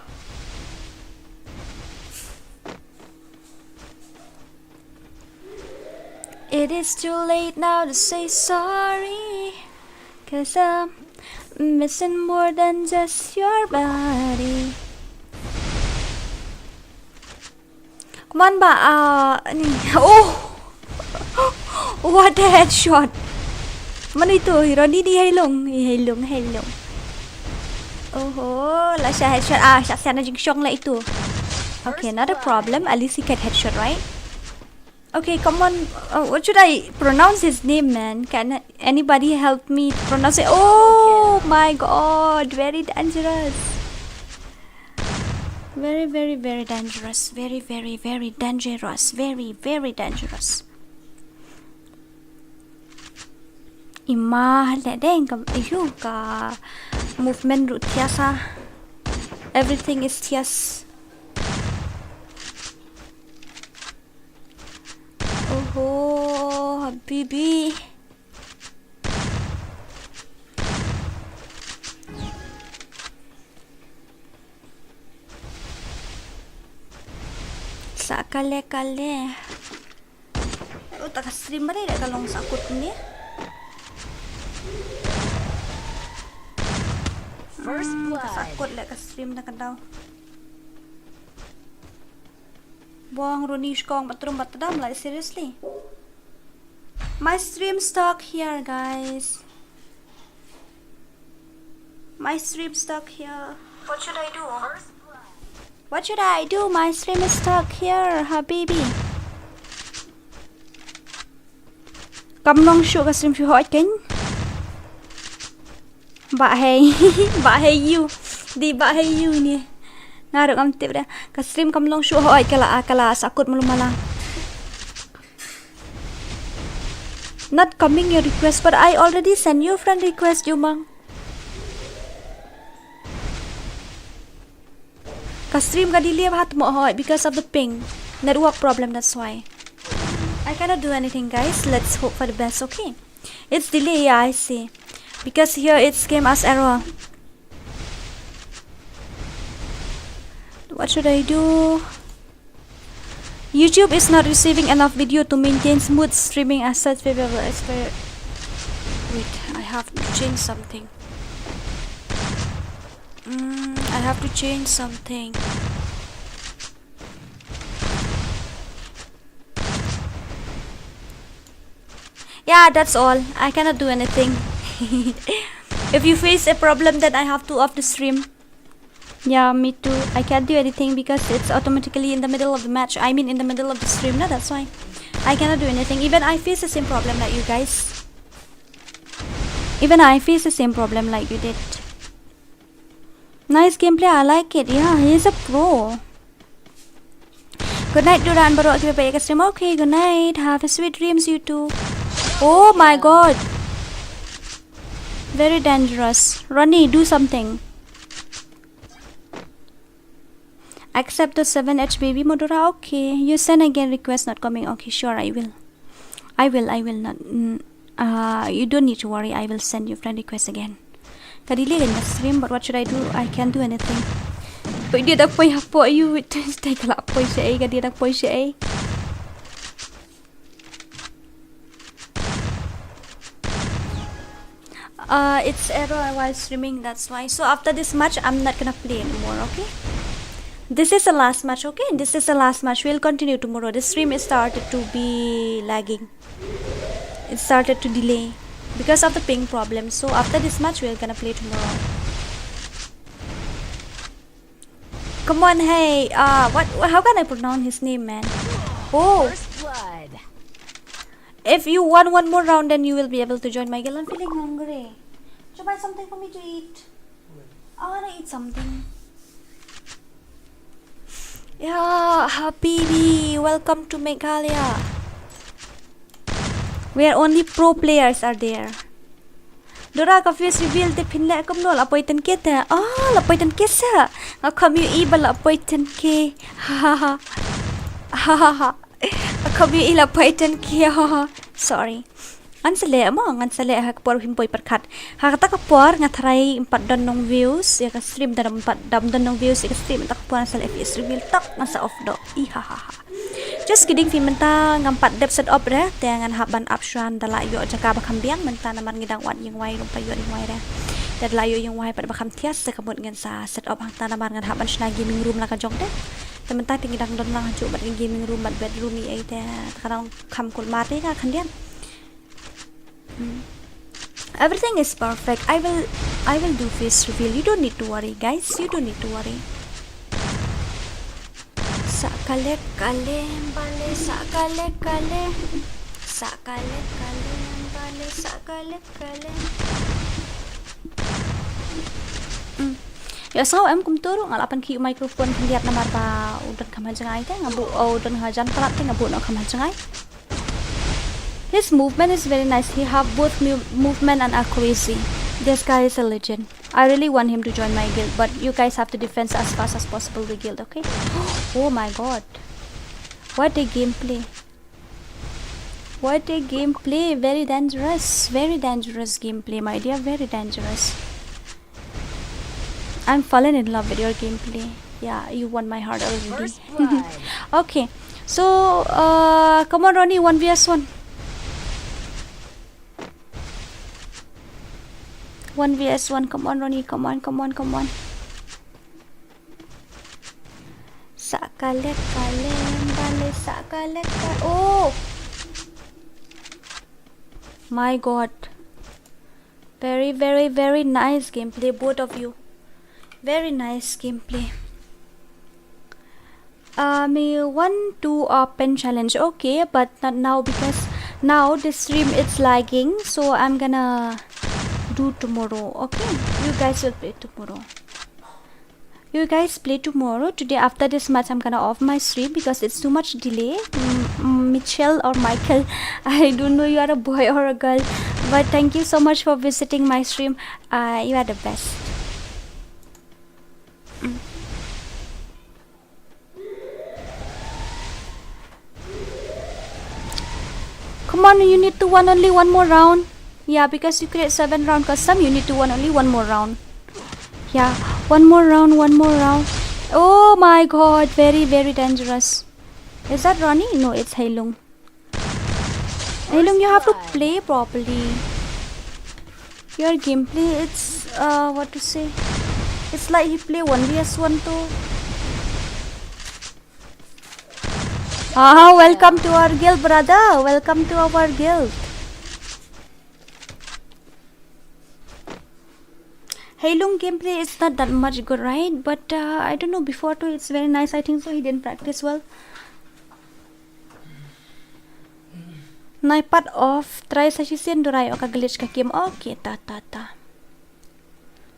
It is too late now to say sorry, 'cause I'm missing more than just your body. Come on, ba, ah, ni. Oh! What a headshot. Mano ito, Ronnie, di hailong, di hailong, hailong. Oho, la sha headshot. Ah, sha sana jingshong la ito. Okay, not a problem. At least he get headshot, right? Okay, come on. Uh, what should I pronounce his name, man? Can anybody help me pronounce it? Oh my god, very dangerous. Very, very, very dangerous. Very, very, very dangerous. Very, very dangerous. Ima le deng ka ihu ka movement ruh thias ha. Everything is thias. Oho, habibi. Kale kale. Oh, ta ka stream ba dei da ka long sakut ni. First Hmm, ka blood. Sakut le ka stream da ka daw. Bong Runi Shkong Batrum Batadam, like, seriously. My stream stuck here, guys. My stream stuck here. What should I do? What should I do? My stream is stuck here, habibi. Kam long shuh ka stream shuh hot ken. Ba hei, ba hei you. Di ba hei you ni. Nga ruh ngam tip dah. Ka stream kam long shuh hot kala kala sakut malu mala. Not coming your request, but I already send you friend request, you mang. Ka stream ka delay ba hat mo hoi because of the ping. Network problem, that's why. I cannot do anything, guys. Let's hope for the best, okay? It's delay, yeah, I see. Because here it's came as error. What should I do? YouTube is not receiving enough video to maintain smooth streaming as such. Wait, wait, wait, wait. Wait, I have to change something. Mm, I have to change something. Yeah, that's all. I cannot do anything. If you face a problem, then I have to off the stream. Yeah, me too. I can't do anything because it's automatically in the middle of the match. I mean, in the middle of the stream, no? That's why I cannot do anything. Even I face the same problem like you guys. Even I face the same problem like you did. Nice gameplay, I like it. Yeah, he's a pro. Good night, Duran Barok. Kita balik ke stream. Okay, good night. Have a sweet dreams, you too. Oh my god. Very dangerous. Ronnie, do something. Accept the seven H baby Modura. Okay. You send again request not coming. Okay, sure, I will. I will, I will not. Mm, uh, you don't need to worry. I will send you friend request again. Ka delay ka stream, but what should I do? I can't do anything. Poi dia dak poi hapo you. Stay kala poi siya eh. Ka dia dak poi siya eh. Uh, it's error while streaming, that's why. So after this match, I'm not gonna play anymore, okay? This is the last match, okay? This is the last match. We'll continue tomorrow. The stream is started to be lagging. It started to delay because of the ping problem. So after this match, we're gonna play tomorrow. Come on, hey, uh, what, how can I pronounce his name, man? Oh, First blood. If you won one more round, then you will be able to join my guild. I'm feeling hungry. Should you buy something for me to eat? I wanna eat something. Yeah, Habibi, welcome to Meghalaya. Where only pro players are there. Dora, ka face reveal te phin leh kumno, la poi ten K te. Ah, la poi ten K sa. Nga kham ïohi ba la poi ten K. Ha ha ha. Ha ha ha. Nga kham ïohi la poi ten K. Ha ha. Sorry. Ngan sa leh mo, ngan sa leh ha ka por phim poi pyrkhat. Ha kata ka por nga tharai ym pat don nong views ïa ka stream, da ym pat don nong views ïa ka stream, kata ka por ngan sa leh face reveal tok, ngan sa off doh. I ha ha ha. Just kidding, phi, mynta ngam pat dep set up re, te ngan hap ban ap shuwa, da lah ïoh jaka ba kham biang mynta namar ngi dang wad ïing wai, ruh ym pat ïoh ïing wai re. Te da lah ïoh ïing wai pat ba kham thiah, te ka mut ngan sa set up hangta namar ngan hap ban shna gaming room la ka jong te. Te mynta te ngi dang don lang hajuh bad ka gaming room bad bedroom ei ei te, te ka dang kham kulmar te ka khyndiat. Hmm. Everything is perfect. I will, I will do face reveal. You don't need to worry, guys. You don't need to worry. Sa kale kale bale, sa kale kale. Sa kale kale bale, sa kale kale. Hmm. Ïa sngew em kumta ruh nga la pynkhih microphone khyndiat namar ba u don kham ha jngai te, nga buh, u don ha jan palat te nga buh noh kham ha jngai. His movement is very nice. He have both mu- movement and accuracy. This guy is a legend. I really want him to join my guild, but you guys have to defense as fast as possible the guild, okay? Oh my god. What a gameplay. What a gameplay. Very dangerous. Very dangerous gameplay, my dear. Very dangerous. I'm fallen in love with your gameplay. Yeah, you won my heart already. First blood. Okay. So, uh, come on, Ronnie, one v one. One v one, come on, Ronnie, come on, come on, come on. Sakale kale, bale sakale kale. Oh! My God. Very, very, very nice gameplay, both of you. Very nice gameplay. Uh, me one two open challenge. Okay, but not now because now the stream is lagging. So I'm gonna do tomorrow. Okay, you guys will play tomorrow. You guys play tomorrow. Today after this match, I'm gonna off my stream because it's too much delay. Mm, mm, Mitchell or Michael, I don't know you are a boy or a girl, but thank you so much for visiting my stream. Uh, you are the best. Mm. Come on, you need to win only one more round. Yeah, because you create seven round custom, you need to win only one more round. Yeah, one more round, one more round. Oh my God, very, very dangerous. Is that Ronnie? No, it's Heilung. Heilung, you have to play properly. Your gameplay, it's, uh, what to say? It's like he play one v one too. Ah, welcome to our guild, brother. Welcome to our guild. Heilung gameplay is not that much good, right? But, uh, I don't know, before too, it's very nice. I think so, he didn't practice well. Nai pat off, try sa shisien, durai o ka glitch ka game. Okay, ta, ta, ta.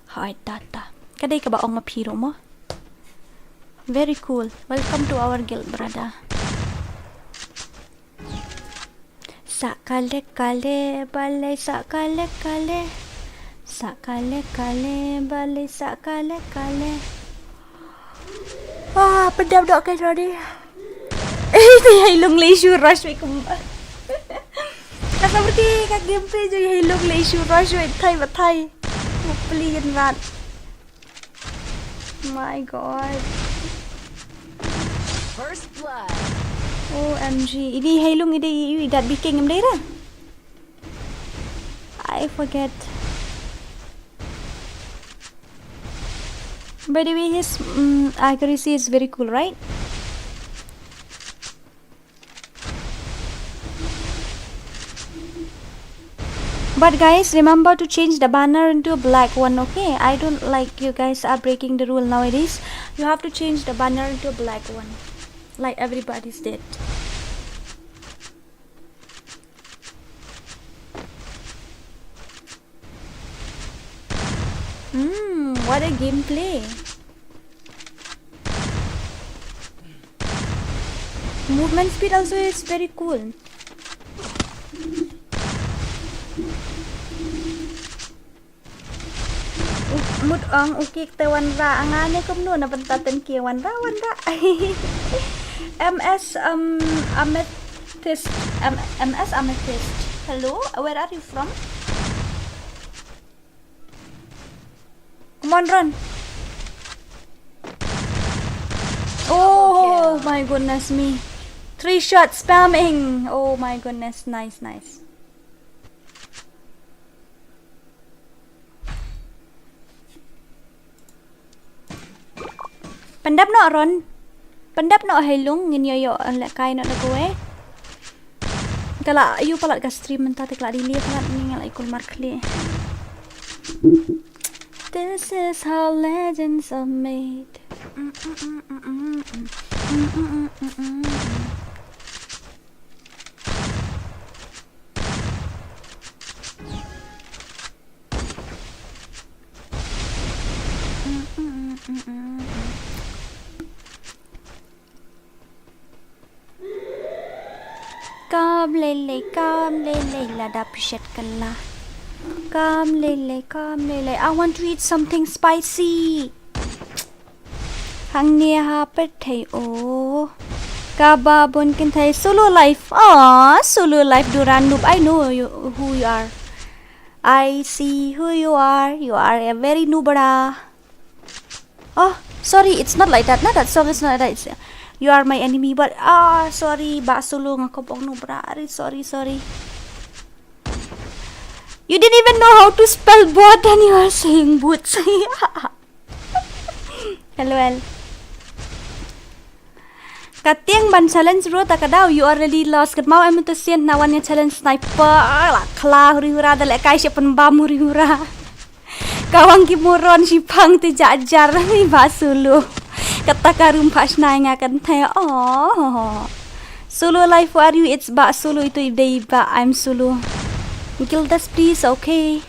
Hai, ta, ta. Ka dei kaba ong ma phi ruh mo. Very cool. Welcome to our guild, brother. Sa kale kale, bale sa kale kale. Sa kale kale, bale sa kale kale. Ah, pyndep doh ka Jody. Eh, te Heilung lei shu rush wei kumba. Ka sabar ki ka gameplay jong Heilung lei shu rush wei thai ba thai. Hopefully in rat. My God. First blood. O M G. Ini Heilung ini i dat biking em dei ra. I forget. By the way, his mm, accuracy is very cool, right? But guys, remember to change the banner into a black one, okay? I don't like you guys are breaking the rule nowadays. You have to change the banner into a black one. Like everybody's dead. Mm, what a gameplay. Movement speed also is very cool. U-, mut ong u kik te wanrah, nga ne kumno na bynta ten ki wanrah, wanrah. M S, um, Amethyst, M-, M S Amethyst. Hello, where are you from? Come on, run. Oh my goodness me. Three shot spamming. Oh my goodness. Nice, nice. Pyndep noh Ron. Pyndep noh Heilung, ngin ïoh ïoh lehkai noh da kawei. Ka la ïoh palat ka stream mynta te ka la delay palat, ngin ïa la ïa kulmar khlieh. This is how legends are made. Kam lei lei, kam lei lei, lada phi shet kylla. Kam lei lei, kam lei lei. I want to eat something spicy. Hangne ha pyrthei o, kaba bun kynthei. Solo life. Aw, solo life, Duran noob. I know you, who you are. I see who you are. You are a very noobra. Oh, sorry, it's not like that. No, that song is not like that. It's, uh, You are my enemy, but ah, sorry, Bah Sulu, nga kwah ong no bra. Ari, sorry, sorry. You didn't even know how to spell bot and you are saying boots. Hello, el. Ka tieng ban challenge ruh ta ka daw, you already lost. Kat mau em tu sien na wan ïa challenge sniper. Ah, la khla huri hura da leh kai sha pynbam huri hura. Ka wang ki moron shi phang te ja jar ni Bah Sulu. Kata ka rum pha shnai nga kan the. Oh. Sulu life for you, it's Bah Sulu itu i dei Bah, I'm Sulu. Gildas, please, okay.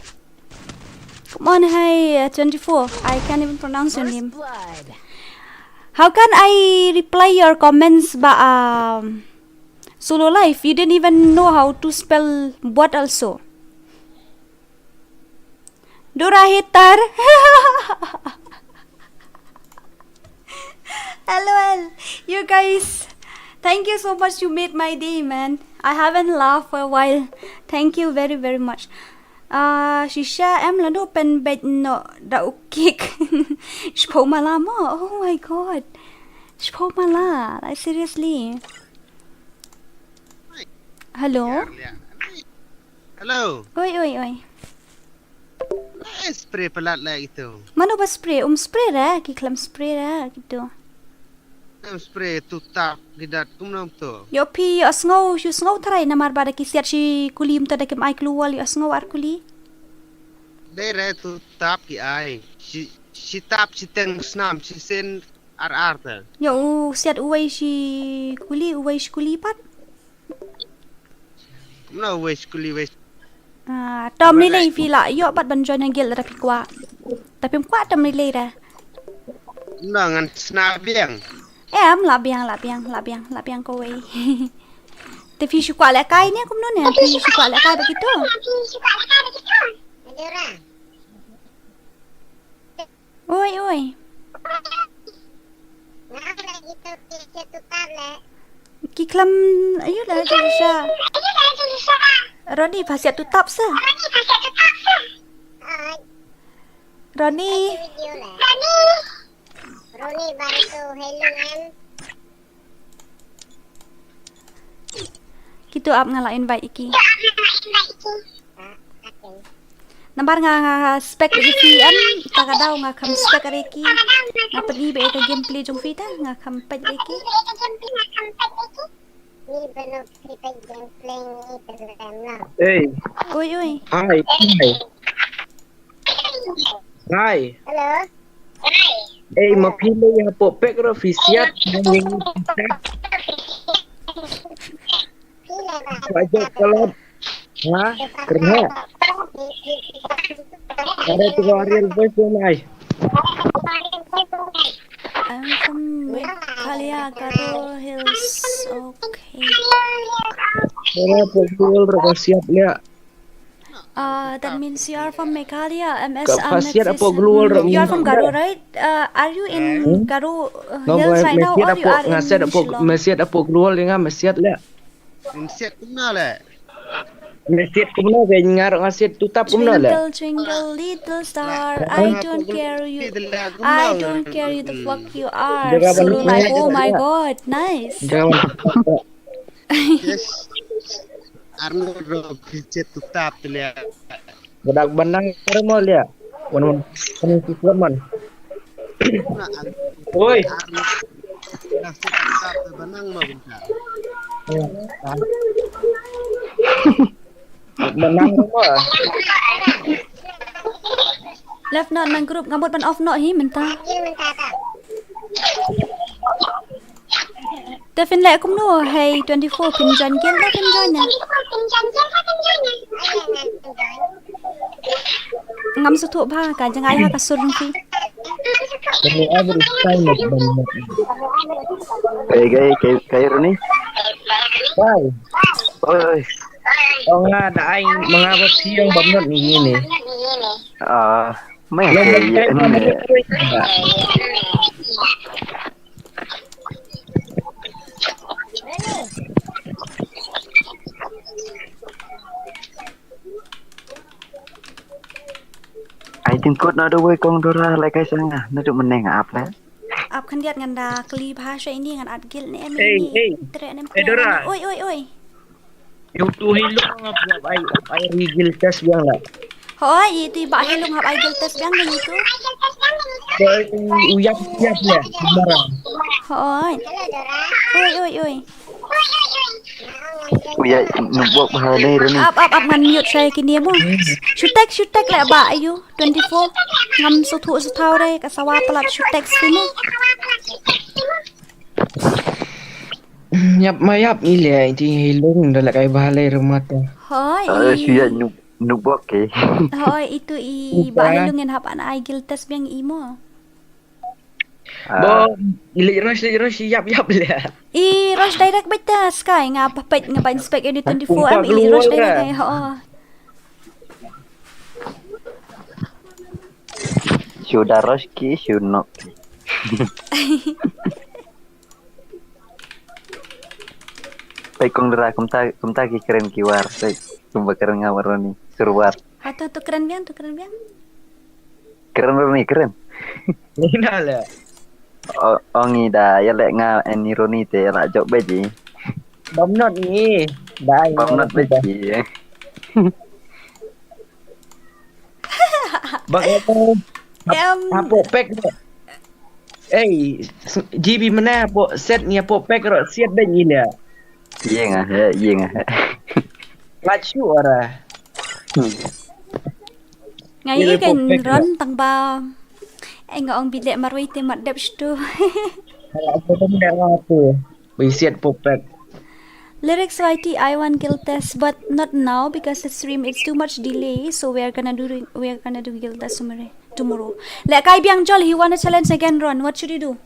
Come on, hey, uh, twenty-four. I can't even pronounce your name. How can I reply your comments, Bah, um, Sulu life? You didn't even know how to spell bot also. Dora Hitar. L O L. You guys, thank you so much. You made my day, man. I haven't laughed for a while. Thank you very, very much. Ah, shisha em la do pen bet no da u kick. Shpo mala mo. Oh my god. Shpo mala. Like, seriously. Hello. Hello. Oi, oi, oi. Spray palat lah itu. Mano ba spray? Um spray ra, ki khlem spray ra, gitu. Em spray tu tap gidat kum nam tu. Yo pi, yo sngo, yo sngo tharai namar ba da ki siat shi kuli um ta da kim ai kluwal, yo sngo ar kuli. Dei re tu tap ki ai. Shi, shi tap shi teng snam, shi sen ar ar ta. Yo u siat uwei shi kuli, uwei shi kuli pat. Kumno wei skuli wei. Ah, tom ni lei phi la ïoh pat ban join ang guild da phi kwah. Da phim kwah tom ni lei da. Kumno ngan sna biang. Em la biang, la biang, la biang, la biang ko wei. Te phi shu kwah leh kai ne kumno ne? Phi shu kwah leh kai ba kito. Oi, oi. Ki khlem ayu la jong sha. Ronnie, pha siat tu tap sa. Ronnie. Ronnie baru tu hello em. Kitu ap nga la invite iki. Nambar nga, nga spec ri ki em, ta ka daw nga kham spec ri ki. Nga pynï ba ïa ka gameplay jong phi ta, nga kham peit ri ki. Hey. Oi, oi. Hi, hi. Hi. Hello. Ei, ma phi lei hapoh pek ro phi siat. Wajah kelot. Ha? Kerja. Ada tu real voice tu nai. I'm from Meghalaya, Garo Hills. Okay. Ora pokul ro siap lia. Uh, that means you are from Meghalaya, M S. Ka uh, phasiat Nexus. Apo global. Mm, you are from Garo, right? Uh, are you in Garo uh, Hills right now, or you are in Shillong? Masiat apo global nga masiat le. Masiat kumno le? Masiat kumno ke ngar masiat tutap kumno le? Twinkle, twinkle, little star, I don't care you, I don't care you the fuck you are. Solo life, oh my god, nice. Yes. Arno ro pichet tutap tu lia. Bedak benang armo lia. Wan wan wan tu kuat man. Oi. Dah tutap benang mo bentar. Benang mo. Left not nang group ngam mut ban off not hi mynta. Te phin leh kumno, hey twenty-four, phin join guild ne phin join ne? Ngam sngewthuh bha ka jngai ha ka sur jong phi. Hey, hey, hey, hey, Roni. Oi. Ong nga da ai manga ba phi ong bam not ni ni. Ah, mai ke ye ne. I think kot na do wei kong dora lai kai sanga na do meneng ap le. Ap Diat ngan da kli bha sha ini ngan at guild ne em. Hey, ini. Hey. Tre ne em. Hey, Dora. Oi, oi, oi. Ïa utu hi long ap ap ai ap ai ri guild test biang la. Hoi, itu ba hi long ap ai guild test biang ne itu. Oi, u yap yap ya. Marang. Hoi. Oi, oi, oi. Uya nubok bha ne rani. Ap ap ap ngan mute sha kini mo. Shu text shu text le ba ayu twenty-four. Ngam suthu suthaw re ka sawa palat shu text sini. Yap ma yap ni le ti hi long da la kai bha le rumata. Hoi. Ai shu ya nubok ke. Hoi itu i ba hi long ngan hap an ai guild test biang i mo. Bo, i leh rush, leh rush, yap, yap, leh. I rush direct beit te Sky, nga ba peit, nga ba inspect ini twenty-four am, i leh rush direct ai, ho. Shu da rush ki, shu nok ki. Peit kong Dara, kumta, kumta ki kren ki war, peit, kumba kren nga war ni, surwat. Ato, to kren biang, to kren biang. Kren Roni, kren. Ni na le. O, ong i da, ya le nga en ni Roni te, ya la jok beji. Bam not ni. Da, bam not beji. Bang em. Hapo pek. Ei, G B mana hapo set ni hapo pek ro set beji le. Ye nga he, ye nga he. Lachu ora. Nga i kan ron tang ba. Ai nga ong bile marwei te mat dep stu. Hala ko tem da nga tu. Bisiat popek. Lyrics Y T, I want guild test, but not now because the stream it's too much delay. So we are gonna do we are gonna do guild test tomorrow. Tomorrow. Le kai biang jol, he wanna challenge again, Ron. What should you do?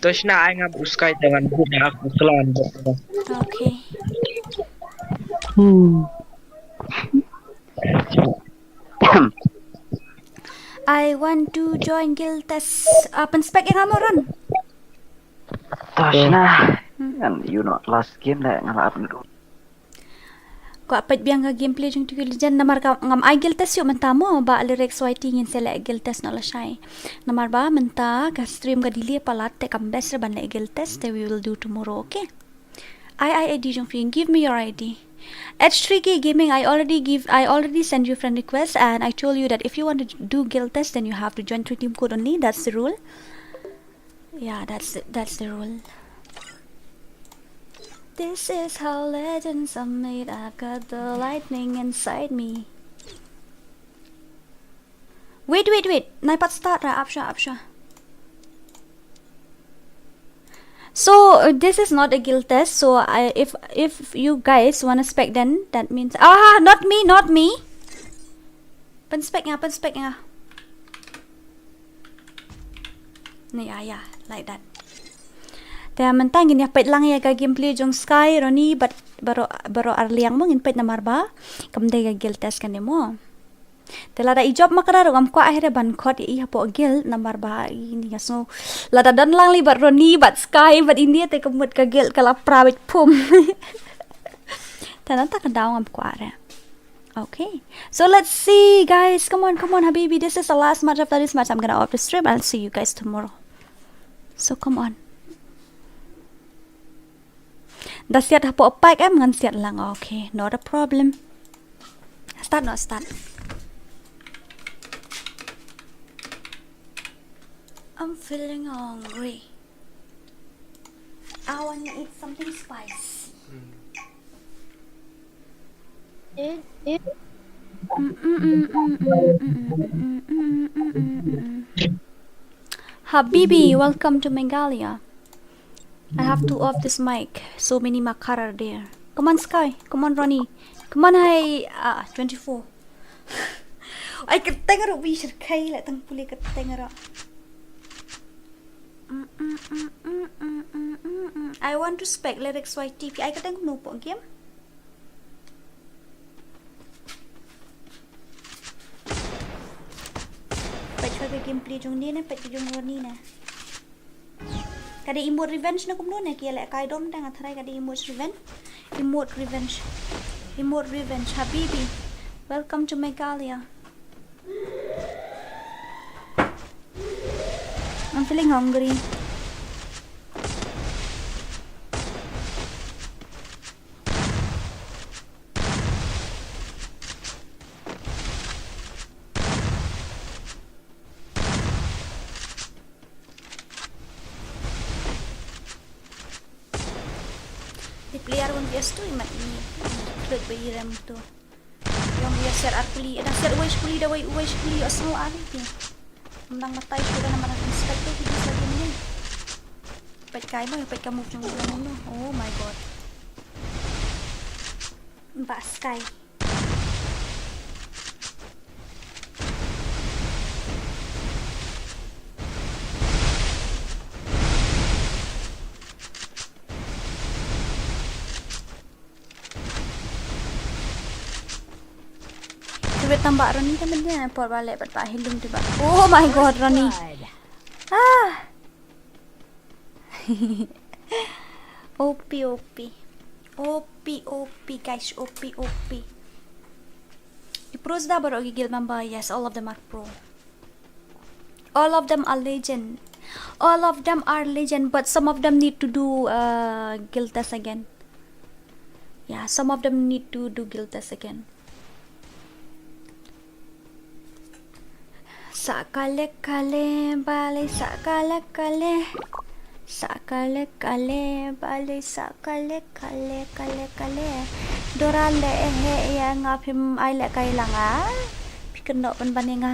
Toshna ai ngam uskai dengan budak aku kelan. Okay. Hmm. I want to join guild test. Uh, pynspek ïa nga mo Ron. Toshna. Hmm. Ngan you know last game da nga la up dulu. Kwah peit biang ka gameplay jong Tokyo Legend namar ka ngam ai guild test ïoh mynta mo ba lyrics Y T ngin select guild test na lashai. Namar ba mynta ka stream ka delay palat te kam best re ban leh guild test te we will do tomorrow, okay? I I I D jong phi, give me your I D. H three K Gaming, I already give, I already send you friend request, and I told you that if you want to do guild test, then you have to join through team code only. That's the rule. Yeah, that's the, that's the rule. This is how legends are made. I've got the lightning inside me. Wait, wait, wait. Nai pat start ra, ap sha, ap sha. So, uh, this is not a guild test. So, I, if if you guys wanna spec, then that means, ah, not me, not me. Pynspek nga, pynspek nga. Ni, ah, yeah, like that. Te mynta ngin ïa peit lang ïa ka gameplay jong Sky, Ronnie, bad baroh baroh arliang mo ngin peit namar ba kam dei ka guild test kane mo. Te lada i jop ma ka da ruh ngam kwah hi re ban khot ïa i hapoh guild namar ba i ni ka sngew. Lada don lang li bad Ronnie bad Sky bad India te ka mut ka guild ka la pra beit pum. Te nangta ka daw ngam kwah re. Okay. So let's see guys. Come on, come on habibi. This is the last match. After this match I'm gonna off the stream. I'll see you guys tomorrow. So come on. Da siat hapoh pack em ngan siat lang. Okay, not a problem. Start, not start. I'm feeling hungry. I wanna eat something spicy. Eh, eh. Habibi, welcome to Meghalaya. I have to off this mic. So many makar are there. Come on, Sky. Come on, Ronnie. Come on, hi. Ah, twenty-four. Ai, kyrteng ruh bi shirkai le tang pule kyrteng ruh. I want to spec lyrics Y T P. Ai, kyrteng kumno pok game. Peit ka gameplay jong ni ne, peit ka jong Ronnie ne. Ka dei emote revenge ne kumno ne, ki leh kai dom tang nga tharai ka dei emote revenge. Emote revenge. Emote revenge. Habibi. Welcome to Meghalaya. I'm feeling hungry. Te player one versus two, imat ini. Klik ba irem tu. Ïong ïa siar ar kuli, da siar uwei shi kuli, da uwei, uwei shi kuli, ïohsngew ar kuli. Ym nang batai shuh da namar ngan start tu, kita lagi ni. Peit kai mo, peit ka move jong u. Oh my god. Ba sky. Ka wet tang ba Ronnie ka mynta por ba leh pat ba hi lum te ba. Oh my god, Ronnie. Ah. O P, O P. O P, O P, guys, O P, O P. Ki pros da baroh ki guild member, yes, all of them are pro. All of them are legend. All of them are legend, but some of them need to do, uh, guild test again. Yeah, some of them need to do guild test again. Sa kale kale bale sa kale kale. Sa kale kale bale sa kale kale kale kale. Dora leh eh ïa nga phim ai lehkai lang ah. Phi kynnoh ban ban ïa nga.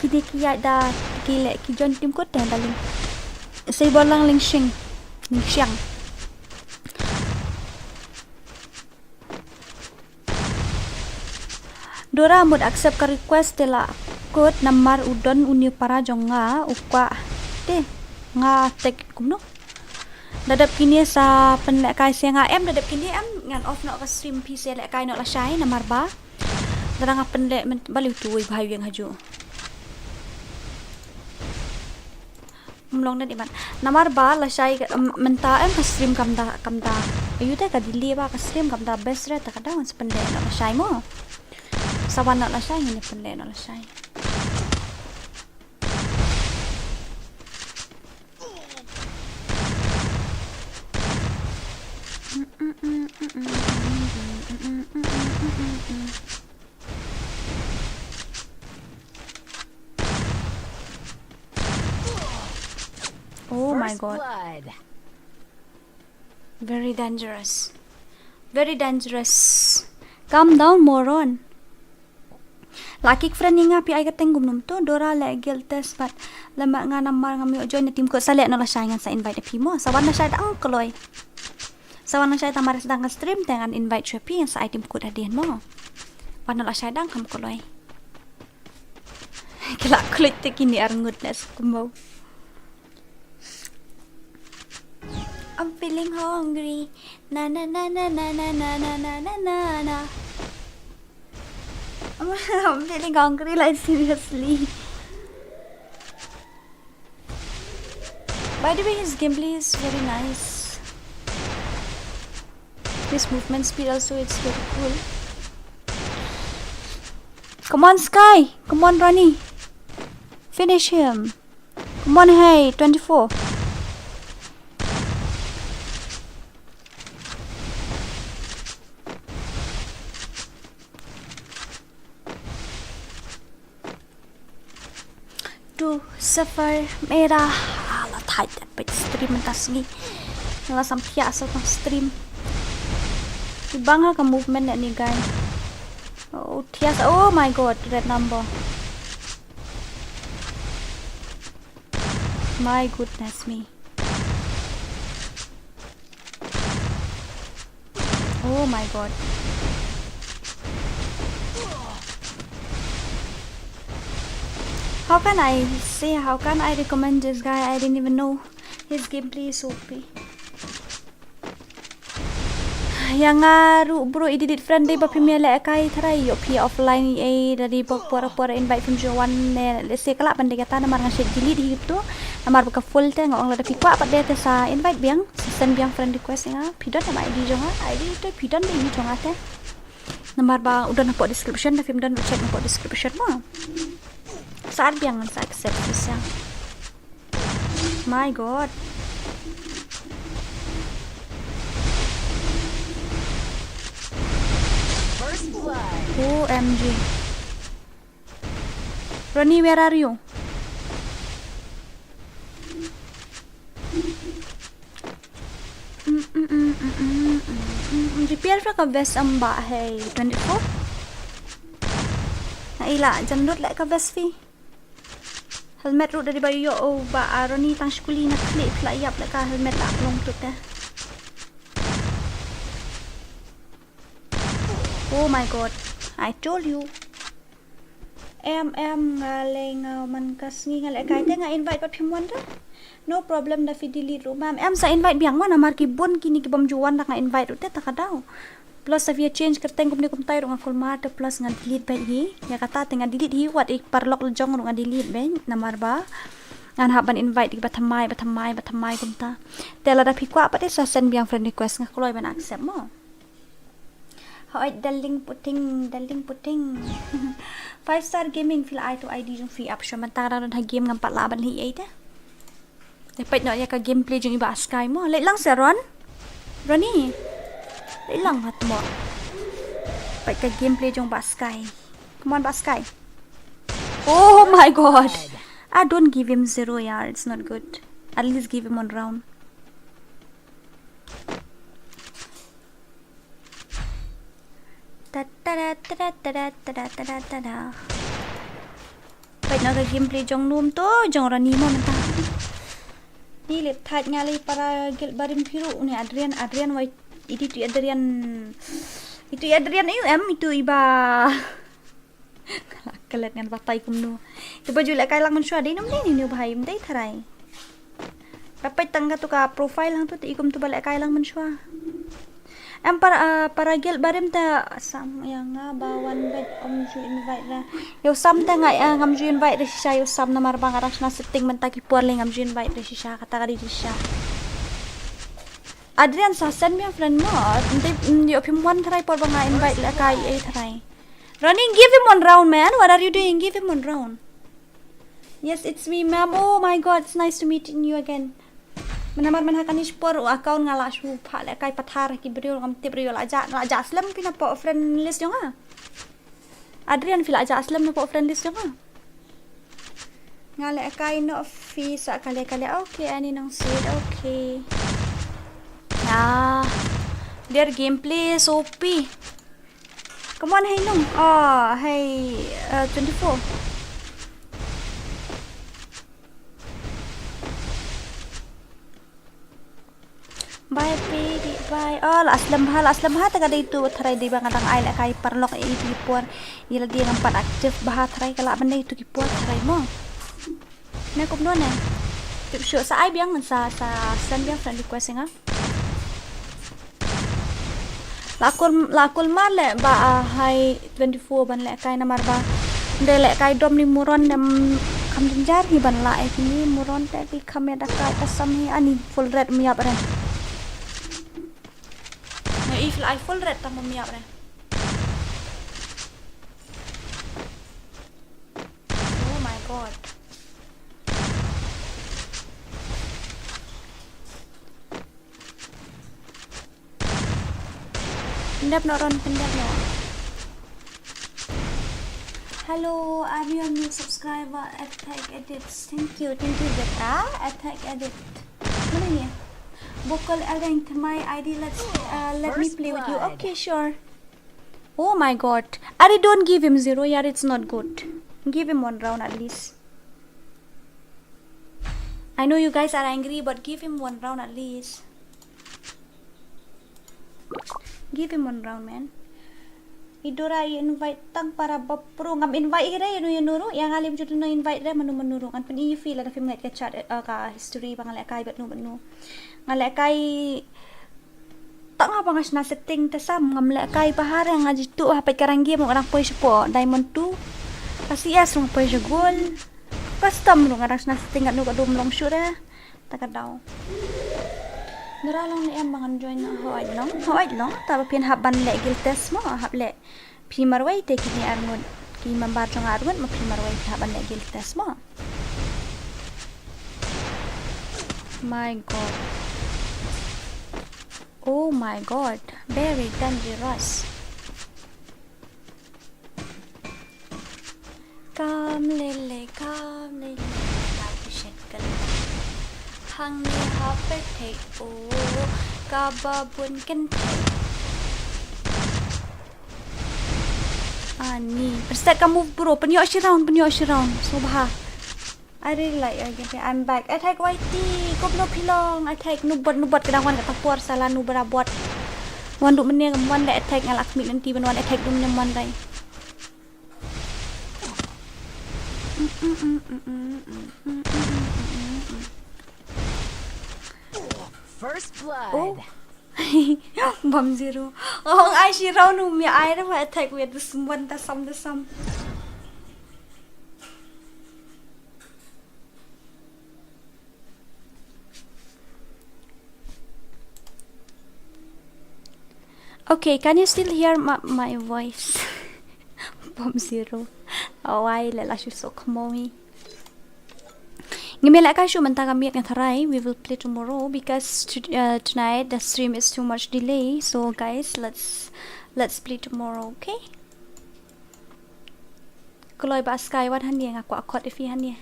Kine ki ïaid da ki leh ki join team kut te da ling. Sei bor lang ling shing. Ling shiang. Dora mut accept ka request te la kut namar u don une u para jong nga u kwah te nga tek kumno. Da dep kine sa pynlehkai se nga em, da dep kine em ngan off noh ka stream, phi se lehkai noh lashai namar ba dang nga pynleh men-, ba liu tu wei bha ïeng haju. Ym long net imat. Namar ba lashai ka, em, mynta em ka stream kam da, kam da. Ayu te ka delay ba ka stream kam da best re, te ka dang sa pynleh noh lashai mo. Sa wan noh lashai, ngin pynleh noh lashai. Oh my god. First blood. Very dangerous. Very dangerous. Calm down, moron. La kick friend ïa nga, phi ai ka teng kumno to. Dora leh guild test bad leh ma nga namar ngam ïoh join na team kut, sa leh noh lashai ngan sa invite phi mo. Sa wan lashai dang kloi. Sa wan lashai tang mar sdang ka stream te ngan invite shuwa phi, ngan sa ai team kut hadien mo. Wan lashai dang kham kloi. Ki la klik te kine ar ngut na skumbo. I'm feeling hungry. Na na na na. I'm feeling hungry, like, seriously. By the way, his gameplay is very nice. His movement speed also, it's very cool. Come on, Sky. Come on, Ronnie. Finish him. Come on, hey, twenty-four. To suffer mera. Ah, la thait da peit stream mynta sngi. La sam pia sa tang stream. Ibang ha ka movement ne ni guy. Oh, thias. Oh my god, red number. My goodness me. Oh my god. How can I say, how can I recommend this guy? I didn't even know his gameplay is O P. Ïa nga ruh bro, i delete friend dei ba phim ïalehkai tharai, ïoh phi offline ei, da dei bok por por invite phim ju wan ne, lehse ka lah ban dei kata namar nga shet delete hi tu. Namar ba ka full te nga ong lada phi kwah pat de te sa invite biang, sa send biang friend request ïa nga. Phi don ma I D jong nga, I D te phi don de hi jong nga te. Namar ba u don hapoh description, da phim don ruh check hapoh description mo. Sa ar biang ngan sa accept phi sa. My God. First blood. O M G. Ronnie, where are you? Mm, mm, mm, mm, mm, mm, mm, mm. Repair phi ka vest em bah, hei, twenty-four. Nga i la jan lut leh ka vest phi. Helmet ruh da dei ba ïoh, oh, bah, ah, Ronnie, tang skuli na khlieh phi la ïap leh ka helmet la long tut te. Oh my God, I told you. Em, em, nga leh, nga man ka sngi nga leh kai te nga invite pat phim wan te. No problem, da phi delete ruh ma'am. Em, sa invite biang mo, namar ki bun kine ki bym ju wan da nga invite ruh te, ta ka daw. Plus da phi ïa change kyrteng kumne kumtai ruh nga kulmar te, plus nga delete beit hi. Ïa kata te nga delete hi, wat i paralok la jong ruh nga delete beit, namar ba ngan hap ban invite ki ba thymmai, ba thymmai, ba thymmai kumta. Te lada phi kwah pat te sa send biang friend request, nga kloi ban accept mo. Hooid, darling puting, darling puting. Five Star Gaming, phi la ai tu I D jong phi, ap shuwa mynta ka dang don ha game, ngam pat lah ban leh ei te. Te peit noh ïa ka gameplay jong i Bah Sky mo. Leit lang seh Ron. Ronnie. Leit lang hat mo. Peit ka gameplay jong Bah Sky. Come on, Bah Sky. Oh my God. Ah, don't give him zero, yeah. It's not good. At least give him one round. Ta ta da, ta da, ta da, ta da, ta da, ta da. Peit noh ka gameplay jong num to, jong Ronnie mo mynta. Ni leh thait nga leh para guild barim phi ruh, ni Adrian, Adrian wai, iti tu Adrian. Itu Adrian ayu em, itu i Bah. Ka la klet ngan batai kumno. Te ba ju leh kai lang mynshuwa, dei num dei ni, ni u bhai, ym dei tharai. Ba peit tang katu ka profile hangtu te i kumtu ba leh kai lang mynshuwa. Em para, ah, para guild barim te sam ïa nga ba wan beit, ym ju invite ra. Ïa u Sam te nga, ah, ngam ju invite ra shisha ïa u Sam namar ba nga dang shna setting mynta ki por lei, ngam ju invite ra shisha, kata ka dei shisha. Adrian, sa send me a friend mo. Ym dei, mm, ïoh phim wan tharai por ba nga invite leh kai ei tharai. Ronnie, give him one round, man. What are you doing? Give him one round. Yes, it's me, ma'am. Oh my God, it's nice to meet you again. Mynamar mynha kane shi por u account nga la shu phah leh kai pathar ki briew, ngam tip briew la jah, la jah slem phi na poh friend list jong nga. Adrian, phi la jah slem na poh friend list jong nga. Nga leh kai noh phi sa kale kale. Okay, ani nang sit. Okay. Ah, their gameplay is O P. Come on, hey nung. Oh, hey, uh, twenty-four. Bye, baby, bye. Oh, la slem bha, la slem bha, te ka dei tu tharai dei ba nga dang ai leh kai paralok ei di por. Ila dei ngam pat active bha tharai ka la ban dei tu ki por tharai mo. Ne kumno ne. Tip shu sa ai biang sa, sa send biang friend request nga. La kul, la kulmar leh ba, ah, hai twenty-four ban leh kai namar ba. Nde leh kai dom ni muron dem kham jynjar hi ban la ei ni muron te ki kham ïa da kai ka sam hi ani full red miap re. Ne i fil ai full red tam miap re. Oh my God. Pyndep noh Ron, pyndep noh. Hello, I'm your new subscriber, Attack Edits. Thank you, thank you, Beta. Attack Edit. Mana ni? Bokol Eleng, my I D, let's, uh, let me play with you. Okay, sure. Oh my God. Ari, don't give him zero, yaar, it's not good. Give him one round at least. I know you guys are angry, but give him one round at least. Give him one round, man. I Dora i invite tang para bapro, ngam invite hi re, ïa no ïa no ruh, ïa nga lem jut no invite re, mano mano ruh. Ngan pyni ïa phi lada phim ngeit ka chat, eh, ka history ba nga leh kai bad no bad no. Nga leh kai tang haba nga shna setting te sam, ngam leh kai bha re, nga jitu ha peit ka rank game ruh nga dang poi shapoh Diamond two. Ka C S ruh nga poi sha Gold. Custom ruh nga dang shna setting katno katno ym long shuh re. Ta ka daw. Nora long ne em ba ngan join na, hooid long, hooid long. Ta ba phin hap ban leh guild test mo, hap leh. Phi marwei te kine arngut. Ki member jong arngut mo phi marwei phi hap ban leh guild test mo. My God. Oh my God. Very dangerous. Kam lele, kam lele, ka kushet kan. Hangne ha pyrthei o, kaba bun kynthei. Ani, pyrsa ka move bro, pynïoh shi round, pynïoh shi round. So bha. I really like your gameplay. I'm back. Attack Y T. Kumno phi long? Attack nubot nubot ka dang wan kata por sala nubot nubot. Wan duk mynne wan le attack nga la khmih nanti ban wan attack duk mynne wan dai. First blood. Oh. Bom zero. Oh, ai shi round u mi ai da attack with this one da sam da sam. Okay, can you still hear my, my voice? Bom zero. Oh, ai le la shu sok momi. Ngi me la ka shu mynta ka miet nga tharai. We will play tomorrow because to, uh, tonight the stream is too much delay. So guys, let's let's play tomorrow, okay? Kloi ba sky wat hanie nga kwah kot ifi hanie.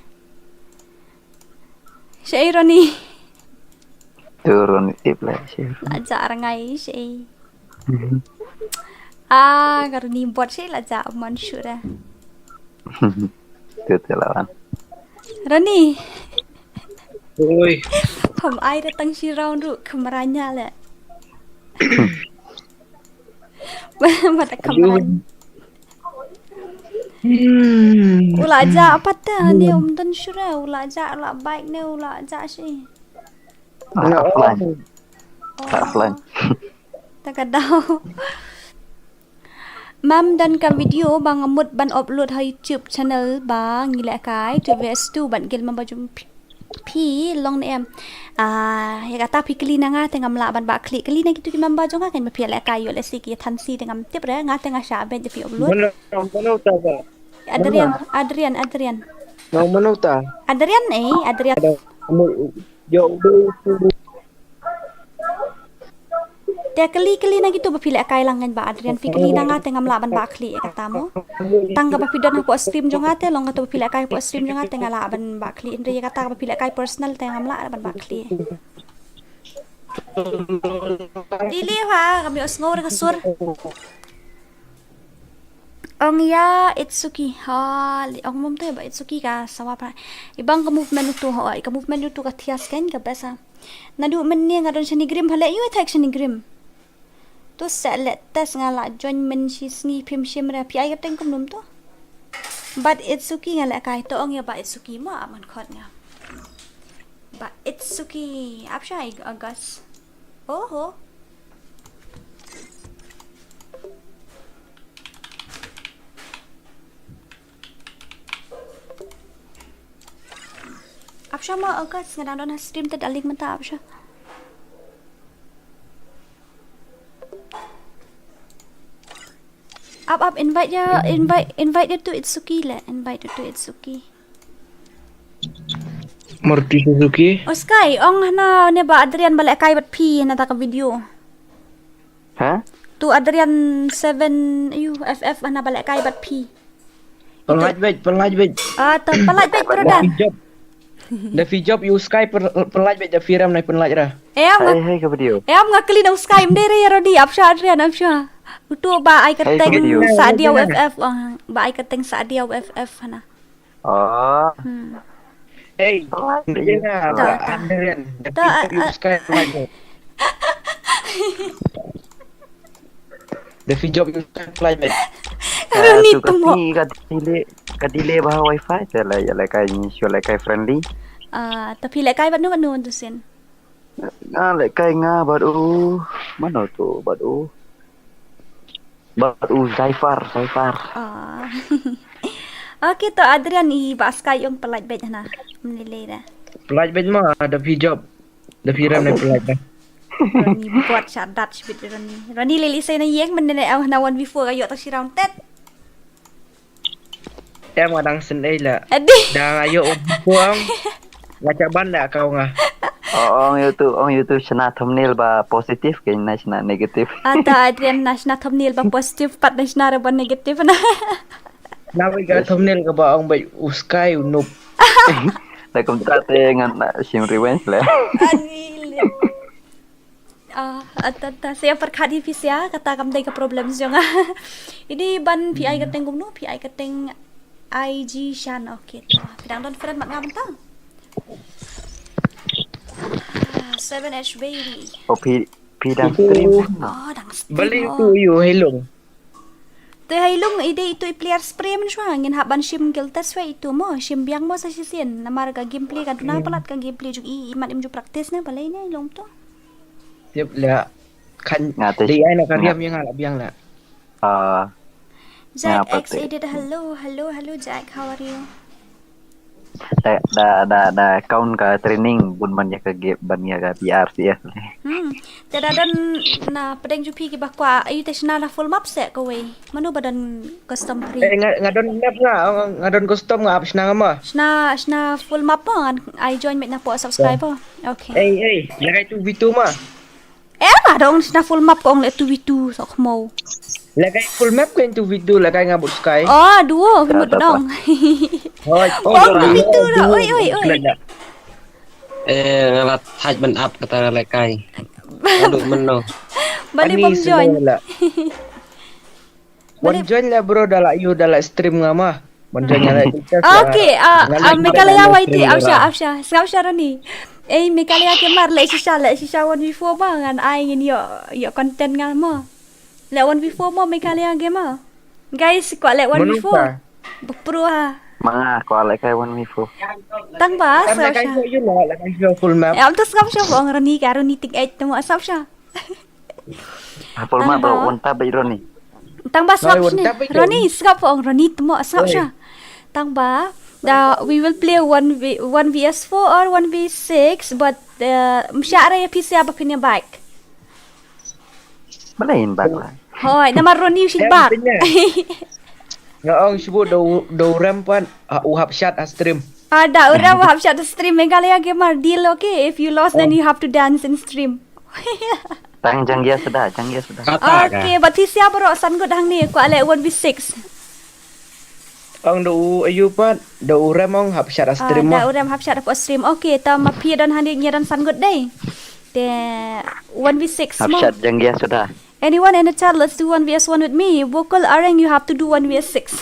Shei Roni. Tu Roni tip lah shei. La ja rangai shei. Ah, ka Roni bot shei la ja man shura. Tu tu lawan. Roni. Oi. Pam ai da tang shi round ru kamera nya le. Mata kamera. Hmm. Ula ja apa ta ne um don shura ula ja ula bike ne ula ja shi. Ah, offline. Oh. Offline. Ta ka dau. Mam don ka video ba nga mut ban upload ha YouTube channel ba ngi lehkai two versus two ban gil mamba jum phi long ne em. Ah, ya kata phi kli na nga te ngam lah ban ba kli kli na kitu ki mamba jong nga kan ba phi lehkai yo lesi ki than si te ngam tip re nga te nga sha ben te phi upload. Mano mano ta ba. Adrian, Adrian, Adrian. Nong mano ta. Adrian eh, Adrian. Yo. Te kli kli na kitu ba phi lehkai lang ngan ba Adrian phi kli na nga te ngam lah ban ba kli kata mo. Tang ka ba phi don hapoh stream jong nga te long kata ba phi lehkai hapoh stream jong nga te nga lah ban ba kli hynrei kata ka ba phi lehkai personal te ngam lah ban ba kli. Dili ha kami osngo re ka sur. Ong ya Itsuki ha li ong mom te ba Itsuki ka sawa pa. Ibang ka movement utu ho ka movement utu ka thias kan ka besa. Naduh mynne nga don shani grim hale yu attack shani grim. Tu sa let test nga la join men shi sngi phim shim ra phi ai ka teng kumnum tu. But Itsuki nga lehkai to ong ya ba Itsuki ma aman khot nga. Ba Itsuki ap shai August. Oho. Ap shai ma August nga dang don ha stream te daling mynta ap shai. Ap ap invite ya invite invite ya tu Itsuki le invite ya tu Itsuki. Maruti Suzuki. Oh Sky ong hana ne ba Adrian ba lehkai bat phi hana ta ka video. Ha? Tu Adrian seven U F F hana ba lehkai bat phi. Pynlait bej pynlait bej. Ah ta pynlait bej brother. Da fi job yu Sky pynlait bej da fi ram nai pynlait ra. Em. Hai hai ka video. Em nga kli na u Sky mdere ya Rodi ap shai Adrian ap shai. Utu ba ai ka teng Sadia U F F ba ai ka teng Sadia U F F hana. Oh. Hmm. Hey, Adrian. Da fi job yu Sky pynlait bej. Da fi job yu Sky pynlait bej. Roni tu mo. Ka delay ka delay ba wifi te la ya lehkai ni shu lehkai friendly. Ah, ta phi lehkai bat nu bat nu tu sin. Nga lehkai nga bat u mano tu bat u. Bat u Zaifar Zaifar. Ah. Okay to Adrian i ba Sky ong pynlait bej hana. Mnile da. Pynlait bej ma da fi job. Da fi ram ne pynlait bej. Roni bot sha dat shibit Roni. Roni lili sai na yeng mnile au hana one v four ayo ta shi round tet. Em nga dang sendai la. Adi. Dang ayo um puang. Nga cak ban la kau nga. Oh, ong ïa utu, ong ïa utu shna thumbnail ba positive, kein na shna negative. Ata Adrian na shna thumbnail ba positive, pat na shna re ba negative na. Na wei ka thumbnail kaba ong ba u Sky u noob. Da kumta te ngan na shim revenge le. Ani le. Ah, ata ata saya perkhat hi pisia kata kam dei ka problem jong nga. Ini ban pi ai ka teng kumno, pi ai ka teng I G shan, okay. Pidang don friend mat nga bentang. Ah, seven H baby. Oh, pi pi dang stream. Oh, dang stream. Bali Oh. Tu yu helong. Te hai lung ide itu i player spray men shwa ngin hap ban shim guild test wei itu mo, shim biang mo sa shisien namar ka gameplay ka duna palat ka gameplay jong i, imat im ju practice ne balei ne i long to. Tip la kan Nga te di ai na ka nga- riam yang la biang la. Ah, Jack Ngapa X te? Edit, hello, hello, hello Jack, how are you? Da da da da account ka training bun ban ïa ka game ban ïa ka P R C S. Hmm. Te da don na pedeng ju phi ki ba kwah ayu te shna na full map se kawei. Mano ba don custom free. Eh nga nga don map nga nga don custom nga ap shna nga ma. Shna shna full map po ngan ai join met na po subscribe po. Okay. Eh eh la kai tu bitu ma. Eh ma dong shna full map kong le tu bitu sok mo. La kai full map kan tu bitu la kai nga but Sky. Oh duo himut dong. Hoi. Oh tu bitu dah. Oi oi oi. Eh, nga la thait ban ap kata la kai. Aduh meno. Balik bom join. Wan join la bro da la yu da la stream nga ma. Wan join la. Okay, ah, ah, Meghalaya Y T, apsha, apsha. Sngap sha Roni. Eh, Meghalaya Gamer, le shisha, le shisha one v four ba ngan ai ngin yo yo content nga mo. Le one v four mo Meghalaya Gamer. Guys, kwah le one v four. Bepro ha. Manga kwah le kai one v four. Tang ba, Kan la sngap kai sha. Yu la la kai full map. Eh, am tu sngap sha bong Roni ka Roni tik eight tu mo sngap sha. Full map bro, one tap bro ni. Tang ba sngap Oi, shni. tap ito. Roni sngap ong Roni tmo sngap Oi. sha. Tang ba da we will play one v one v s four or one v six, but uh, msha ra ya pisia ba phin ya back. Mana in back lah. Hoi, namar Roni shin back. Nga ong shibu do do rem pan u hap shat ha stream. Ada orang hap shat stream Meghalaya Gamer deal, okay? If you lost, then you have to dance in stream. Tang janggia sudah, janggia sudah. Kata ka. Okay, but pisia bro san good hang ni kwah le one v six. Ong do u ayu pat do u rem ong hap shat ha stream Da ma. Urem hap shat hapoh stream. Okay, ta ma phi don hang ni ngi don san good dei. Te one v six Hap mo. Shat janggia sudah. Anyone in the chat, let's do one v s one with me. Bokol Areng, you have to do one v s six.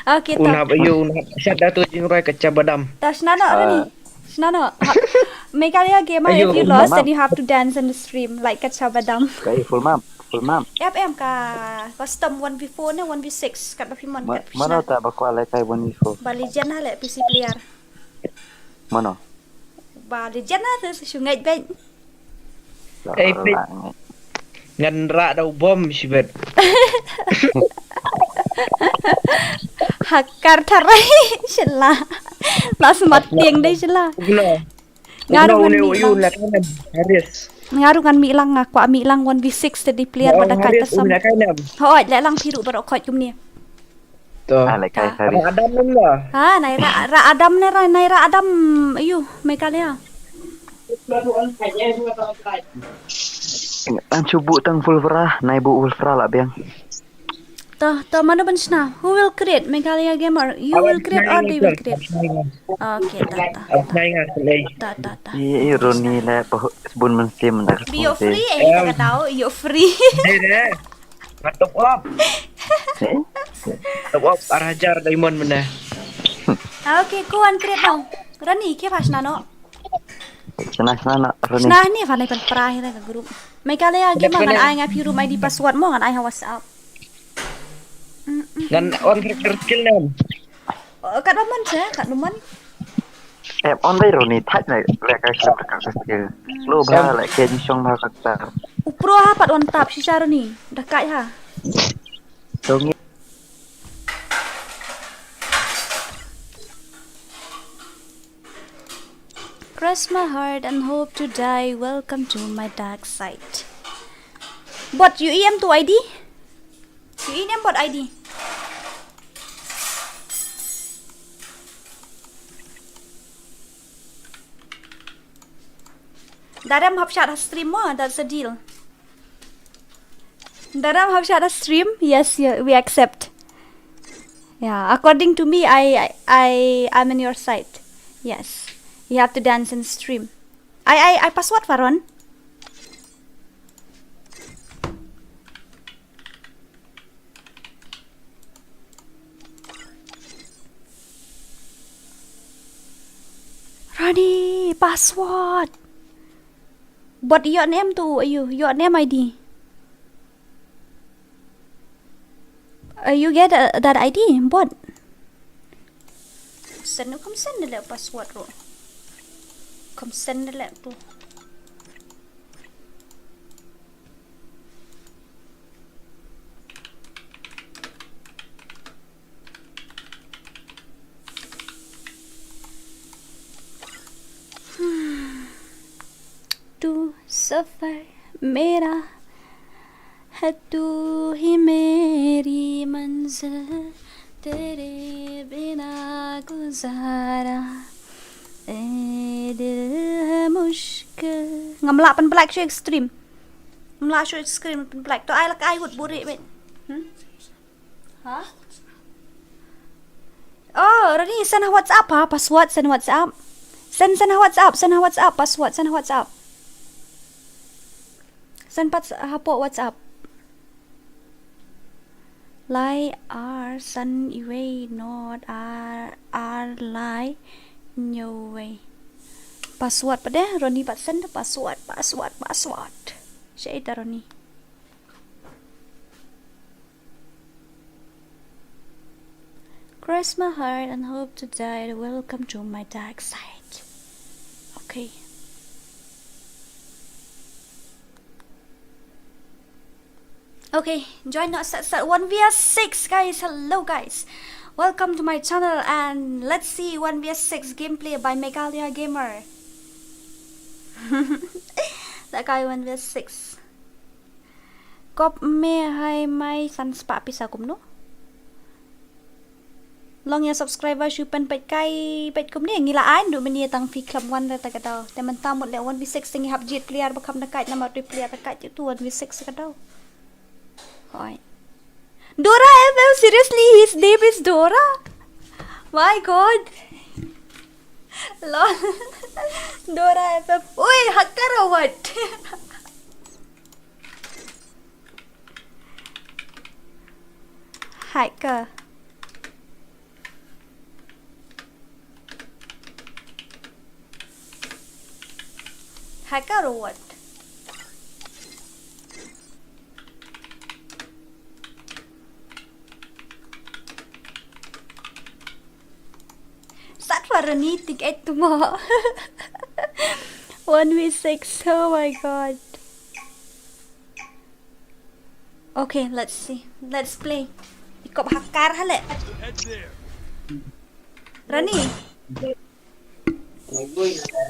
Okay, Un ta. Hap ayu un hap shat da tu jingroi ka chabadam. Ta shnano Roni. Shnano. Meghalaya Gamer, if you lost, then you have to dance in the stream like ka chabadam. Kai full map, full map. F M ka custom one v four ne one v six kat ba phi mon kat. Mana ta ba kwah le kai one v four. Ba legend ha le P C player. Mana? Ba legend ha tu shungai ben. Eh, pit. Ngan ra da u bom shibet. Hakar tharai shela. La smat tiang dei shela. Uno. Ngaru Uno ngan une mi uyu lang. La kanem. Haris. Ngaru ngan mi lang nga kwah mi lang one v six te di player ba da kai ta sam. La kanem. Hoi le lang phi ruh baroh khoit kumne. To. Ah, le kai hari. Adam nem la. Ha nai ra ra Adam ne ra nai ra Adam ayu Meghalaya. Tang chubu tang full vrah, nai bu full vrah la biang. To to mano ban shna? Who will create Meghalaya Gamer? You will create or they will create? Okay ta ta. Ap nai nga selei. Ta ta ta. Ye Roni le bun men sim na. Be you free eh kata tau you free. Dere. Top up. Top up ar hajar diamond mena. Okay, kuan create now. Roni ke pas nano. Sana sana Roni. Shna ni fan ipan pra hi ka group. Meghalaya Gamer ngan ai nga phi room I D password mo ngan ai ha WhatsApp. Ngan on character skill nem. Kat ba mon che kat ba mon. Eh, on dai Roni thaj na le kai slem ka ka ke. Lo ba le ke ni shong ba ka ta. U pro ha pat on tap shisha Roni. Da kai ha. Dong Cross my heart and hope to die. Welcome to my dark side. Bot, you E M to I D? You E M bot I D. Darem hap shad ha stream mo, that's the deal. Darem hap shad ha stream, yes, yeah, we accept. Yeah, according to me, I, I, I, I'm in your side. Yes, you have to dance in stream. I, I, I password Faron. Rani, password. Bot, your name tu, ayu, your name I D. Uh, you get uh, that I D, bot. Send, kam send le password ro. Kam send le tu. तू सफर मेरा है, तू ही मेरी मंजिल, तेरे बिना गुजारा, ए दिल है मुश्किल. Ngam lah pynblak shuh stream. Ngam lah shuh stream pynblak. To ai lah ka ai wut buhrieh beit. Hmm? Ha? Oh, Rani, send ha WhatsApp ha, password, send WhatsApp. Send, send ha WhatsApp, send ha WhatsApp, password, send ha WhatsApp. Send pat hapoh WhatsApp. Lai ar san iwei not ar ar lai hynñiew wei. Password pat de, Rani pat send password, password, password. Shaei ta Rani. Cross my heart and hope to die. Welcome to my dark side. Okay. Okay, join us at, at one v six, guys. Hello, guys. Welcome to my channel, and let's see one v six gameplay by Meghalaya Gamer. That guy one v six. Kop me hai mai san spah pisa kumno? Long ïa subscriber shu pynpeit kai peit kumne, ngi la ai ndu mini tang phi khlem wan re ta ka daw. Te mynta mut le one v six te ngi hap jied player ba kham da kait namar tu player da kait tu one v six ka daw. Hoi. Dora F M, seriously, his name is Dora? My God. Lol. Dora F M. Oi, hacker or what? Hacker. Hacker or what? Sat Rani tik eight tomorrow. One v six, oh my God. Okay, let's see. Let's play. Ikop hacker hale. Rani.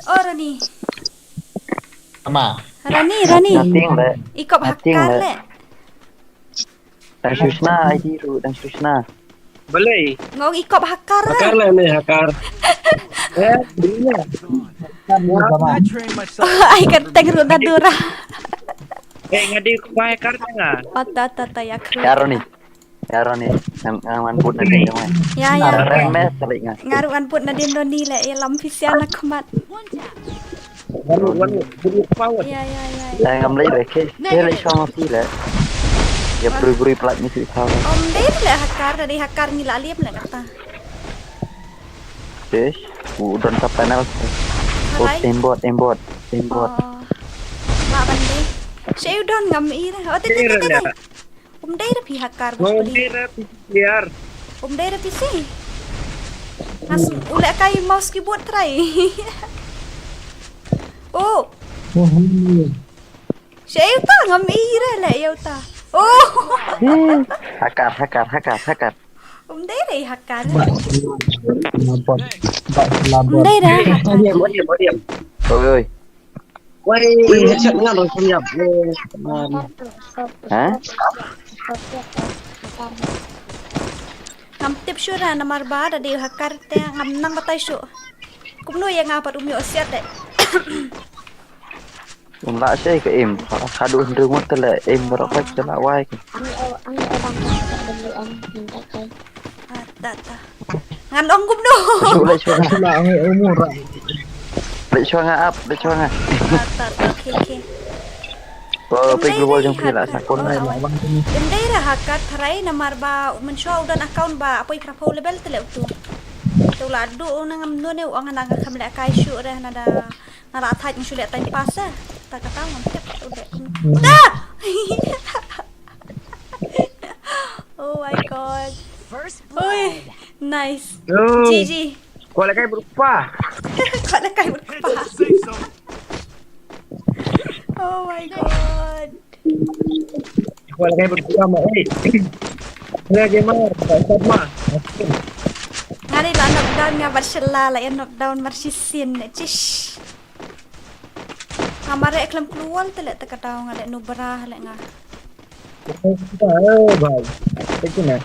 Oh, Rani. Ama. Rani, Rani. Nothing le. Ikop hacker le. Dang Sushna, I D ru, dang Sushna. Balei? Ngong ikop hacker. Hacker le ne hacker. Eh, dia. Ai kan teng ru na Dora. Eh, ngadi ko hacker nga. Ata ata ata ya. Ya Roni. Ya Roni. Ngan ngan put na din. Ya ya. Mes kali nga. Ngaru ngan put na din Roni le ya lam pisian na khmat. Wan wan buru pawat. Ya ya ya. Dang ngam lei le ke. Ke le shong si le. Ya buru buru plat ni si pawat. Om dei le hacker, dei hacker ngi la liam le kata. Yes. U don ka panel. Oh, aimbot, aimbot, aimbot. Oh. Ba ban dei. Shu don ngam i le. Oh, te te te te. Um dei ra phi hacker. Um dei ra phi hacker. Um dei ra phi si. Has u le kai mouse keyboard try. Oh. Shu ta ngam i ra le yu ta. Oh. Hacker, hacker, hacker, hacker. Um dei ra hacker. Um dei ra. Oi oi. Wei, headshot ngan rong senyap. Ha? Ngam tip shuh ra namar ba da dei hacker te ngam nang batai shuh. Kumno ïa nga pat um ïoh siat de. Um lah sha ka aim. Haduh hynriew ngut te la aim baroh ka la wai ka. Ang eo, ang eo bang ka W M minta kai. Ah, ta, ta. Ngan ong kumno. Shu la shu la ang eo mu ra. La shu nga ap, la shu nga. Ah, ta, ta, okay, okay. Ba pek lu wal jong phi la sa kon lai la bang ni. Em dei ra ha ka tharai namar ba mynshuwa u don account ba apoi kra phew level te le utu. Tu la du u nang am nu ne u ong nang kham le kai shu re na da. Nga la thait ngi shu leh time pass eh. Ta kata ngam tip u leh. Hmm. Ta! Oh my god. First blood. Ui, nice. Yo. G G. Ko la kai berkupa. Ko la kai berkupa. Oh my god. Ko la kai berkupa ma, eh. Nga gamer, tak sat ma. Nga ni la knockdown nga bat shela la ïa knockdown mar shisien ne chish. Nga mare klem kluwal te le te ka daw nga le nubra le nga. Oh, bhai. Tekna.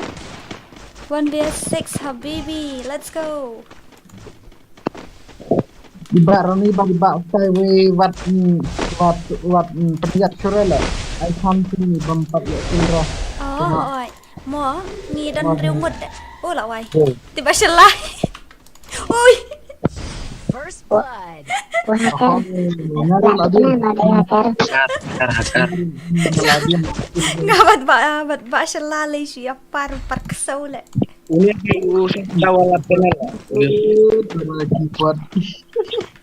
One v six habibi, let's go. Iba rani ba iba utai we wat, mm, wat, wat, mm, pynjat sure le. Ai tham sini bam pat le sura. Oh, oi. Mo, ngi don riew ngut de. Oh, la wai. Oh. Tiba shela. Ui. First blood. Wah, kan. Lah kena mari hakar. Hakar, hakar. Nga bat ba, bat ba shela le shi apar par ksew le. Ini di usah tawala penal.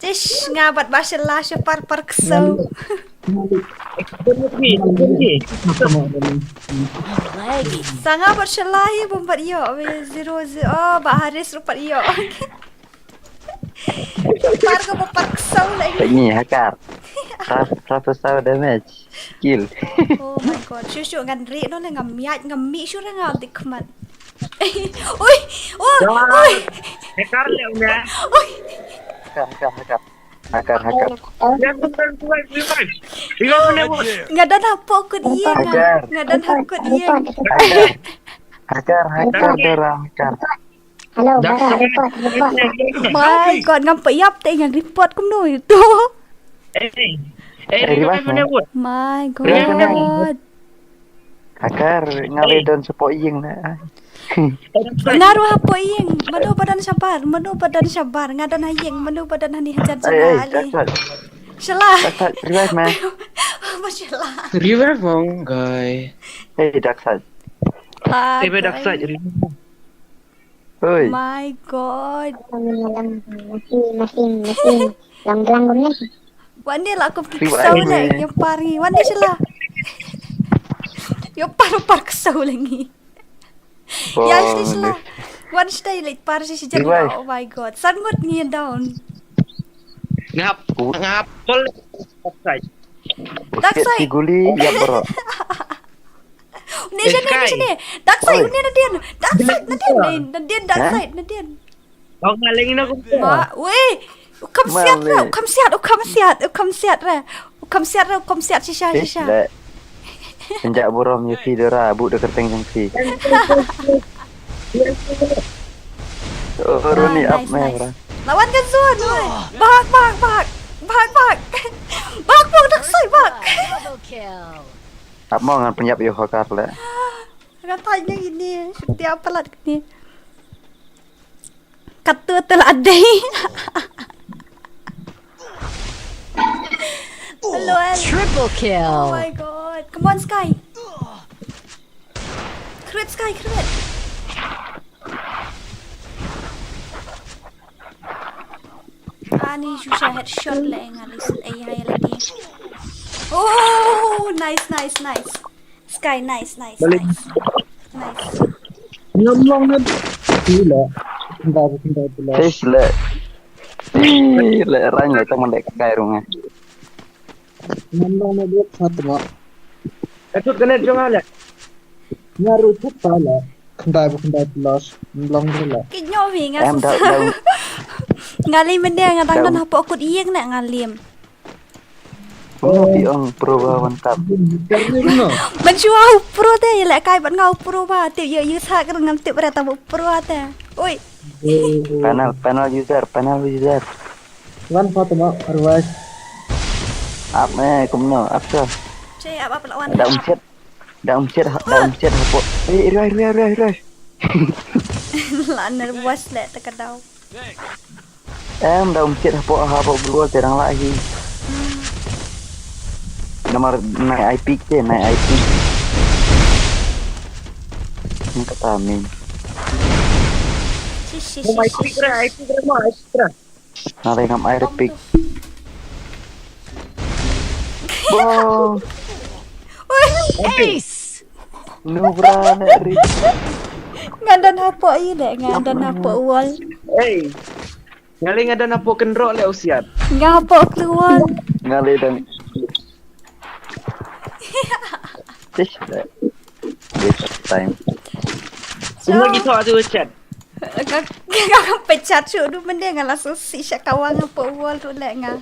Tish, nga bat ba shela shi apar par ksew. Sa nga bat shela hi bam bat ïoh, zero zero. Oh, ba Haris ruh pat ïoh. Par ka ba par ksew lagi. Lagi hakar. Ras, ras ksew damage. Kill. Oh my god. Shu shu ngan ri no le ngam miat ngam mi shu rengal dik mat. Ui, ui, ui. Hakar le una. Ui. Hakar, hakar, hakar. Hakar, hakar. Nga don hapoh kut ïing. Hakar. Nga don hapoh kut ïing. Hakar. Hakar, hakar, hakar. Hello, bara report, report. My god, ngam payap te yang report kumno itu. Eh, eh, revive mana bud? My god. Hakar, ngalai don sapoh ïing na. Naru hapoh ïing, mano badan sabar, mano badan sabar, nga don ha ïing, mano badan hani hajan. Shala. Revive man. Mashallah. Revive mong guy. Hey, Dark Side. Hey, Dark Side, revive. Oi. My god. Masih, masih, masih. Lang lang gum ni. Wan ni lah aku kiksaw na yang pari. Wan ni sila. Yang par par ksaw lagi. Ya sila. Wan sila like par si si jadi. Oh my god. Sangut ngi down. Ngap ngap. Dark side. Dark side. Guli ya bro. Ni sini, ni sini. Dark side, ni Nadine. Dark side, Nadine. Nadine, dark side, Nadine. Ong nga leng ina kumta. Ma, weh. U kham siat re, u kham siat, u kham siat, u kham siat re. U kham siat re, u kham siat shisha, shisha. Sejak burom ïa phi Dora, bu da kyrteng jong phi. Oh, Roni up mai bra. Lawan kan Zon, weh. Bak, bak, bak. Bak, bak. Bak, bak, dark side, bak. Ap mo ngan pynïap ïa u Hakar le. Nga thait ngi ini, shutia palat kini. Katu tu la dei. Lol. Triple kill. Oh my god. Come on, Sky. Crit, Sky, crit. Ani shu sha headshot le nga list ai hai lagi. Oh, nice, nice, nice. Sky, nice, nice, nice. Nice. Ngam long na. Ti le. Kynda kynda ti le. Ti le. Ti le rang le tang man le kai rung eh. Ngam long na buat satu ma. Atut kena jong ale. Nga ruh thut ta la. Khyndai ba khyndai plus. Mlong ruh la. Ki nyo wi nga susah. Nga lim mynne nga dang don hapoh kut ïing ne nga lim. Oh, pi ong pro ba wan tap. Mynshuwa u pro te ïa leh kai bad nga u pro ba tip ïa ïa sa ka ngam tip re tang u pro te. Oi. Panel, panel user, panel user. Wan Fatima, arwai. Ap me kumno, ap sa. Che ap ap lawan. Da um set. Da um set, da um set hapoh. Eh, ruai, ruai, ruai, ruai. La nervous le te ka dau. Em, da um set hapoh, hapoh global te dang lah hi. Namar nai ai pick te, nai ai pick. Ni kata min. Shi, shi, shi, shi, shi. Ai pick re, ai pick re, ma, ai pick re. Nalei ngam ai re pick. Wow. Oi. Ace. Nubra ne ri. Nga don hapoh i de, nga don hapoh wall. Hey. Ngalei nga don hapoh kendrok le usiat. Nga hapoh keluar. Ngalei don. Tish le. Waste of time. Semua gitu aja chat. Ka, ka, ka pechat shu du mende nga langsung si sha kawang hapoh wall tu le nga.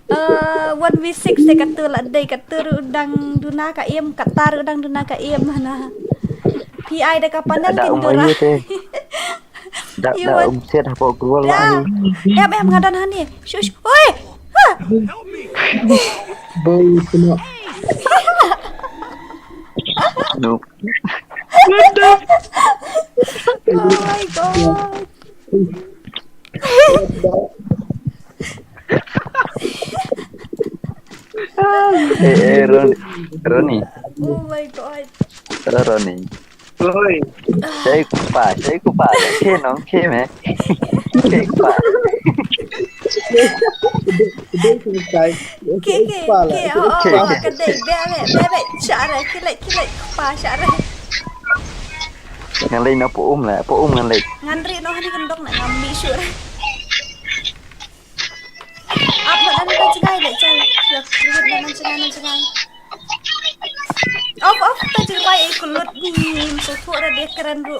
Eh, one v six de katu la dei katu ru dang duna ka im, kata ru dang duna ka im na. P I de ka panel da kin um dura. Ayu te. Da, da um set hapoh global lah. Em, em, nga don hani. Shush. Oi. Ha. Boy, kena. No. Oh my god. Eh, eh, Ron-, Ronnie. Oh my god. Hello, Ronnie. Oi. Shai kupa, shai kupa. Ke nong ke me. Ke kupa. Ke, ke, ke, oh, oh, oh, ka dei, be, be, be, be, share, kilit, kilit, kupa, share. Ngan leit na po um la, po um ngan leit. Ngan ri noh ni kendok na ngam mi sure. Ap mo nan ka jngai le chai. Yak ribut nan jngai nan jngai. Off off ta jngai e kulut ni so thok ra de keren ru.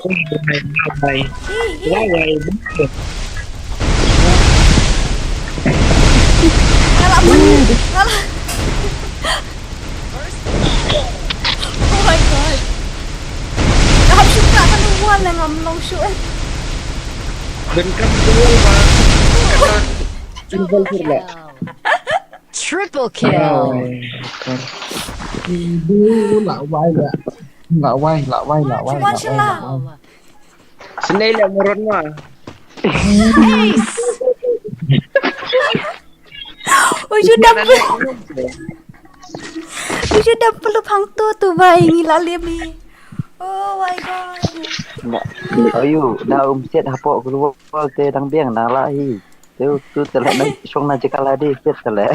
Bye. Hi hi. Bye bye. Ngala pun. Ngala. Oh my god. Ka hap shu kra ka nung wall na ngam long shu eh. Bengkam dua ba. Triple kill lah. Triple kill. Dua lah wai lah. Lah wai, lah wai, lah wai. Cuman lah wai, sila. Lah wai. Sini lah murun mah. Nice. Uju dam. Uju dam pelu phang tu tu bai ngi la lem ni. Oh my god. Na, ayu, na um set hapoh global te dang biang na la hi. Tu, tu te la na shong na jekal adi set te la.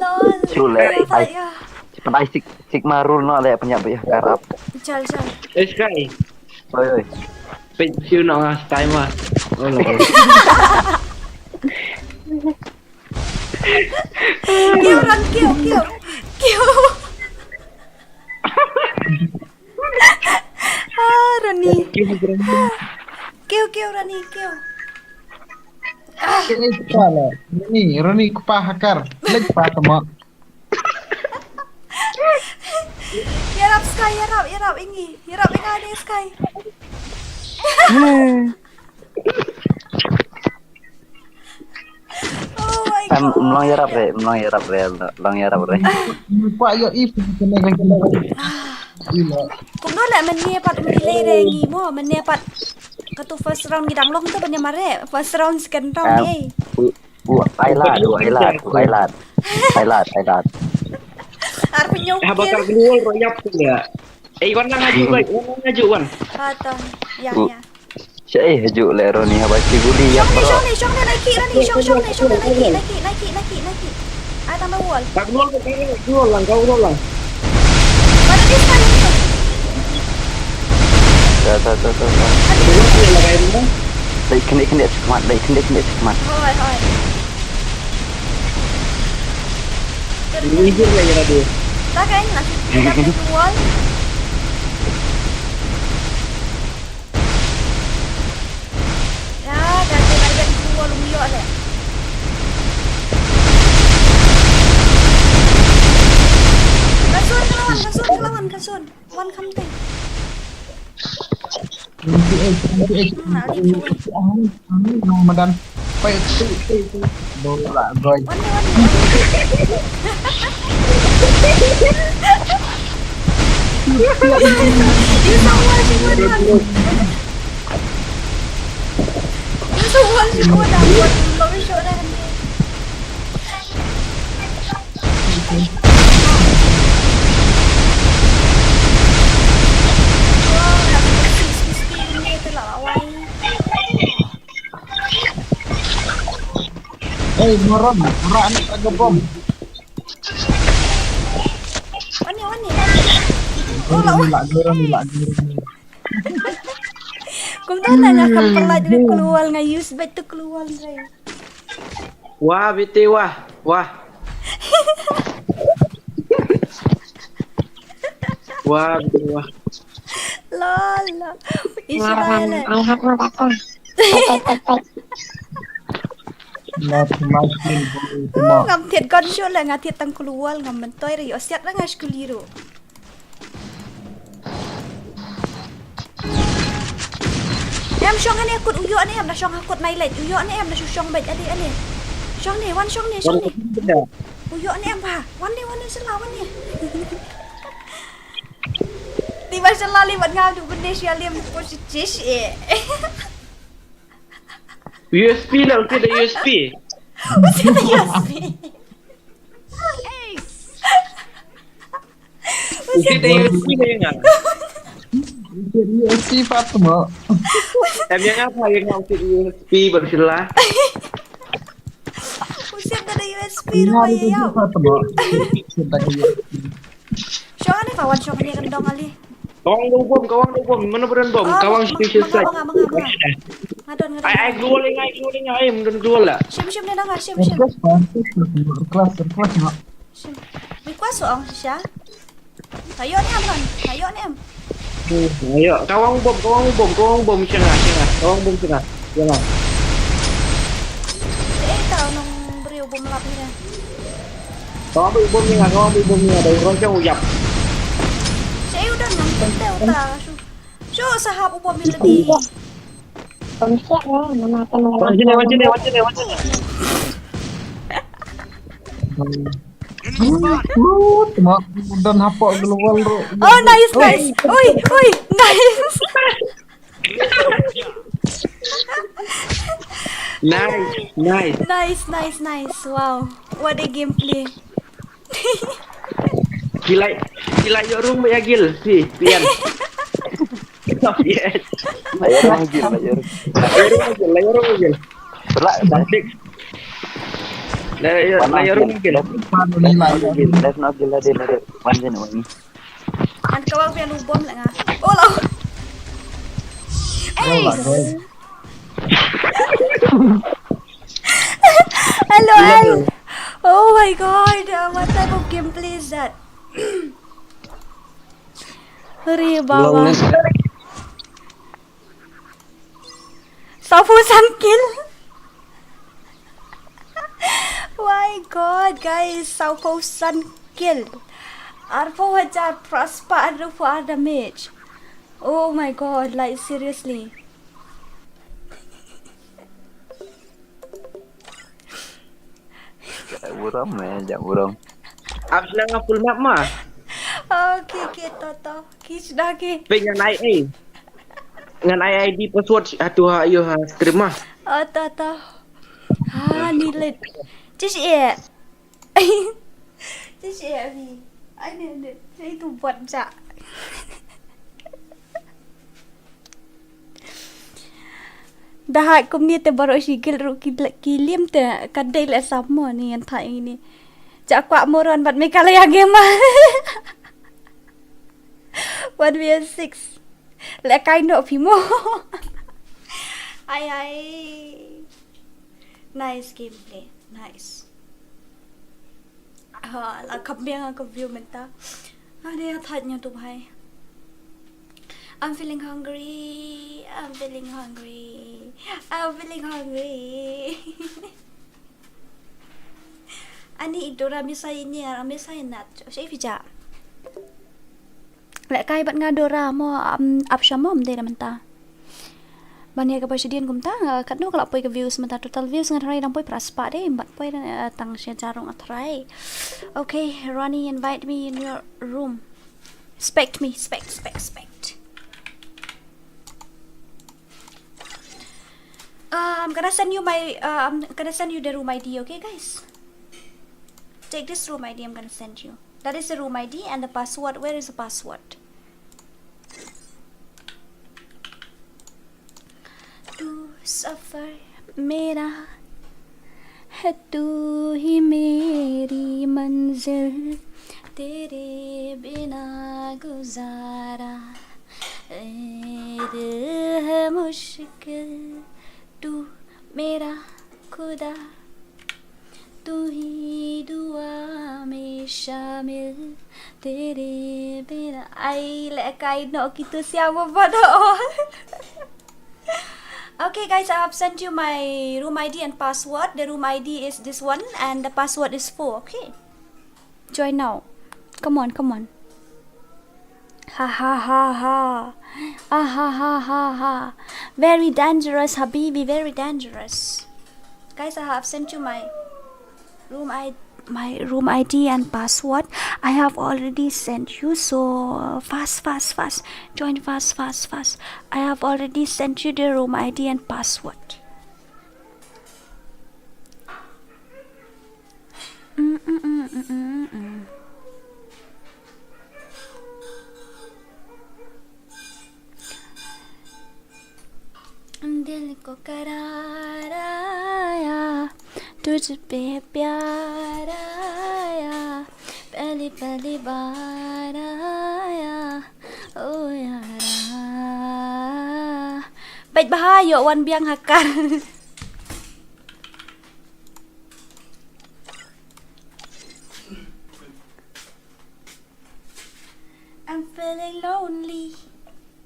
Lol. Shu le, ai. Ai, sik, sik marul no le pynjah bih karap. Jal, jal. Eh, Sky. Oi, oi. Pin shu no ngas time ah. Oh, no. Kiu ran kiu, kiu. Kiu. Ah, Rani. Kiu, Rani. Kiu, kiu, Rani, kiu. Rani kpa la. Rani, Rani kpa hakar. Lek pa tama. Yarap Sky, yarap, yarap ingi. Yarap ingi ni Sky. Oh my god. Em, mlong yarap re, mlong yarap re, mlong yarap re. Pak yo if kena lagi. Kumno la mane pat um delay re ngi mo, mane pat katu first round ngi dang long tu ban ïa mare, first round second round eh. U, u, ai lad, u, ai lad, u, ai lad. Ai lad, ai lad. Ar pynñiew kill. Haba ka global royap tu ya. Eh, wan lang aju, wan lang aju, wan. Ha to. Ya, ya. Sha eh aju le Roni haba shi guli ya. Shong ni, shong ni, shong ni, naiki, Roni, shong, shong ni, shong ni, naiki, naiki, naiki, naiki, naiki. Ai tang da wall. Ka global, ka global lang, ka global lang. Pada di sana ni. Ta, ta, ta, ta, ta. Aduh. Dai kene, kene sekemat, dai kene, kene sekemat. Hoi, hoi. Ini hijir lagi tadi. Ta kan nak kita ke wall. Ya, dah ada target dua lu mio le. Kasun ke lawan, kasun ke lawan, kasun. Wan kam teng. Twenty-eight, twenty-eight. Hmm, I'll leave you. Ang, ang, ang, madan. Wait, wait, wait, wait. Bola, goy. One day, one day. You so watch you would have. You so watch you would have. What love you should have. Hey, moron, ora ani ada bom. Ani, ani. Oh, la. Lak gurung, lak gurung. Kumta na nga kam pala juga keluar nga use bet tu keluar saya. Wah, B T wah, wah. Wah, B T wah. Lol, lol. Israel. I have no data. Wait, wait, wait, wait. Not my skill, bro. Uh, ngam thied kon shu le, nga thied tang keluar, ngam mentoi ri. Osiat ra nga shkuli ru. Em shong ane kut uyo ane em na shong hakut nai leit uyo ane em na shu shong beit ade ane. Shong ne wan shong ne shong ne. Uyo ane em ba wan ne wan ne sela wan ne. Di ba sela li wan nga du bende shi alim positif eh. U S P lah, usit da U S P. Usit da U S P. Usit da U S P lah ya nga. Usit U S P Fatma. Em ya nga apa ya nga usit U S P bersila. Usit da U S P rumah ya. Fatma. Usit da U S P. Shong ane kawan shong ane kendong ali. Kawang da u bom, kawang da u bom. Mano ba don bom? Kawang shisha side. Nga don, nga don. Ai, ai, global ing ai, global ing ai, mano don global la. Shim, shim ne na nga, shim, shim. Request, request, request, request, no. Shim. Request ong shisha. Ayo ne am kan? Ayo ne am. Ayo, kawang u bom, kawang u bom, kawang u bom shisha nga, shisha nga. Kawang u bom shisha nga. Shisha nga. Eh, ta nong beri u bom lap ni. Kawang bom ni nga, kawang bom ni nga, da u rong u yap. Sha u don nang tente uta. Shu, shu sahap u bom ni lagi. Wan sini, wan sini, wan sini, wan sini. Tuma, don hapok global ro. Oh, nice, nice. Oi, oi, nice. Nice, nice. Nice, nice, nice. Wow. What a gameplay. Kilai, kilai ïoh rung ba ïa gil, si, pian. Yes. La ïoh rung gil, la ïoh rung. La ïoh rung gil, la ïoh rung gil. La ïoh, la ïoh rung gil. Let's not gil, let's not gil, let's not gil, let's not gil. Wan jin wan. An kawang pian u bom la nga. Oh, la. Hey. Hello, hello. Oh my god, uh, what type of gameplay is that? Hurry, Baba. Sawphew san kill. My god, guys, sawphew san kill. Arphew hajar phra spah arphew ar damage. Oh my god, like, seriously. Burom eh, jangan burom. Abis na nga full map ma. Okay, okay, to to. Ki sudah ki. Pe ngan ai ai. Ngan ai I D password atu ha ïoh ha stream ma. Oh, to to. Ha, ni lit. Just eh. Just eh ni. Ai ni ni. Itu buat ja. Da hap kumne te baroh shi gil ruh ki, ki lim te ka dei leh sam mo ni ngan thait ïa ini. Jah kwah moron bad Meghalaya Gamer. One V six. Leh kai noh phi mo. Ai ai. Nice gameplay. Nice. Ha, la kham biang ka view mynta. Ade, thait ïa tu bhai. I'm feeling hungry. I'm feeling hungry. I'm feeling hungry. Ani i Dora Misai ni, Misai nat. Sha phi ja. Leh kai bad nga Dora mo, um, ap sha mo ym dei da mynta. Ban ïa kaba shadien kumta, eh, katno ka la poi ka views mynta, total views nga tharai dang poi phra spah de, bad poi, eh, tang shi hajar ruh nga tharai. Okay, Ronnie, invite me in your room. Expect me, expect, expect, expect. Uh, I'm gonna send you my, uh, I'm gonna send you the room I D, okay, guys? Take this room I D I'm gonna send you. That is the room I D and the password. Where is the password? तू सफर मेरा है, तू ही मेरी मंजिल, तेरे बिना गुजारा ए दिल है मुश्किल, तू मेरा खुदा, तू ही दुआ में शामिल, तेरे बिना. Ai, leh kai noh kito siapa bodoh. Okay, guys, I have sent you my room I D and password. The room I D is this one, and the password is four. Okay. Join now. Come on, come on. Ha ha ha ha. Ah ha ha ha ha. Very dangerous, Habibi, very dangerous. Guys, I have sent you my room I my room I D and password. I have already sent you, so fast, fast, fast. Join fast, fast, fast. I have already sent you the room I D and password. Mm, mm, mm, mm, mm, mm. दिल को करार आया, तुझ पे प्यार आया, पहली पहली बार आया, ओ यारा. Bad bha ïoh wan biang ha kar. I'm feeling lonely.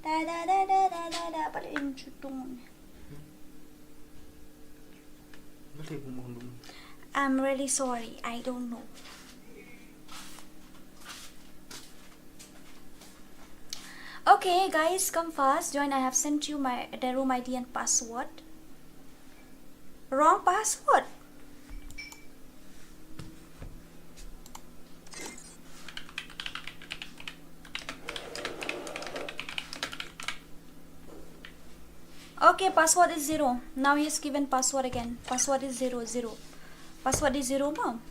Da da da da da da da. Balik in chutung. Balik bumong dum. I'm really sorry. I don't know. Okay, guys, come fast. Join. I have sent you my the room I D and password. Wrong password. Okay, password is zero. Now he's given password again. Password is zero, zero. Password is zero, mom.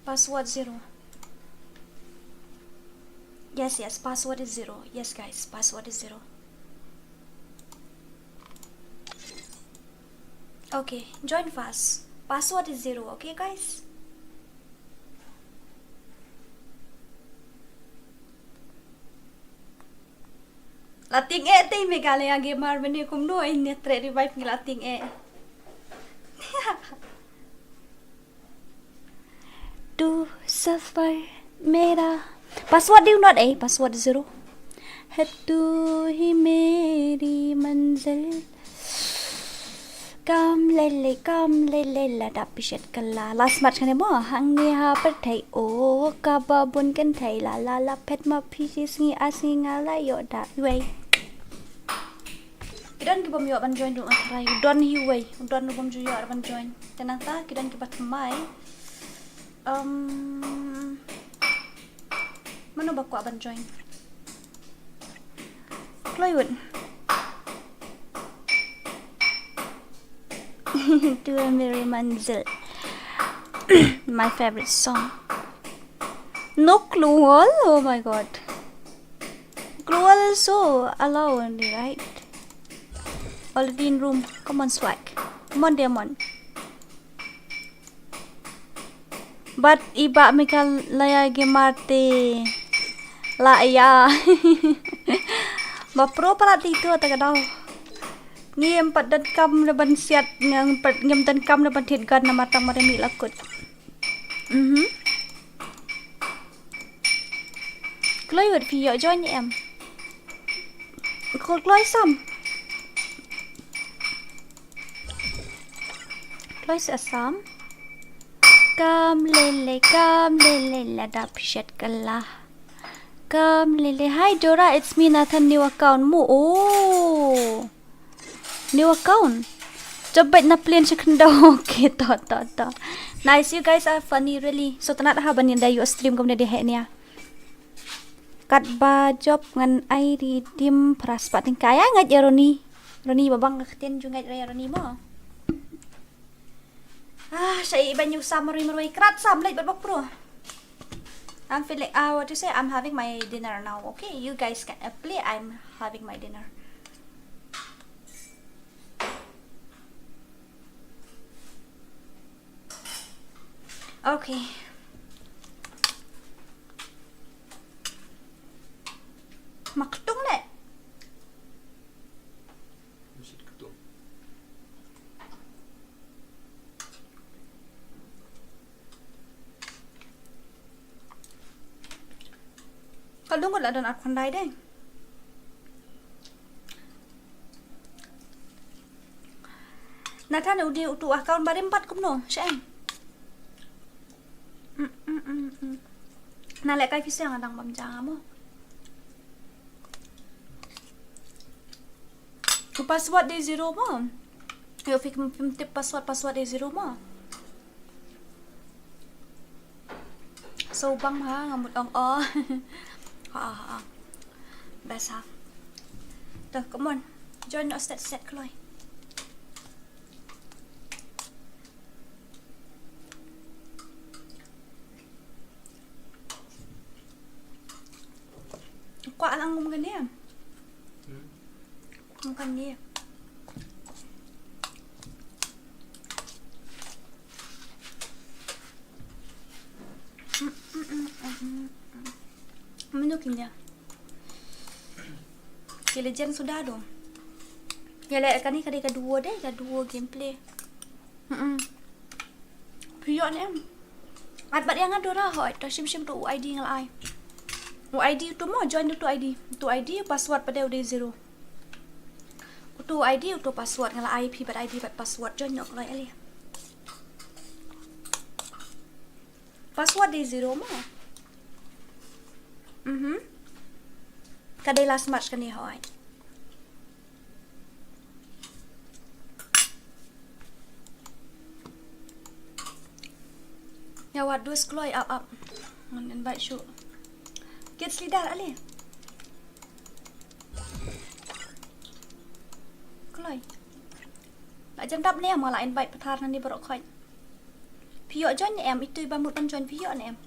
Password zero. Yes, yes, password is zero. Yes, guys, password is zero. Okay, join fast. Password is zero, okay, guys? La tieng eh te Meghalaya Gamer, mynne kumno ine trei revive ngi la tieng eh. तू सफर मेरा. Password dei u not eh, password zero. है तू ही मेरी मंजिल. Kam lele, kam lele, lada phi shet kylla. Last match kane mo, hangne ha pyrthei, o, kaba bun kynthei, la, la, la, phet ma phi shi sngi, ar sngi nga la ïoh da iwei. Ki don ki bym ïoh ban join ruh nga tharai. U don hi uwei, u don u bym ju ïoh ban join. Te nangta ki don kiba thymmai. Um, mano ba kwah ban join? Kloi wut. Tu hai meri manzil. My favorite song. No clue all? Oh my god. Global also allow only, right? Already in room. Come on, Swag. Come on, Diamond. But iba Meghalaya Gamer te la ïa. Ba pro para ti tu ata ka daw. Ngim pat donkam na ban siat, ngim pat, ngim donkam na ban thied gun namar tang mara mih la kut. Mhm. Kloi wut phi ïoh join em. Kloi, kloi sam. Kloi sa sam. Kam lele, kam lele, lada phi shet kylla. Welcome, Lily. Hi, Dora. It's me, Nathan. New account mo. Oh. New account. Jop bad na plane sha khyndew. Okay, to, to, to. Nice, you guys are funny, really. So, tonight ha ban ïa da ïa stream kumne de heh nia. Katba jop ngan ai redeem phra spah tyngka. Ïa ngeit ïa Ronnie. Ronnie ba bang ka ktien ju ngeit ïa Ronnie mo. Ah, sha i ban ïa u sam marwei marwei krat sam leit bad bok pro. I'm feeling, ah, what you say? I'm having my dinner now. Okay, you guys can, uh, play. I'm having my dinner. Okay. Maktung ne? Mesti ketung. Ka dung la don ar khyndai dei. Nathan u dei utu account barim pat kumno, sha em. Mm, mm, mm, mm. Na leh kai phi seng adang bam jang mo. U password dei zero mo. Ïoh phi phim tip password, password dei zero mo. So bang ha nga mut ong o. Ha ha ha. Best ha. Tuh, come on. Join us set set kloi. Kwah lang kum kane. Hmm. Kum kane. Mm, mm, mm, mm, mm. Menu kine. Ki legend suda do. Ïa leh kane ka dei ka duo dei, ka duo gameplay. Mm-mm. Phi ïoh ne em? Ai bad ïa nga Dora hoi, to shim shim to u I D nga la ai. U I D uto mo, join uto I D. Uto I D password pat u dei zero. Uto I D uto password nga la ai phi bad I D bad password join ïoh kloi ale. Password dei zero mo. Mhm. Ka dei last match kane hoi. Ïa wat dus kloi ap ap. Ngan invite shuh. Kids leader ale. Kloi. La jan dap ne em la invite pathar nani baroh khoit. Phi ïoh join ne em, itu i ba mut ban join phi ïoh ne em.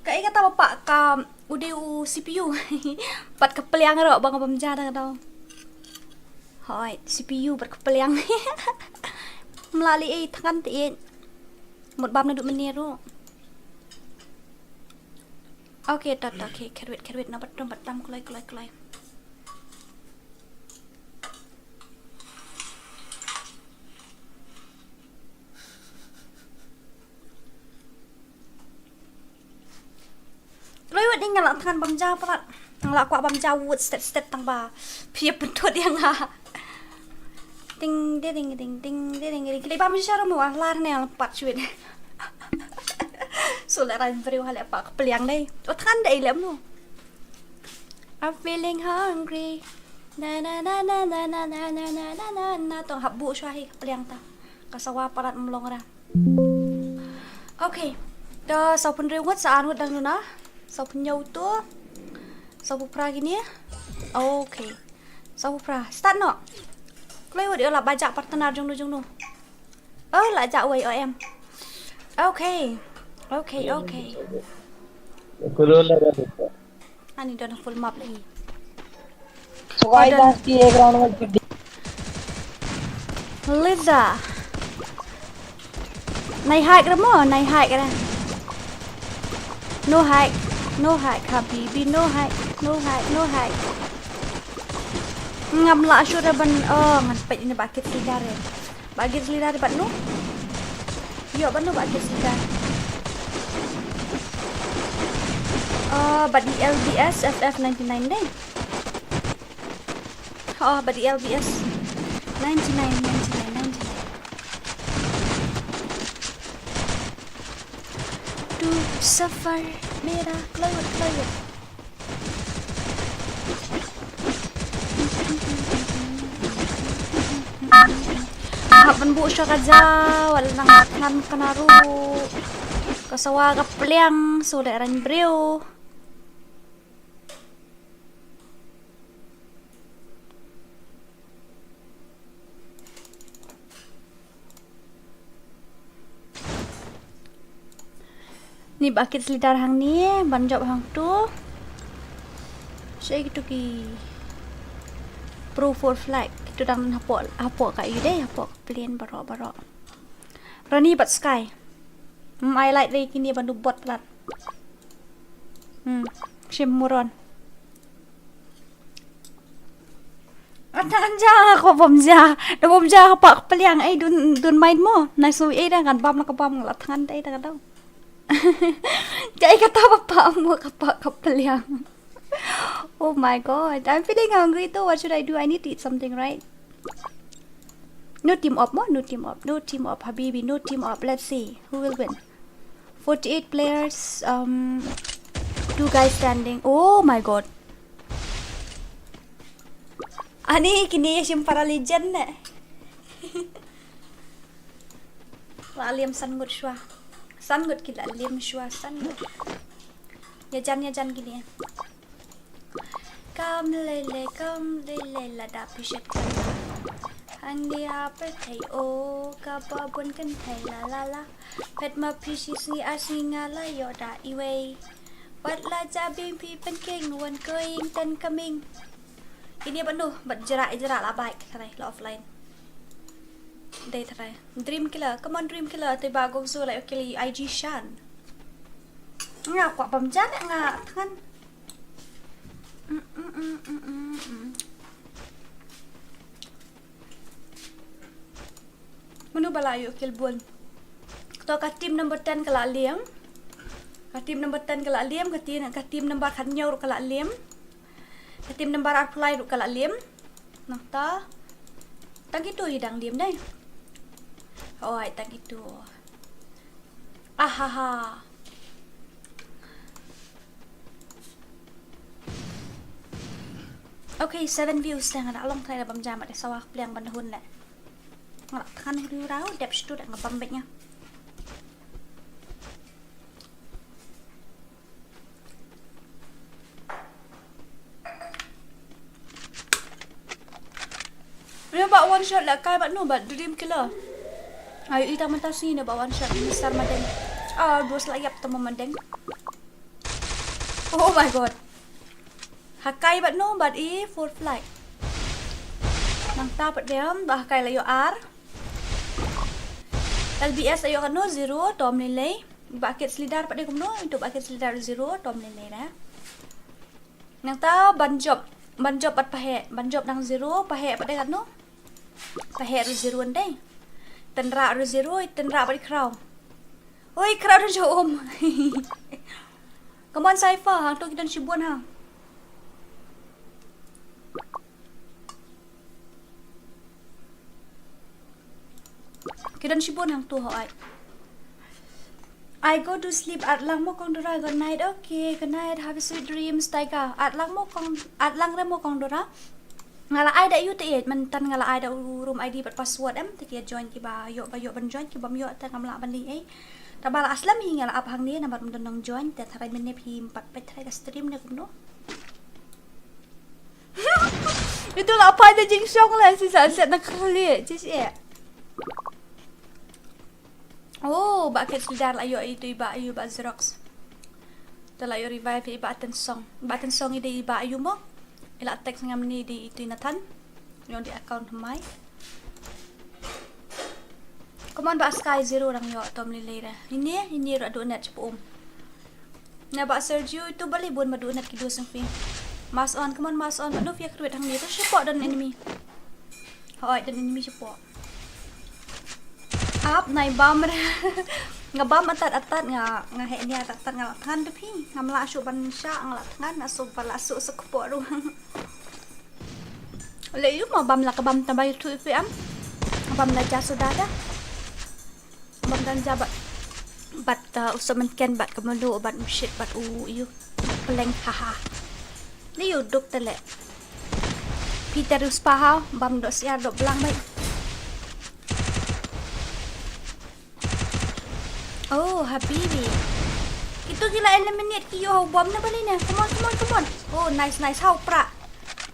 Kaei kata ba pah ka u dei u C P U. Bad ka pliang ruh ba nga bam ja da ka dau. Hoi, C P U bad ka pliang. Mlali ei thngan te ei. Mut bam na du mene ruh. Okay, ta ta, okay, kherwit kherwit na bat dum bat dam kloi kloi kloi. Kloi wat ding nga la thngan bam ja palat. Nga la kwah bam ja wut stet stet tang ba phi ïa pynthut ïa nga. Ding ding ding ding ding ding ding. Khlei bam ja sharum wa lar ne la pat shuit. So la ran briew ha le pa ka pliang dei. O thngan dei lem no. I'm feeling hungry. Na na na na. Tong hap bu shwa hi ka pliang ta. Ka sawa palat mlong ra. Okay. Da saw pynriew ngut sa ar ngut dang nuna. Saw pynñiew tu. Saw pynphra kine. Okay. Saw pynphra. Start no. Kloi wad ïoh la bajak partner jong nu jong nu. Oh, la jak wei O M. Okay. Okay, okay. Ani don full map lagi. So guys, आज की एक राउंड में Lisa. Nai hike ra mo, nai hike ra. No hike, no hike, habibi, no hike, no hike, no hike. Ngam lah shuh ra ban, oh, ngan peit ine ba kit leader re. Ba kit leader re bad no. Ïoh bad no ba kit leader. Oh, bad i L B S F F ninety-nine dei. Oh, bad i L B S. Ninety-nine, ninety-nine, ninety-nine. Tu Safar mera, kloi wut, kloi wut. Hap ban buh sha ka ja, wat la nang thngan kane ruh. Ka sawa ka pliang, shu leh rang briew. Ni ba kit slidar hangne, ban jop hangto. Shaei kito ki Pro four flag, kito dang hapoh, hapoh ka ïu dei, hapoh ka plane baroh, baroh. Rani bad Sky. Hmm, ai light dei kine ban du bot palat. Hmm, shim muron. Ata anja ko bom ja. Da bom ja ka pak peliang, eh, don't, don't mind mo. Nai so, eh, da kan bam la ka bam la thngan dei da ka dau. Ka, eh, kata ba pa mo ka pak ka peliang. Oh my God, I'm feeling hungry though. What should I do? I need to eat something, right? No team up mo, no team up, no team up, habibi, no team up. Let's see who will win. Forty-eight players, um, two guys standing. Oh my God. Ani kine ïa shim para legend ne. La liam san ngut shuwa. San ngut ki la liam shuwa, san ngut. Ïa jan, ïa jan kine. Kam lei lei, kam lei lei, lada phi shet kam. Hangne ha pyrthei o, kaba bun kynthei la la la. Phet ma phi shi sngi ar sngi nga la ïoh da iwei. Wat la ja bim phi pynkheiñ, wan ko ïing ten kaming. Ini bad nu, bad jrah, jrah la bike tharai, la offline. Dei tharai. Dream Killer, come on Dream Killer, te ba gong su la ïoh kill I G Shan. Nga kwah bam jan nga thngan. Mm, mm, mm, mm, mm, mm. Mano ba la ïoh kill bun? To ka team number ten ka la liam. Ka team number ten ka la liam, ka team, ka team number khathynñiew ruh ka la liam. Ka team number arphew lai ruh ka la liam. Nangta tang kito hi dang liam dei. Oi, tang kito. Ahaha. Okay, seven views te, nga la long tharai da bam jam, da sawa ka pliang ban hun leh. Nga la thngan hu riu rau, dep shu da nga bam beit nga. Ïa ba one shot la kai bad nu bad Dream Killer. Ai ita mynta sngi ne ba one shot ni sar madeng. Ah, dos la ïap tama madeng. Oh my God. Hakai bad nu bad i four flag. Nangta pat dem ba hakai la ïoh ar. L B S ïoh kano zero, tom lei lei. Ba kit slidar pat de kumno, itu ba kit slidar zero, tom lei lei da. Nangta ban jop, ban jop pat paheh, ban jop nang zero, paheh pat de kano. Paheh ru zero ndei. Tynrah ru zero, tynrah pat i khraw. Oi, khraw ru jop um. Come on, Cypher, hangto ki don shibun ha. Ki don shibun hangto ho ai. I go to sleep, at lang mo Kong Dora, good night. Okay, good night, have a sweet dreams, Tiger. At lang mo Kong, at lang re mo Kong Dora. Nga la ai da ïu te ïeit, mynta nga la ai da u room I D bad password em, te ki ïa join ki ba ïoh, ba ïoh ban join, ki bym ïoh te ngam lah ban link ei. Te ba la slem hi nga la ap hangne namar ym don nongjoin, te tharai mynne phi ym pat peit tharai ka stream ne kumno. Itu la pai da jingshong la, shi sa set na khali, shi shi. Oh, ba kit slidar la ïoh itu i ba ïu ba Xerox. Te la ïoh revive i ba Tensong. Ba Tensong i dei i ba ïu mo. I la text ngam ni dei itu i Nathan. Ïoh di account mai. Come on ba Sky zero dang ïoh tom lei lei da. Ini, ini ruh duh net shapoh um. Na ba Sergio itu balei bun ba duh net ki dos nang phi. Mask on, come on mask on. Ba nu phi ïa kyrwit hangne to shapoh don enemy. Hoi, don enemy shapoh. Ap nai bam re. Nga bam atat atat nga, nga heh nia atat atat nga la thngan da phi. Ngam lah shuh ban shah nga la thngan, nga shu ba la shuh shuh kpoh ruh. Leh ïu ma bam la ka bam tang ba ïu tu ifi am. Bam la ja suda da. Bam dan ja ba. Bad, uh, u Somen Ken bad ka Mulu bad u Shit bad u ïu. Peleng, haha. Ni u duk tele. Peter u spaha bam do siar do blang bai. Oh, habibi. Kitu ki la eliminate ki ïoh bom na bali ne. Come on, come on, come on. Oh, nice, nice. Hau pra.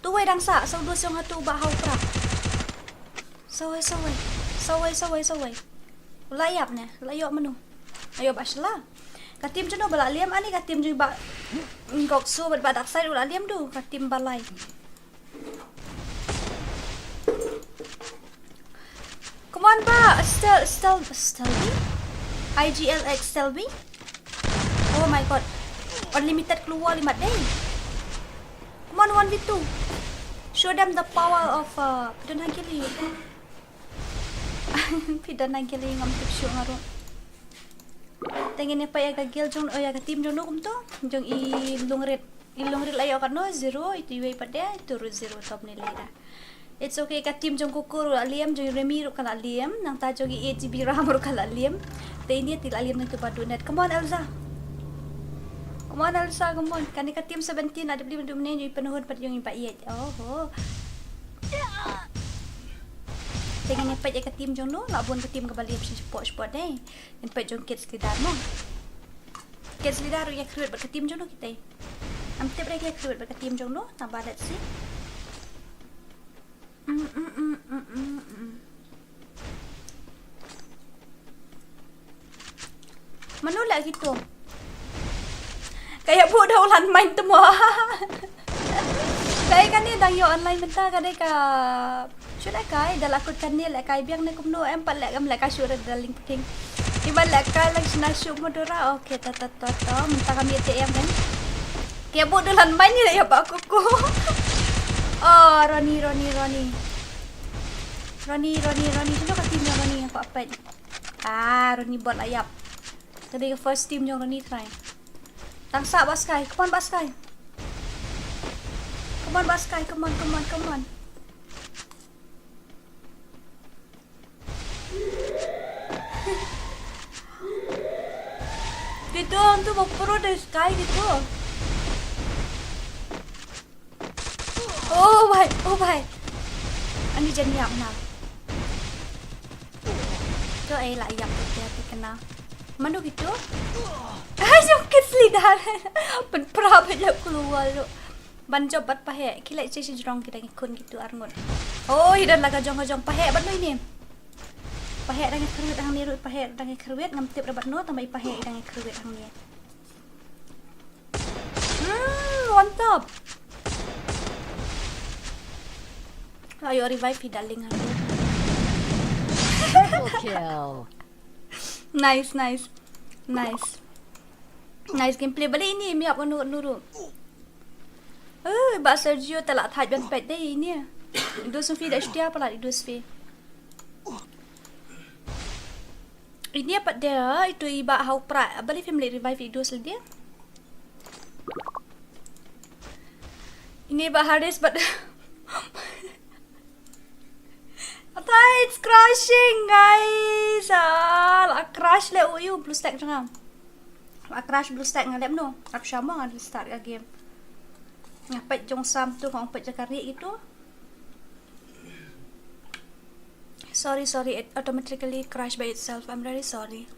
Tu wei dang sa, sau du siong hatu ba hau pra. Sawai, sawai. Sawai, sawai, sawai. La ïap ne, la ïoh manu. Ayo ba shla. Ka team jeno ba la liam ani ka team jeno ba ngok so ba dak side la liam du ka team balai. Come on ba, Stel, Stel, Stelby? I G L X Stelby? Oh my god. Unlimited keluar lima day. Come on, one v two. Show them the power of, uh, Pidon Hagili. Pidon Hagili ngam tip show ngaru. Tengen ne pa ya ka gel jong, oh ya ka team jong no kumto. Jong i lungrit. I lungrit la yo ka no zero, itu iwe pa de, itu ru zero top ni leda. It's okay, ka team jong Kuku ru la liam, jong Remy ru ka la liam, nang ta jong i eight G B ram ru ka la liam. Te ini ti la liam nang tu ba dunet. Come on, Elsa. Come on, Elsa, come on. Kani ka team seventeen, ada beli madu mene, jong i penhun, pat jong i ba eight. Oh, ho. Tengen ne pa ya ka team jong no, la bun ka team ka ba liam shi spot, spot dei. Ngan peit jong Kids Leader mo. Kids Leader ruh ïa khrwit bad ka team jong no kita. Am tip re ïa khrwit bad ka team jong no. Tang ba let's see. Mm, mm, mm, mm, mm, mm. Mano la gitu. Kayak buh dah ulan main temu. Kai kane dang ïoh online mynta kane ka. Shu leh kai da la kut kane leh kai biang ne kumno em pat leh em leh kai shu da ling pting. Iban leh kai lang shna shu Madura. Okay, ta ta ta ta mynta kami te em kan. Ke bu dulan ban ni ya ba kuku. Oh, Roni, Roni, Roni. Roni, Roni, Roni. Sino ka team Roni yang ko apet. Ah, Roni bot la ïap. Tadi ka first team jong Roni try. Tang sa ba Sky. Come on ba Sky. Come on ba Sky. Come on, come on, come on. Gitu, antu mau pro dari Sky gitu. Oh bhai, oh bhai. Ani jan ïap na. To ai la ïap to te te kena. Mano gitu? Ai jong Kids Leader. Pen pra ba ïap keluar lo. Ban job bad pahe, ki leh chi shi jrong ki dang khun gitu arngut. Oh, hi dan la ka jong ka jong pahe bad noi ni. Pahe dang khrwit dang ni rut pahe dang khrwit ngam tip ra bad no tang ba i pahe dang khrwit dang ni. Hmm, one tap. Ayo revive hi darling. Triple kill. Nice, nice. Nice. Nice gameplay. Balik ini mi ap nuru nuru. Eh, ba Sergio ta la thaj ban pet dei ini. Idus fi da stia pala idus fi. Ini apa dia? Itu iba hau pra. Balik family revive idus dia. Ini ba Haris bad. Atai, it's crashing, guys. Ah, la crash le uyu blue stack janga. La crash blue stack ngalem no. Ap shama ngan restart ka game. Ngapet jong sam tu kong pet jakari gitu. Sorry, sorry, it automatically crash by itself. I'm very sorry.